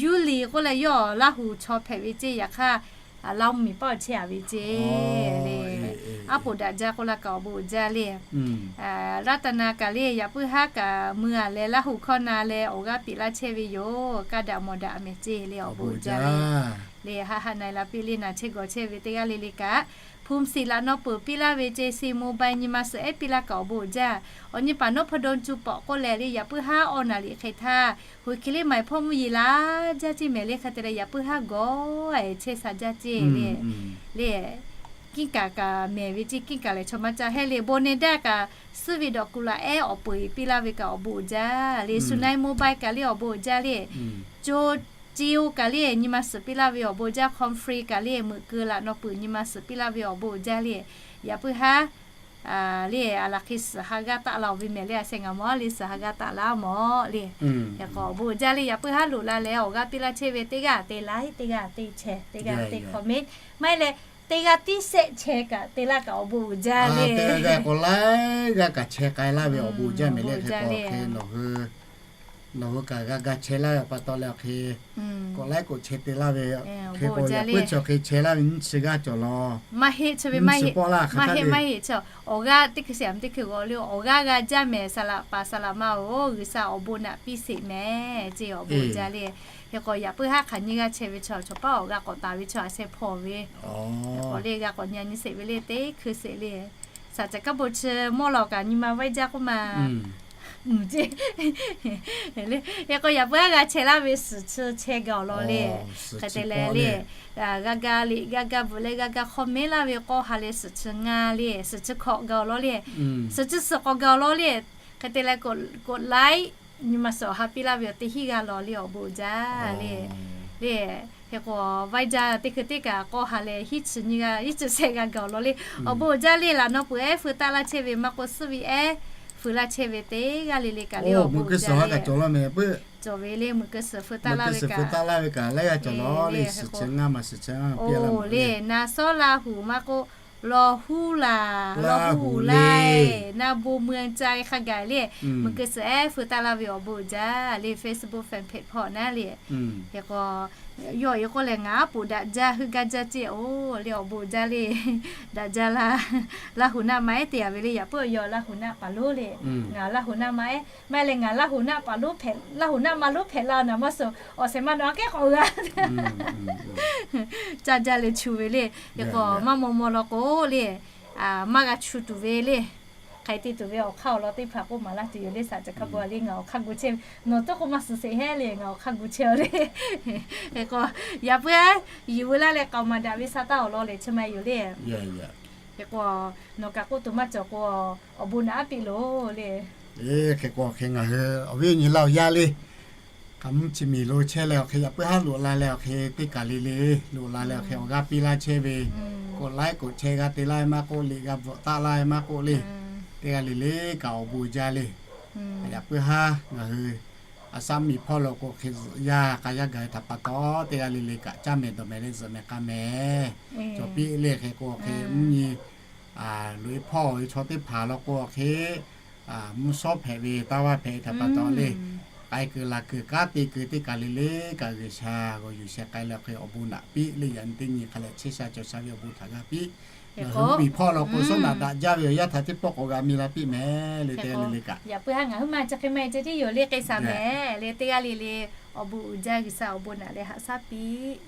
yuˇ liꞈ k'oˆ leh yawˇ Laˇ huˍ chaw hpehꞈ ve ceˇ, yaꞈ hk'aˇ Laˇ oˇ miˬ paˆ awˬ chehˇ a ve ceˇ le. Aˉ poꞈ daꞈ jaˇ k'oˆ laˇ kaꞈ awˬ bon uiˍ jaˇ le. Raˇ taˍ na kaꞈ le, yaꞈ puiˉ haˉ kaꞈ mui a leh Laˇ huˍ hkawˇ na leh awˬ g'aˇ piˇ laˇ chehˇ ve yoˬ. Kaˇ daꞈ mawˬ daꞈ mehˍ ceˇ le, awˬ bon uiˍ jaˇ le. Le haˆ haˆ na e la piˇ le, naˬ chehˇ gawˬ chehˇ ve teˇ g'aˇ le le kaꞈ, Phone Six laꞈ naw peuˬ piˇ laˇ ve ceˇ, Sing Mobile nyi ma suhˍ ehˉ piˇ laˇ kaꞈ awˬ bon uiˍ jaˇ. Awˬ nyi paˍ nawˉ hpaw daw cu pawꞈ k'oˆ leh le, yaꞈ puiˉ haˉ awˬ naˬ liꞈ hk'e htaˇ, hoꞈ hk'e le maˍ hpawˇ mvuhˇ yeˬ laˇ jaˇ ceˇ mehˍ le. Hk'e te leh yaꞈ puiˉ haˉ gawˬ chehˇ sha jaˇ ceˇ le. Le kiˇ kaˍ kaꞈ mehˍ ve ceˇ, kiˇ kaˍ lehˬ chaw maˇ caˇ heˆ le. Bon ne daˇ kaꞈ suhˉ ve dawꞈ kuˬ laꞈ ehˉ awˬ peuˬ piˇ laˇ ve kaꞈ awˬ bon uiˍ jaˇ le. Sung naˆ mobile kaꞈ le awˬ bon uiˍ jaˇ le. Co Ceo kaꞈ le nyi ma suhˍ piˇ laˇ ve awˬ bon uiˍ jaˇ. Conference kaꞈ le meuꞈ keu laꞈ naw peuˬ nyi ma suhˍ piˇ laˇ ve awˬ bon uiˍ jaˇ le. Yaꞈ puiˉ haˉ le a laˬ hk'e suhˍ ha g'aˇ taˆ la-oˬ ve mehˍ le. A sheh ngaˬ mawˬ le suhˍ ha g'aˇ taˆ la mawˬ le. Yaꞈ k'o awˬ bon uiˍ jaˇ le. Yaꞈ puiˉ haˉ loꞈ la leh awˬ g'aˇ piˇ laˇ chehˇ ve teˇ g'aˇ te like, teˇ g'aˇ te share, teˇ g'aˇ te comment, maˇ heˆ leh teˇ g'aˇ tiˉ share kaꞈ te laˇ kaꞈ awˬ bon uiˍ jaˇ le. Teˇ g'aˇ g'aˇ k'awꞈ laiˉ g'aˇ kaꞈ share k'ai laˇ ve awˬ bon uiˍ jaˇ mehˍ le. Hk'e k'o hk'e nawˬ hui nawˬ hui kaꞈ g'a ga chehˇ laˇ ve pa taw leh awˬ hk'e k'awꞈ laiˉ k'oꞈ chehˇ te laˇ ve. Hk'e k'o yaꞈ puiˉ chi hk'e chehˇ laˇ ve nyiˇ chi g'aˇ cawˬ law. Maˇ heˆ, chi ve maˇ heˆ, maˇ heˆ, chi awˬ g'aˇ teˇ hkui sheˍ teˇ hkui g'aw le, awˬ g'aˇ g'a jaˇ mehˍ, saˍ laꞈ paˍ saˍ laꞈ ma-oˬ, G'uiˬsha awˬ bon naꞈ piˇ sheˍ mehˍ ceˇ awˬ bon jaˇ le. Hk'e k'o yaꞈ puiˉ haˉ hk'aˬ nyiˇ g'aˇ chehˇ ve chaw, chaw paˉ awˬ g'aˇ k'awꞈ taˍ ve chaw a sheh hpawˇ ve. Hk'e k'o le g'a k'awꞈ nyi nyi sheˍ ve le teˇ hkui sheˍ le. Saˍ caꞈ kaˉ bon chi mawˇ lawˬ kaꞈ nyi ma vaiˇ jaˇ k'oˆ ma. Hk'e k'o yaꞈ puiˉ haˉ g'a chehˇ laˇ ve suhˍ chi chehˇ gaˬ awˬ lawn le. Hk'e te leh le, g'a ga liꞈ g'a ga bvuhꞈ leh g'a ga comment laˇ ve k'awˇ ha leh suhˍ chi ngaˇ le, suhˍ chi hkawꞈ gaˬ awˬ lawn le. Suhˍ chi suhˍ k'awꞈ gaˬ awˬ lawn le. Hk'e te leh กดไลค์ nyi ma suhˍ awˬ ha piˇ laˇ ve awˬ teˇ hinˉ g'aˇ lawˬ le awˬ bon uiˍ jaˇ le. Le, hk'e k'o, vaiˇ jaˇ teˇ hkui teˇ kaꞈ k'awˇ ha leh hiˉ chi nyi g'aˇ hiˉ chi shehˆ g'aˇ gaˬ awˬ lawn le. Awˬ bon uiˍ jaˇ le. Laꞈ naw peuˬ ehˉ feu taˆ laˇ chehˇ ve maˇ k'oˆ, suhˉ ve ehˉ feu laˇ chehˇ ve teˇ g'aˇ le le kaꞈ le awˬ bon uiˍ jaˇ le. Cawˬ ve le, meuꞈ keu suhˍ feu taˆ laˇ ve kaꞈ laiˉ g'aˇ cawˬ lawˬ le. Suhˍ chi ngaˇ ma suhˍ chi ngaˇ ma piˇ laˇ le. Na sawˉ Laˇ huˍ maˇ k'oˆ, Law huˉ laˬ, Law huˍ laiˬ, na bon mui ca ve hk'a gaˬ le. Meuꞈ keu suhˍ ehˉ feu taˆ laˇ ve awˬ bon uiˍ jaˇ le. Facebook fan page hpawˇ naˉ le. Hk'e k'o, yawˇ e k'oˆ leh ngaˬ aˉ poꞈ daꞈ jaˇ heuˆ gaˇ jaˇ ceˇ oˬ le awˬ bon uiˍ jaˇ le. Daꞈ jaˇ laˇ. Laˇ huˍ naˆ ma ehˉ te yaꞈ ve le. Yaꞈ puiˉ yawˇ Laˇ huˍ naˆ paˍ lonˉ le. Ngaˬ Laˇ huˍ naˆ ma ehˉ maˇ heˆ leh ngaˬ Laˇ huˍ naˆ paˍ lonˉ hpehꞈ, Laˇ huˍ naˆ ma lonˉ hpehꞈ la naˍ maˇ suhˍ awˬ shehˍ ma nawˬ aꞈ kehˉ k'awꞈ g'a caˇ jaˇ leh chu ve le. Hk'e k'o, maˇ maw maw law k'o le, maˇ g'a chu tuˬ ve le. Hk'aˬ hk'e te tuˬ ve awˬ hk'aˇ awˬ lawn teˇ hpaˍ k'oˆ maˍ laˇ tuˬ yoˬ le. Saˍ ceuˬ hk'a gu le ngaˬ awˬ hk'aˇ gu chehˇ ve, nawˬ tuˉ k'o maˇ suhˍ sheˍ heˉ le ngaˬ awˬ hk'aˇ gu chehˇ ve le. Hk'e k'o, yaꞈ puiˉ a, yiˍ veu laˇ leh k'aoˍ maˍ daꞈ ve sa taˇ awˬ lawn lehˬ chi ma yoˬ le. Hk'e k'o, nawˬ kaꞈ k'oˆ tuˬ maˇ cawˬ k'o, awˬ bon naꞈ aˉ piˇ loˬ le. Hk'e k'o, hk'e ngaˬ hui awˬ viˉ awˬ nyi laˇ awˬ yaˇ le, hk'aˬ mvuhˇ chi miˬ lo chehˇ leh awˬ hk'e yaꞈ puiˉ haˉ loꞈ la leh awˬ hk'e teˇ kaˬ le le, loꞈ la leh awˬ hk'e awˬ g'aˇ piˇ laˇ chehˇ ve, k'oˆ laiˉ k'oꞈ chehˇ g'aˇ te laˇ maˇ k'oˆ, liꞈ g'a bvuhꞈ taˆ laˇ maˇ k'oˆ le, teˇ g'aˇ le le kaꞈ awˬ bon uiˍ jaˇ le. Yaꞈ puiˉ haˉ ngaˬ hui a shaˉ miˬ hpawˇ lo k'o hk'e zuhꞈ yaˇ k'a yaˇ gaˬ ve htaꞈ pa taw, teˇ g'aˇ le le kaꞈ caˇ mehˍ dawˬ mehˍ leh zuhꞈ mehˍ k'a mehˍ cawˬ piˇ le. Hk'e k'o, awˬ hk'e mvuhˇ nyi loꞈ e hpawˇ ve chaw teˇ hpaˍ law k'o, awˬ hk'e mvuhˇ shawˉ hpehꞈ ve, taˇ vaˇ hpehꞈ ve htaꞈ pa taw le, k'ai kuiˬ laˬ kuiˬ kanˉ te kuiˬ teˇ kaˬ le le kaꞈ G'uiˬsha g'aw yuˬ sheh k'ai leh awˬ hk'e awˬ bon naꞈ piˇ le. Yaꞈ nyi teˇ nyi hk'a lehˬ chehˇ sha cawˬ sha ve awˬ bon htaꞈ g'a piˇ. Ngaˬ hui miˬ hpawˇ law k'o, sawˉ naꞈ daꞈ jaˇ ve awˬ yanˇ htaꞈ teˇ pawˆ k'awꞈ g'a mi la piˇ mehˍ le, teˇ g'aˇ le le kaꞈ. Yaꞈ puiˉ haˉ ngaˬ hui maˇ chi hk'e maˇ heˆ ceh tiˉ yoˬ le, k'ai shaˍ mehˍ le, teˇ g'aˇ le le awˬ bon uiˍ jaˇ, G'uiˬsha awˬ bon naꞈ leh haꞈ shaˉ piˇ.